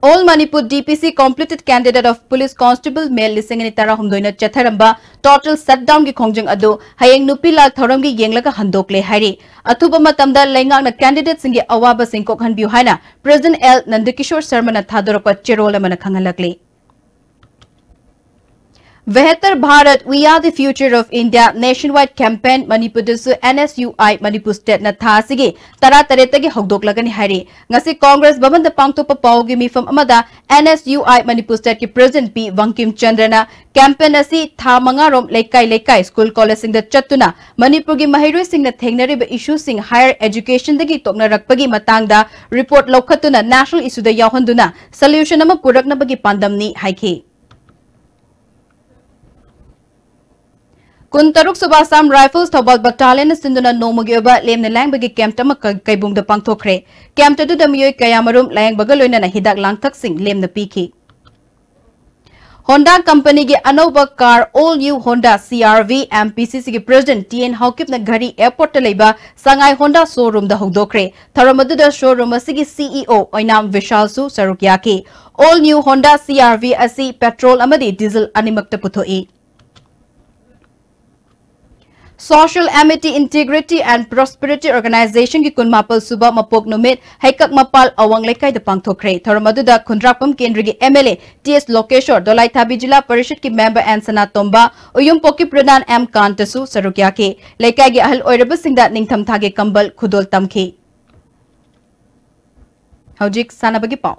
All Manipur DPC completed candidate of Police Constable Male ꯂꯤꯁꯤꯡ ꯑꯅꯤ ꯇꯔꯥꯍꯨꯝꯗꯣꯏꯅ ꯆꯠꯊꯔꯝꯕ total shutdownꯒꯤ ꯈꯣꯡꯖꯪ ꯑꯗꯨ ꯍꯌꯦꯡ ꯅꯨꯄꯤ ꯂꯥꯜ ꯊꯧꯔꯝꯒꯤ ꯌꯦꯡꯂꯒ ꯍꯟꯗꯣꯛꯂꯦ ꯍꯥꯏꯔꯤ꯫ ꯑꯊꯨꯕ ꯃꯇꯝꯗ ꯂꯩꯉꯥꯛꯅ candidateꯁꯤꯡꯒꯤ ꯑꯋꯥꯕꯁꯤꯡ ꯀꯣꯛꯍꯟꯕꯤꯌꯨ ꯍꯥꯏꯅ President L ꯅꯟꯗꯀꯤꯁꯣꯔ ꯁꯔꯃꯅ ꯊꯥꯗꯣꯔꯛꯄ ꯆꯦꯔꯣꯜ ꯑꯃꯅ ꯈꯪꯍꯜꯂꯛꯂꯤ꯫ Behtar Bharat, We Are the Future of India nationwide campaign ꯃꯅꯤꯄꯨꯔꯗꯁꯨ N S U I Manipur ꯁ꯭ꯇꯦꯠꯅ ꯊꯥ ꯑꯁꯤꯒꯤ ꯇꯔꯥꯇꯔꯦꯠꯇꯒꯤ ꯍꯧꯗꯣꯛꯂꯒꯅꯤ ꯍꯥꯏꯔꯤ꯫ ꯉꯁꯤ ꯀꯣꯡꯒ꯭ꯔꯦꯁ ꯚꯕꯟꯗ ꯄꯥꯡꯊꯣꯛꯄ ꯄꯥꯎꯒꯤ ꯃꯤꯐꯝ ꯑꯃꯗ N S U I Manipur ꯁ꯭ꯇꯦꯠꯀꯤ ꯄ꯭ꯔꯦꯁꯤꯗꯦꯟꯠ ꯄꯤ ꯕꯪꯀꯤꯝ ꯆꯟꯗ꯭ꯔꯅ ꯀꯦꯝꯄꯦꯟ ꯑꯁꯤ ꯊꯥ ꯃꯉꯥꯔꯣꯝ ꯂꯩꯀꯥꯏ ꯂꯩꯀꯥꯏ, ꯁ꯭ꯀꯨꯜ ꯀꯣꯂꯦꯖꯁꯤꯡꯗ ꯆꯠꯇꯨꯅ ꯃꯅꯤꯄꯨꯔꯒꯤ ꯃꯍꯩꯔꯣꯏꯁꯤꯡꯅ ꯊꯦꯡꯅꯔꯤꯕ ꯏꯁꯨꯁꯤꯡ ꯍꯥꯌꯔ ꯑꯦꯖꯨꯀꯦꯁꯟꯗꯒꯤ ꯇꯣꯛꯅꯔꯛꯄꯒꯤ ꯃꯇꯥꯡꯗ ꯔꯤꯄꯣꯔꯠ ꯂꯧꯈꯠꯇꯨꯅ ꯅꯦꯁꯅꯦꯜ ꯏꯁꯨꯗ ꯌꯥꯎꯍꯟꯗꯨꯅ ꯁꯣꯂ꯭ꯌꯨꯁꯟ ꯑꯃ ꯄꯨꯔꯛꯅꯕꯒꯤ ꯄꯥꯟꯗꯝꯅꯤ ꯍꯥꯏꯈꯤ꯫ ꯀꯨꯟꯇꯔꯨꯛ ꯁꯨꯕ ꯑꯁꯥꯝ ꯔꯥꯏꯐꯜꯁ ꯊꯧꯕꯥꯜ ꯕꯠꯇꯥꯂꯤꯌꯟꯅ ꯁꯤꯟꯗꯨꯅ ꯅꯣꯡꯃꯒꯤ ꯑꯣꯏꯕ ꯂꯦꯝꯅ ꯂꯥꯌꯦꯡꯕꯒꯤ ꯀꯦꯝꯞ ꯑꯃ ꯀ-, ꯀꯩꯕꯨꯡꯗ ꯄꯥꯡꯊꯣꯛꯈ꯭ꯔꯦ꯫ ꯀꯦꯝꯞ ꯑꯗꯨꯗ ꯃꯤꯑꯣꯏ ꯀꯌꯥꯃꯔꯨꯝ ꯂꯥꯌꯦꯡꯕꯒ ꯂꯣꯏꯅꯅ ꯍꯤꯗꯥꯛ ꯂꯥꯡꯊꯛꯁꯤꯡ ꯂꯦꯝꯅ ꯄꯤꯈꯤ꯫ ꯍꯣꯟꯗꯥ ꯀꯝꯄꯅꯤꯒꯤ ꯑꯅꯧꯕ car All New Honda C R V M P C C ꯒꯤ ꯄ꯭ꯔꯦꯁꯤꯗꯦꯟꯠ ꯇꯤ ꯑꯦꯟ ꯍꯥꯎꯀꯤꯞꯅ ꯘꯔꯤ ꯑꯦꯌꯔꯄꯣꯔꯠꯇ ꯂꯩꯕ ꯁꯉꯥꯏ ꯍꯣꯟꯗꯥ ꯁꯣꯔꯨꯝꯗ ꯍꯧꯗꯣꯛꯈ꯭ꯔꯦ꯫ ꯊꯧꯔꯝ ꯑꯗꯨꯗ ꯁꯣꯔꯨꯝ ꯑꯁꯤꯒꯤ C E O ꯑꯣꯏꯅꯥꯝ ꯕꯤꯁꯥꯜꯁꯨ ꯁꯔꯨꯛ ꯌꯥꯈꯤ꯫ All New Honda C R V ꯑꯁꯤ ꯄꯦꯇ꯭ꯔꯣꯜ ꯑꯃꯗꯤ ꯗꯤꯖꯜ ꯑꯅꯤꯃꯛꯇ ꯄꯨꯊꯣꯛꯏ꯫ Social Amity, Integrity and Prosperity Organization ꯒꯤ ꯀꯨꯟꯃꯥꯄꯜ ꯁꯨꯕ ꯃꯄꯣꯛ ꯅꯨꯃꯤꯠ ꯍꯩꯀꯛ ꯃꯄꯥꯜ ꯑꯋꯥꯡ ꯂꯩꯀꯥꯏꯗ ꯄꯥꯡꯊꯣꯛꯈ꯭ꯔꯦ꯫ ꯊꯧꯔꯝ ꯑꯗꯨꯗ ꯈꯨꯟꯗ꯭ꯔꯥꯛꯄꯝ ꯀꯦꯟꯗ꯭ꯔꯒꯤ M L A T S Lokeshor, ꯗꯣꯂꯥꯏꯊꯥꯕꯤ ꯖꯤꯂꯥ ꯄꯔꯤꯁꯠꯀꯤ ꯃꯦꯝꯕꯔ ꯑꯦꯟ ꯁꯅꯥꯇꯣꯝꯕ, ꯎꯌꯨꯝꯄꯣꯛꯀꯤ ꯄ꯭ꯔꯙꯥꯟ ꯑꯦꯝ ꯀꯥꯟꯇꯁꯨ ꯁꯔꯨꯛ ꯌꯥꯈꯤ꯫ ꯂꯩꯀꯥꯏꯒꯤ ꯑꯍꯜ ꯑꯣꯏꯔꯕꯁꯤꯡꯗ ꯅꯤꯡꯊꯝꯊꯥꯒꯤ ꯀꯝꯕꯜ ꯈꯨꯗꯣꯜ ꯇꯝꯈꯤ꯫ ꯍꯧꯖꯤꯛ ꯁꯥꯟꯅꯕꯒꯤ ꯄꯥꯎ꯫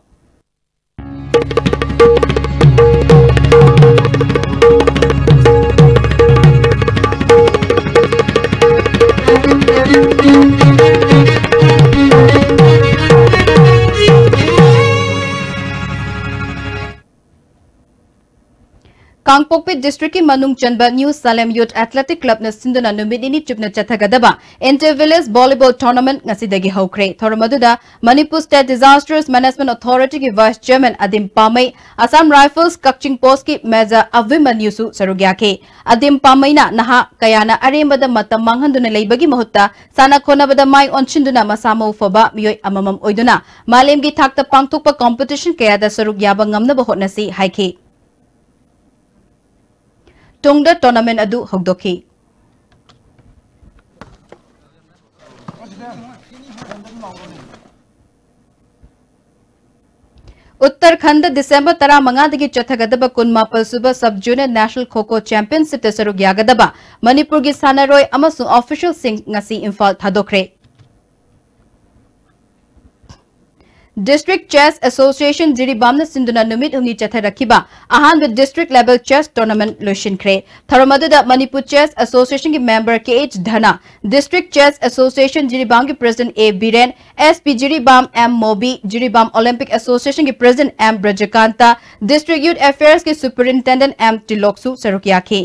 ꯀꯥꯡꯄꯣꯛꯄꯤ ꯗꯤꯁꯇ꯭ꯔꯤꯛꯀꯤ ꯃꯅꯨꯡ ꯆꯟꯕ ꯅ꯭ꯌꯨ ꯁꯂꯦꯝ ꯌꯨꯊ ꯑꯦꯊꯂꯦꯇꯤꯛ ꯀ꯭ꯂꯕꯅ ꯁꯤꯟꯗꯨꯅ ꯅꯨꯃꯤꯠ ꯅꯤꯅꯤ ꯆꯨꯞꯅ ꯆꯠꯊꯒꯗꯕ ꯏꯟꯇꯔ ꯚꯤꯂꯦꯖ ꯚꯣꯂꯤꯕꯣꯜ ꯇꯣꯔꯅꯥꯃꯦꯟꯠ ꯉꯁꯤꯗꯒꯤ ꯍꯧꯈ꯭ꯔꯦ꯫ ꯊꯧꯔꯝ ꯑꯗꯨꯗ ꯃꯅꯤꯄꯨꯔ ꯁ꯭ꯇꯦꯠ ꯗꯤꯖꯥꯁꯇꯔꯁ ꯃꯦꯅꯦꯖꯃꯦꯟꯠ ꯑꯣꯊꯣꯔꯤꯇꯤꯒꯤ vice chairman Adim Pamei, Assam rifles Kakching ꯄꯣꯁꯠꯀꯤ ꯃꯦꯖꯔ ꯑꯚꯤꯃꯟꯌꯨꯁꯨ ꯁꯔꯨꯛ ꯌꯥꯈꯤ꯫ ꯑꯗꯤꯝ ꯄꯥꯃꯩꯅ ꯅꯍꯥ ꯀꯌꯥꯅ ꯑꯔꯦꯝꯕꯗ ꯃꯇꯝ ꯃꯥꯡꯍꯟꯗꯨꯅ ꯂꯩꯕꯒꯤ ꯃꯍꯨꯠꯇ ꯁꯥꯟꯅ ꯈꯣꯠꯅꯕꯗ ꯃꯥꯏ ꯑꯣꯟꯁꯤꯟꯗꯨꯅ ꯃꯁꯥ ꯃꯎ ꯐꯕ ꯃꯤꯑꯣꯏ ꯑꯃꯃꯝ ꯑꯣꯏꯗꯨꯅ ꯃꯥꯂꯦꯝꯒꯤ ꯊꯥꯛꯇ ꯄꯥꯡꯊꯣꯛꯄ ꯀꯝꯄꯤꯇꯤꯁꯟ ꯀꯌꯥꯗ ꯁꯔꯨꯛ ꯌꯥꯕ ꯉꯝꯅꯕ ꯍꯣꯠꯅꯁꯤ ꯍꯥꯏꯈꯤ꯫ ꯇꯨꯡꯗ ꯇꯣꯔꯅꯥꯃꯦꯟꯠ ꯑꯗꯨ ꯍꯧꯗꯣꯛꯈꯤ꯫ ꯎꯠꯇꯔꯈꯟꯗ ꯗꯤꯁꯦꯝꯕꯔ ꯇꯔꯥꯃꯉꯥꯗꯒꯤ ꯆꯠꯊꯒꯗꯕ ꯀꯨꯟꯃꯥꯄꯜ ꯁꯨꯕ ꯁꯕ ꯖꯨꯅꯤꯌꯔ ꯅꯦꯁꯅꯦꯜ ꯈꯣ ꯈꯣ ꯆꯦꯝꯄꯤꯌꯟꯁꯤꯞꯇ ꯁꯔꯨꯛ ꯌꯥꯒꯗꯕ ꯃꯅꯤꯄꯨꯔꯒꯤ ꯁꯥꯟꯅꯔꯣꯏ ꯑꯃꯁꯨꯡ ꯑꯣꯐꯤꯁꯤꯌꯦꯜꯁꯤꯡ ꯉꯁꯤ ꯏꯝꯐꯥꯜ ꯊꯥꯗꯣꯛꯈ꯭ꯔꯦ꯫ ꯗꯤꯁꯇ꯭ꯔꯤꯛ ꯆꯦꯁ ꯑꯦꯁꯣꯁꯤꯌꯦꯁꯟ ꯖꯤꯔꯤꯕꯥꯝꯅ ꯁꯤꯟꯗꯨꯅ ꯅꯨꯃꯤꯠ ꯍꯨꯝꯅꯤ ꯆꯠꯊꯔꯛꯈꯤꯕ ꯑꯍꯥꯟꯕ ꯗꯤꯁꯇ꯭ꯔꯤꯛ ꯂꯦꯚꯦꯜ ꯆꯦꯁ ꯇꯣꯔꯅꯥꯃꯦꯟꯠ ꯂꯣꯏꯁꯤꯟꯈ꯭ꯔꯦ꯫ ꯊꯧꯔꯝ ꯑꯗꯨꯗ ꯃꯅꯤꯄꯨꯔ ꯆꯦꯁ ꯑꯦꯁꯣꯁꯤꯌꯦꯁꯟꯒꯤ member K H Dhana, district chess association ꯖꯤꯔꯤꯕꯥꯝꯒꯤ president A Biren, S P Jiribam M Mobi, Jiribam Olympic ꯑꯦꯁꯣꯁꯤꯌꯦꯁꯟꯒꯤ president M Brajakanta, district youth ꯑꯦꯐꯤꯌꯔꯁꯀꯤ ꯁꯨꯄꯔꯤꯟꯇꯦꯟꯗꯦꯟꯠ ꯑꯦꯝ ꯇ꯭ꯔꯤꯂꯣꯛꯁꯨ ꯁꯔꯨꯛ ꯌꯥꯈꯤ꯫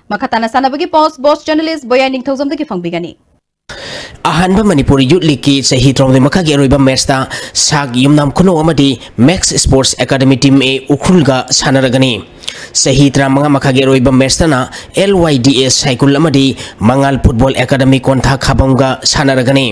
ꯃꯈꯥ ꯇꯥꯅ ꯁꯥꯟꯅꯕꯒꯤ ꯄꯥꯎ ꯁ꯭ꯄꯣꯔꯠꯁ ꯖꯔꯅꯦꯂꯤꯁ꯭ꯠ ꯕꯣꯌꯥꯏ ꯅꯤꯡꯊꯧꯖꯝꯗꯒꯤ ꯐꯪꯕꯤꯒꯅꯤ꯫ ꯑꯍꯥꯟꯕ ꯃꯅꯤꯄꯨꯔ ꯌꯨꯊ ꯂꯤꯒꯀꯤ ꯆꯍꯤ ꯇꯔꯥꯍꯨꯝꯗꯣꯏ ꯃꯈꯥꯒꯤ ꯑꯔꯣꯏꯕ ꯃꯦꯠꯁꯇ ꯁꯥꯛ ꯌꯨꯝꯅꯥꯝ ꯈꯨꯅꯧ ꯑꯃꯗꯤ ꯃꯦꯛꯁ ꯁ꯭ꯄꯣꯔꯠꯁ ꯑꯦꯀꯥꯗꯃꯤ ꯇꯤꯝ ꯑꯦ ꯎꯈ꯭ꯔꯨꯜꯒ ꯁꯥꯟꯅꯔꯒꯅꯤ꯫ ꯆꯍꯤ ꯇꯔꯥꯃꯉꯥ ꯃꯈꯥꯒꯤ ꯑꯔꯣꯏꯕ ꯃꯦꯠꯁꯇꯅ ꯑꯦꯜ ꯋꯥꯏ ꯗꯤ ꯑꯦ ꯁꯥꯏꯀꯨꯜ ꯑꯃꯗꯤ ꯃꯉꯥꯜ ꯐꯨꯠꯕꯣꯜ ꯑꯦꯀꯥꯗꯃꯤ ꯀꯣꯟꯊꯥ ꯈꯥꯕꯝꯒ ꯁꯥꯟꯅꯔꯒꯅꯤ꯫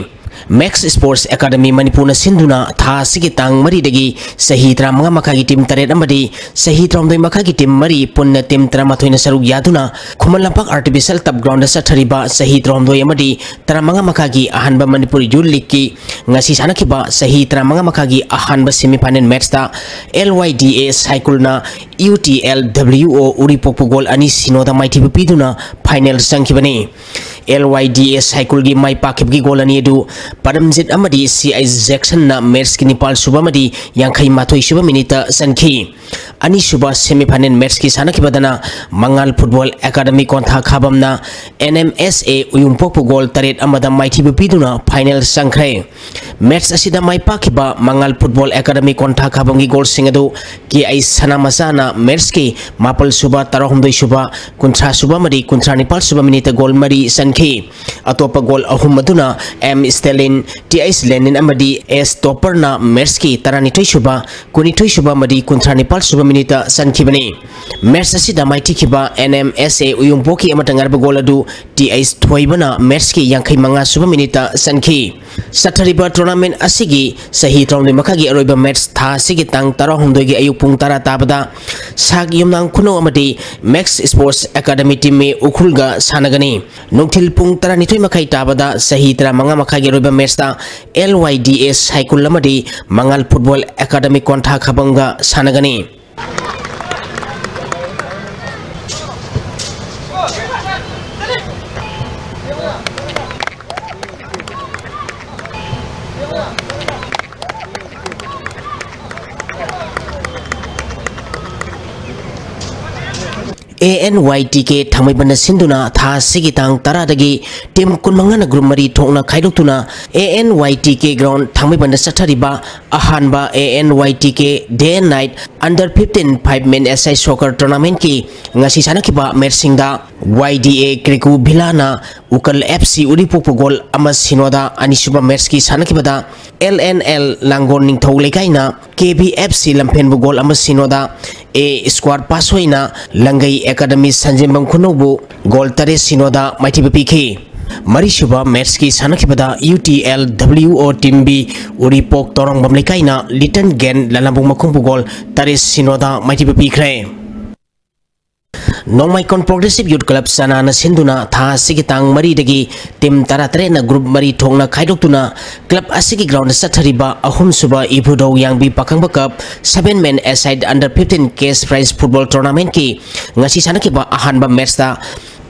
ꯃꯦꯛꯁ ꯁ꯭ꯄꯣꯔꯠꯁ ꯑꯦꯀꯥꯗꯃꯤ ꯃꯅꯤꯄꯨꯔꯅ ꯁꯤꯟꯗꯨꯅ ꯊꯥ ꯑꯁꯤꯒꯤ ꯇꯥꯡ ꯃꯔꯤꯗꯒꯤ ꯆꯍꯤ ꯇꯔꯥꯃꯉꯥ ꯃꯈꯥꯒꯤ ꯇꯤꯝ ꯇꯔꯦꯠ ꯑꯃꯗꯤ ꯆꯍꯤ ꯇꯔꯥꯍꯨꯝꯗꯣꯏ ꯃꯈꯥꯒꯤ ꯇꯤꯝ ꯃꯔꯤ ꯄꯨꯟꯅ ꯇꯤꯝ ꯇꯔꯥꯃꯥꯊꯣꯏꯅ ꯁꯔꯨꯛ ꯌꯥꯗꯨꯅ ꯈꯨꯃꯟ ꯂꯝꯄꯥꯛ ꯑꯥꯔꯇꯤꯐꯤꯁꯤꯌꯦꯜ ꯇꯔꯐ ꯒ꯭ꯔꯥꯎꯟꯗ ꯆꯠꯊꯔꯤꯕ ꯆꯍꯤ ꯇꯔꯥꯍꯨꯝꯗꯣꯏ ꯑꯃꯗꯤ ꯇꯔꯥꯃꯉꯥ ꯃꯈꯥꯒꯤ ꯑꯍꯥꯟꯕ ꯃꯅꯤꯄꯨꯔ ꯌꯨꯊ ꯂꯤꯒꯀꯤ ꯉꯁꯤ ꯁꯥꯟꯅꯈꯤꯕ ꯆꯍꯤ ꯇꯔꯥꯃꯉꯥ ꯃꯈꯥꯒꯤ ꯑꯍꯥꯟꯕ ꯁꯦꯃꯤ ꯐꯥꯏꯅꯦꯜ ꯃꯦꯠꯁꯇ ꯑꯦꯜ ꯋꯥꯏ ꯗꯤ ꯑꯦ ꯁꯥꯏꯀꯨꯜꯅ ꯌꯨ ꯇꯤ ꯑꯦꯜ ꯗꯕ꯭ꯂꯤꯎ ꯑꯣ ꯎꯔꯤꯄꯣꯛꯄꯨ ꯒꯣꯜ ꯑꯅꯤ ꯁꯤꯅꯣꯗ ꯃꯥꯏꯊꯤꯕ ꯄꯤꯗꯨꯅ ꯐꯥꯏꯅꯦꯜ ꯆꯪꯈꯤꯕꯅꯤ꯫ ꯑꯦꯜ ꯋꯥꯏ ꯗꯤ ꯑꯦ ꯁꯥꯏꯀꯨꯜꯒꯤ ꯃꯥꯏ ꯄꯥꯛꯈꯤꯕꯒꯤ ꯒꯣꯜ ꯑꯅꯤ ꯑꯗꯨ ꯄꯔꯝꯖꯤꯠ ꯑꯃꯗꯤ ꯁꯤ ꯑꯥꯏ ꯖꯦꯛꯁꯟꯅ ꯃꯦꯠꯁꯀꯤ ꯅꯤꯄꯥꯜ ꯁꯨꯕ ꯑꯃꯗꯤ ꯌꯥꯡꯈꯩ ꯃꯥꯊꯣꯏ ꯁꯨꯕ ꯃꯤꯅꯤꯠꯇ ꯆꯟꯈꯤ꯫ ꯑꯅꯤꯁꯨꯕ ꯁꯦꯃꯤ ꯐꯥꯏꯅꯦꯜ ꯃꯦꯠꯁꯀꯤ ꯁꯥꯟꯅꯈꯤꯕꯗꯅ ꯃꯉꯥꯜ ꯐꯨꯠꯕꯣꯜ ꯑꯦꯀꯥꯗꯃꯤ ꯀꯣꯟꯊꯥ ꯈꯥꯕꯝꯅ ꯑꯦꯟ ꯑꯦꯝ ꯑꯦꯁ ꯑꯦ ꯎꯌꯨꯝꯄꯣꯛꯄꯨ ꯒꯣꯜ ꯇꯔꯦꯠ ꯑꯃꯗ ꯃꯥꯏꯊꯤꯕ ꯄꯤꯗꯨꯅ ꯐꯥꯏꯅꯦꯜ ꯆꯪꯈ꯭ꯔꯦ꯫ ꯃꯦꯠꯁ ꯑꯁꯤꯗ ꯃꯥꯏ ꯄꯥꯛꯈꯤꯕ ꯃꯉꯥꯜ ꯐꯨꯠꯕꯣꯜ ꯑꯦꯀꯥꯗꯃꯤ ꯀꯣꯟꯊꯥ ꯈꯥꯕꯝꯒꯤ ꯒꯣꯜꯁꯤꯡ ꯑꯗꯨ ꯀꯦ ꯑꯥꯏ ꯁꯅꯥꯃꯆꯥꯅ ꯃꯦꯠꯁꯀꯤ ꯃꯥꯄꯜ ꯁꯨꯕ, ꯇꯔꯥꯍꯨꯝꯗꯣꯏ ꯁꯨꯕ, ꯀꯨꯟꯊ꯭ꯔꯥ ꯁꯨꯕ ꯑꯃꯗꯤ ꯀꯨꯟꯊ꯭ꯔꯥ ꯅꯤꯄꯥꯜ ꯁꯨꯕ ꯃꯤꯅꯤꯠꯇ ꯒꯣꯜ ꯃꯔꯤ ꯆꯟꯈꯤ꯫ ꯑꯇꯣꯞꯄ ꯒꯣꯜ ꯑꯍꯨꯝ ꯑꯗꯨꯅ ꯑꯦꯝ ꯁ꯭ꯇꯦꯂꯤꯟ, ꯇꯤ ꯑꯩꯆ ꯂꯦꯅꯤꯟ ꯑꯃꯗꯤ ꯑꯦꯁ ꯇꯣꯄꯔꯅ ꯃꯦꯠꯁꯀꯤ ꯇꯔꯥꯅꯤꯊꯣꯏ ꯁꯨꯕ, ꯀꯨꯟꯅꯤꯊꯣꯏ ꯁꯨꯕ ꯑꯃꯗꯤ ꯀꯨꯟꯊ꯭ꯔꯥ ꯅꯤꯄꯥꯜ ꯁꯨꯕ ꯃꯤꯅꯤꯠꯇ ꯆꯟꯈꯤꯕꯅꯤ꯫ ꯃꯦꯠꯁ ꯑꯁꯤꯗ ꯃꯥꯏꯊꯤꯈꯤꯕ ꯑꯦꯟ ꯑꯦꯝ ꯑꯦꯁ ꯑꯦ ꯎꯌꯨꯝꯄꯣꯛꯀꯤ ꯑꯃꯠꯇ ꯉꯥꯏꯔꯕ ꯒꯣꯜ ꯑꯗꯨ ꯇꯤ ꯑꯩꯆ ꯊꯣꯏꯕꯅ ꯃꯦꯠꯁꯀꯤ ꯌꯥꯡꯈꯩ ꯃꯉꯥ ꯁꯨꯕ ꯃꯤꯅꯤꯠꯇ ꯆꯟꯈꯤ꯫ ꯆꯠꯊꯔꯤꯕ tournament ꯑꯁꯤꯒꯤ ꯆꯍꯤ ꯇꯔꯥꯍꯨꯝꯗꯣꯏ ꯃꯈꯥꯒꯤ ꯑꯔꯣꯏꯕ match ꯊꯥ ꯑꯁꯤꯒꯤ ꯇꯥꯡ ꯇꯔꯥꯍꯨꯝꯗꯣꯏꯒꯤ ꯑꯌꯨꯛ ꯄꯨꯡ ꯇꯔꯥ ꯇꯥꯕꯗ ꯁꯥꯛ ꯌꯨꯝꯅꯥꯝ ꯈꯨꯅꯧ ꯑꯃꯗꯤ Max Sports Academy team A ꯎꯈ꯭ꯔꯨꯜꯒ ꯁꯥꯟꯅꯒꯅꯤ꯫ ꯅꯨꯡꯊꯤꯜ ꯄꯨꯡ ꯇꯔꯥꯅꯤꯊꯣꯏ ꯃꯈꯥꯏ ꯇꯥꯕꯗ ꯆꯍꯤ ꯇꯔꯥꯃꯉꯥ ꯃꯈꯥꯏꯒꯤ ꯑꯔꯣꯏꯕ matchꯇ L Y D A ꯁꯥꯏꯀꯨꯜ ꯑꯃꯗꯤ ꯃꯉꯥꯜ Football Academy ꯀ꯭ꯋꯥꯟꯊꯥ ꯈꯕꯝꯒ ꯁꯥꯟꯅꯒꯅꯤ꯫ A N Y T K ꯊꯥꯡꯃꯩꯕꯟꯗ ꯁꯤꯟꯗꯨꯅ ꯊꯥ ꯑꯁꯤꯒꯤ ꯇꯥꯡ ꯇꯔꯥꯗꯒꯤ team ꯀꯨꯟꯃꯉꯥꯅ group ꯃꯔꯤ ꯊꯣꯛꯅ ꯈꯥꯏꯗꯣꯛꯇꯨꯅ A N Y T K ground ꯊꯥꯡꯃꯩꯕꯟꯗ ꯆꯠꯊꯔꯤꯕ ꯑꯍꯥꯟꯕ A N Y T K day and night under fifteen five man aside soccer tournamentꯀꯤ ꯉꯁꯤ ꯁꯥꯟꯅꯈꯤꯕ matchꯁꯤꯡꯗ Y D A ꯀ꯭ꯔꯤꯀꯨ ꯚꯤꯂꯥꯅ ꯎꯀꯜ F C ꯎꯔꯤꯄꯣꯛꯄꯨ goal ꯑꯃ ꯁꯤꯅꯣꯗ ꯑꯅꯤꯁꯨꯕ matchꯀꯤ ꯁꯥꯟꯅꯈꯤꯕꯗ L N L ꯂꯥꯡꯒꯣꯜ ꯅꯤꯡꯊꯧ ꯂꯩꯀꯥꯏꯅ K B F C ꯂꯝꯐꯦꯟꯕꯨ goal ꯑꯃ ꯁꯤꯅꯣꯗ, A Square Pass ꯑꯣꯏꯅ ꯂꯪꯒꯩ Academy ꯁꯟꯖꯦꯝꯕꯝ ꯈꯨꯅꯧꯕꯨ goal ꯇꯔꯦꯠ ꯁꯤꯅꯣꯗ ꯃꯥꯏꯊꯤꯕ ꯄꯤꯈꯤ꯫ ꯃꯔꯤꯁꯨꯕ matchꯀꯤ ꯁꯥꯟꯅꯈꯤꯕꯗ U T L W O team B ꯎꯔꯤꯄꯣꯛ ꯇꯧꯔꯥꯡꯕꯝ ꯂꯩꯀꯥꯏꯅ Little Gain ꯂꯂꯥꯝꯕꯨꯡ ꯃꯈꯣꯡꯕꯨ goal ꯇꯔꯦꯠ ꯁꯤꯅꯣꯗ ꯃꯥꯏꯊꯤꯕ ꯄꯤꯈ꯭ꯔꯦ꯫ ꯅꯣꯡꯃꯥꯏꯀꯣꯟ Progressive Youth Club ꯆꯅꯥꯅ ꯁꯤꯟꯗꯨꯅ ꯊꯥ ꯑꯁꯤꯒꯤ ꯇꯥꯡ ꯃꯔꯤꯗꯒꯤ team ꯇꯔꯥꯇꯔꯦꯠꯅ group ꯃꯔꯤ ꯊꯣꯛꯅ ꯈꯥꯏꯗꯣꯛꯇꯨꯅ club ꯑꯁꯤꯒꯤ groundꯗ ꯆꯠꯊꯔꯤꯕ ꯑꯍꯨꯝꯁꯨꯕ ꯏꯕꯨꯙꯧ ꯌꯥꯡꯕꯤ ꯄꯥꯈꯪꯕ cup seven man aside under fifteen cash prize football tournamentꯀꯤ ꯉꯁꯤ ꯁꯥꯟꯅꯈꯤꯕ ꯑꯍꯥꯟꯕ matchꯇ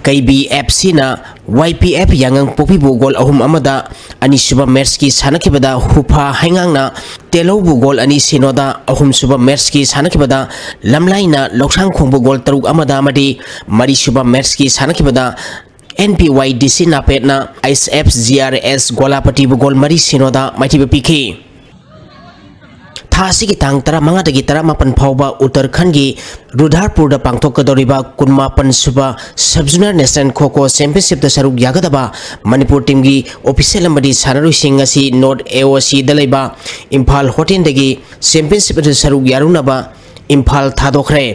ꯀꯩꯕꯤ F Cꯅ Y P F ꯌꯥꯉꯪ ꯄꯣꯛꯄꯤꯕꯨ goal ꯑꯍꯨꯝ ꯑꯃꯗ, ꯑꯅꯤꯁꯨꯕ matchꯀꯤ ꯁꯥꯟꯅꯈꯤꯕꯗ ꯍꯨꯐꯥ ꯍꯩꯉꯥꯡꯅ ꯇꯦꯂꯧꯕꯨ goal ꯑꯅꯤ ꯁꯤꯅꯣꯗ, ꯑꯍꯨꯝꯁꯨꯕ matchꯀꯤ ꯁꯥꯟꯅꯈꯤꯕꯗ ꯂꯝꯂꯥꯏꯅ ꯂꯧꯁꯥꯡꯈꯣꯡꯕꯨ goal ꯇꯔꯨꯛ ꯑꯃꯗ ꯑꯃꯗꯤ ꯃꯔꯤꯁꯨꯕ matchꯀꯤ ꯁꯥꯟꯅꯈꯤꯕꯗ N P Y D C ꯅꯥꯄꯦꯠꯅ S F G R S ꯒꯣꯂꯥꯄꯇꯤꯕꯨ goal ꯃꯔꯤ ꯁꯤꯅꯣꯗ ꯃꯥꯏꯊꯤꯕ ꯄꯤꯈꯤ꯫ ꯊꯥ ꯑꯁꯤꯒꯤ ꯇꯥꯡ ꯇꯔꯥꯃꯉꯥꯗꯒꯤ ꯇꯔꯥꯃꯥꯄꯟ ꯐꯥꯎꯕ ꯎꯠꯇꯔꯈꯟꯒꯤ ꯔꯨꯙꯥꯔꯄꯨꯔꯗ ꯄꯥꯡꯊꯣꯛꯀꯗꯧꯔꯤꯕ ꯀꯨꯟꯃꯥꯄꯟ ꯁꯨꯕ Sub Zonal National Kho Kho Championshipꯇ ꯁꯔꯨꯛ ꯌꯥꯒꯗꯕ ꯃꯅꯤꯄꯨꯔ teamꯒꯤ official ꯑꯃꯗꯤ ꯁꯥꯟꯅꯔꯣꯏꯁꯤꯡ ꯉꯁꯤ North A O Cꯗ ꯂꯩꯕ ꯏꯝꯐꯥꯜ hotelꯗꯒꯤ championship ꯑꯗꯨ ꯁꯔꯨꯛ ꯌꯥꯔꯨꯅꯕ ꯏꯝꯐꯥꯜ ꯊꯥꯗꯣꯛꯈ꯭ꯔꯦ꯫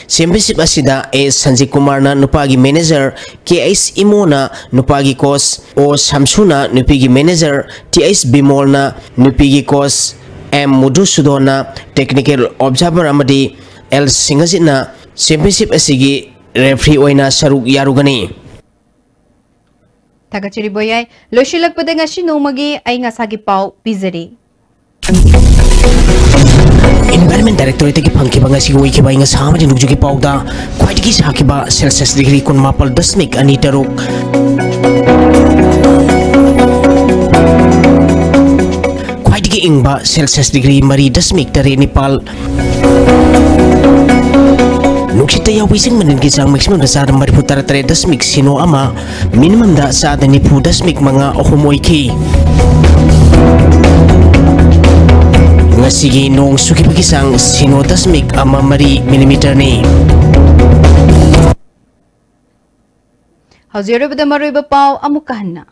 Championship ꯑꯁꯤꯗ ꯑꯦ ꯁꯟꯖꯤꯠ ꯀꯨꯃꯥꯔꯅ ꯅꯨꯄꯥꯒꯤ manager, ꯀꯦ ꯑꯩꯆ ꯏꯃꯣꯅ ꯅꯨꯄꯥꯒꯤ coach, ꯑꯣ ꯁꯝꯁꯨꯅ ꯅꯨꯄꯤꯒꯤ manager, ꯇꯤ ꯑꯩꯆ ꯕꯤꯃꯣꯜꯅ ꯅꯨꯄꯤꯒꯤ coach, ꯑꯦꯝ ꯃꯨꯗꯨꯁꯨꯗꯣꯟꯅ technical observer ꯑꯃꯗꯤ ꯑꯦꯜ ꯁꯤꯡꯍꯖꯤꯠꯅ championship ꯑꯁꯤꯒꯤ referee ꯑꯣꯏꯅ ꯁꯔꯨꯛ ꯌꯥꯔꯨꯒꯅꯤ꯫ ꯊꯥꯒꯠꯆꯔꯤ ꯕꯣꯌꯥꯏ꯫ ꯂꯣꯏꯁꯤꯜꯂꯛꯄꯗ ꯉꯁꯤ ꯅꯣꯡꯃꯒꯤ ꯑꯏꯪ ꯑꯁꯥꯒꯤ ꯄꯥꯎ ꯄꯤꯖꯔꯤ꯫ Environment Directorateꯇꯒꯤ ꯐꯪꯈꯤꯕ ꯉꯁꯤꯒꯤ ꯑꯣꯏꯈꯤꯕ ꯑꯏꯪ ꯑꯁꯥ ꯑꯃꯗꯤ ꯅꯣꯡꯖꯨꯒꯤ ꯄꯥꯎꯗ ꯈ꯭ꯋꯥꯏꯗꯒꯤ ꯁꯥꯈꯤꯕ Celsius degree ꯀꯨꯟꯃꯥꯄꯜ ꯗꯁꯃꯤꯛ ꯑꯅꯤ ꯇꯔꯨꯛ, ꯈ꯭ꯋꯥꯏꯗꯒꯤ ꯏꯪꯕ Celsius degree ꯃꯔꯤ ꯗꯁꯃꯤꯛ ꯇꯔꯦꯠ ꯅꯤꯄꯥꯜ, ꯅꯨꯡꯁꯤꯠꯇ ꯌꯥꯎꯕ ꯏꯁꯤꯡ ꯃꯅꯤꯜꯒꯤ ꯆꯥꯡ maximumꯗ ꯆꯥꯗ ꯃꯔꯤꯐꯨ ꯇꯔꯥ ꯇꯔꯦꯠ ꯗꯁꯃꯤꯛ ꯁꯤꯅꯣ ꯑꯃ, minimumꯗ ꯆꯥꯗ ꯅꯤꯐꯨ ꯗꯁꯃꯤꯛ ꯃꯉꯥ ꯑꯍꯨꯝ ꯑꯣꯏꯈꯤ꯫ ꯉꯁꯤꯒꯤ ꯅꯣꯡ ꯆꯨꯈꯤꯕꯒꯤ ꯆꯥꯡ ꯁꯤꯅꯣ ꯗꯁꯃꯤꯛ ꯑꯃ ꯃꯔꯤ millimeterꯅꯤ꯫ ꯍꯧꯖꯤꯛ ꯑꯔꯣꯏꯕꯗ ꯃꯔꯨꯑꯣꯏꯕ ꯄꯥꯎ ꯑꯃꯨꯛꯀ ꯍꯟꯅ꯫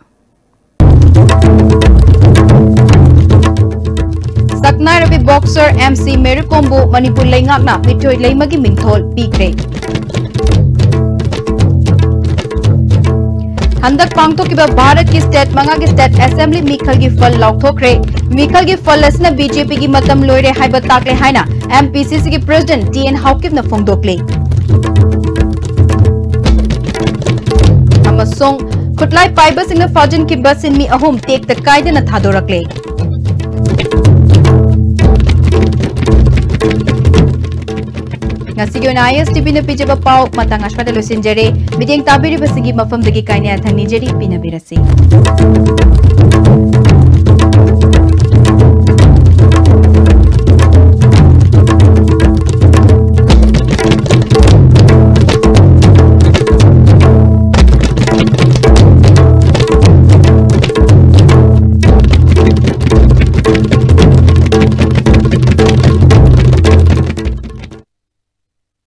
ꯁꯛꯅꯥꯏꯔꯕꯤ boxer M C Mary ꯀꯣꯝꯕꯨ Manipur ꯂꯩꯉꯥꯛꯅ ꯃꯤꯊꯣꯏ ꯂꯩꯃꯒꯤ ꯃꯤꯡꯊꯣꯜ ꯄꯤꯈ꯭ꯔꯦ꯫ ꯍꯟꯗꯛ ꯄꯥꯡꯊꯣꯛꯈꯤꯕ ꯚꯥꯔꯠꯀꯤ state ꯃꯉꯥꯒꯤ state assembly ꯃꯤꯈꯜꯒꯤ ꯐꯜ ꯂꯥꯎꯊꯣꯛꯈ꯭ꯔꯦ꯫ ꯃꯤꯈꯜꯒꯤ ꯐꯜ ꯑꯁꯤꯅ ꯕꯤ ꯖꯦ ꯄꯤꯒꯤ ꯃꯇꯝ ꯂꯣꯏꯔꯦ ꯍꯥꯏꯕ ꯇꯥꯛꯂꯦ ꯍꯥꯏꯅ ꯑꯦꯝ ꯄꯤ ꯁꯤ ꯁꯤꯒꯤ president ꯇꯤ ꯑꯦꯟ ꯍꯥꯎꯀꯤꯞꯅ ꯐꯣꯡꯗꯣꯛꯂꯤ꯫ ꯑꯃꯁꯨꯡ ꯈꯨꯠꯂꯥꯏ ꯄꯥꯏꯕꯁꯤꯡꯅ ꯐꯥꯖꯤꯟꯈꯤꯕ ꯁꯤꯟꯃꯤ ꯑꯍꯨꯝ ꯇꯦꯛꯇ ꯀꯥꯏꯗꯅ ꯊꯥꯗꯣꯔꯛꯂꯦ꯫ ꯉꯁꯤꯒꯤ ꯑꯣꯏꯅ ꯑꯥꯏ ꯑꯦꯁ ꯇꯤ ꯚꯤꯅ ꯄꯤꯖꯕ ꯄꯥꯎ ꯃꯇꯥꯡ ꯑꯁ꯭ꯋꯥꯏꯗ ꯂꯣꯏꯁꯤꯟꯖꯔꯦ꯫ ꯃꯤꯠꯌꯦꯡ ꯇꯥꯕꯤꯔꯤꯕꯁꯤꯡꯒꯤ ꯃꯐꯝꯗꯒꯤ ꯀꯥꯏꯅ ꯌꯥꯊꯪ ꯅꯤꯖꯔꯤ, ꯄꯤꯅꯕꯤꯔꯁꯤ꯫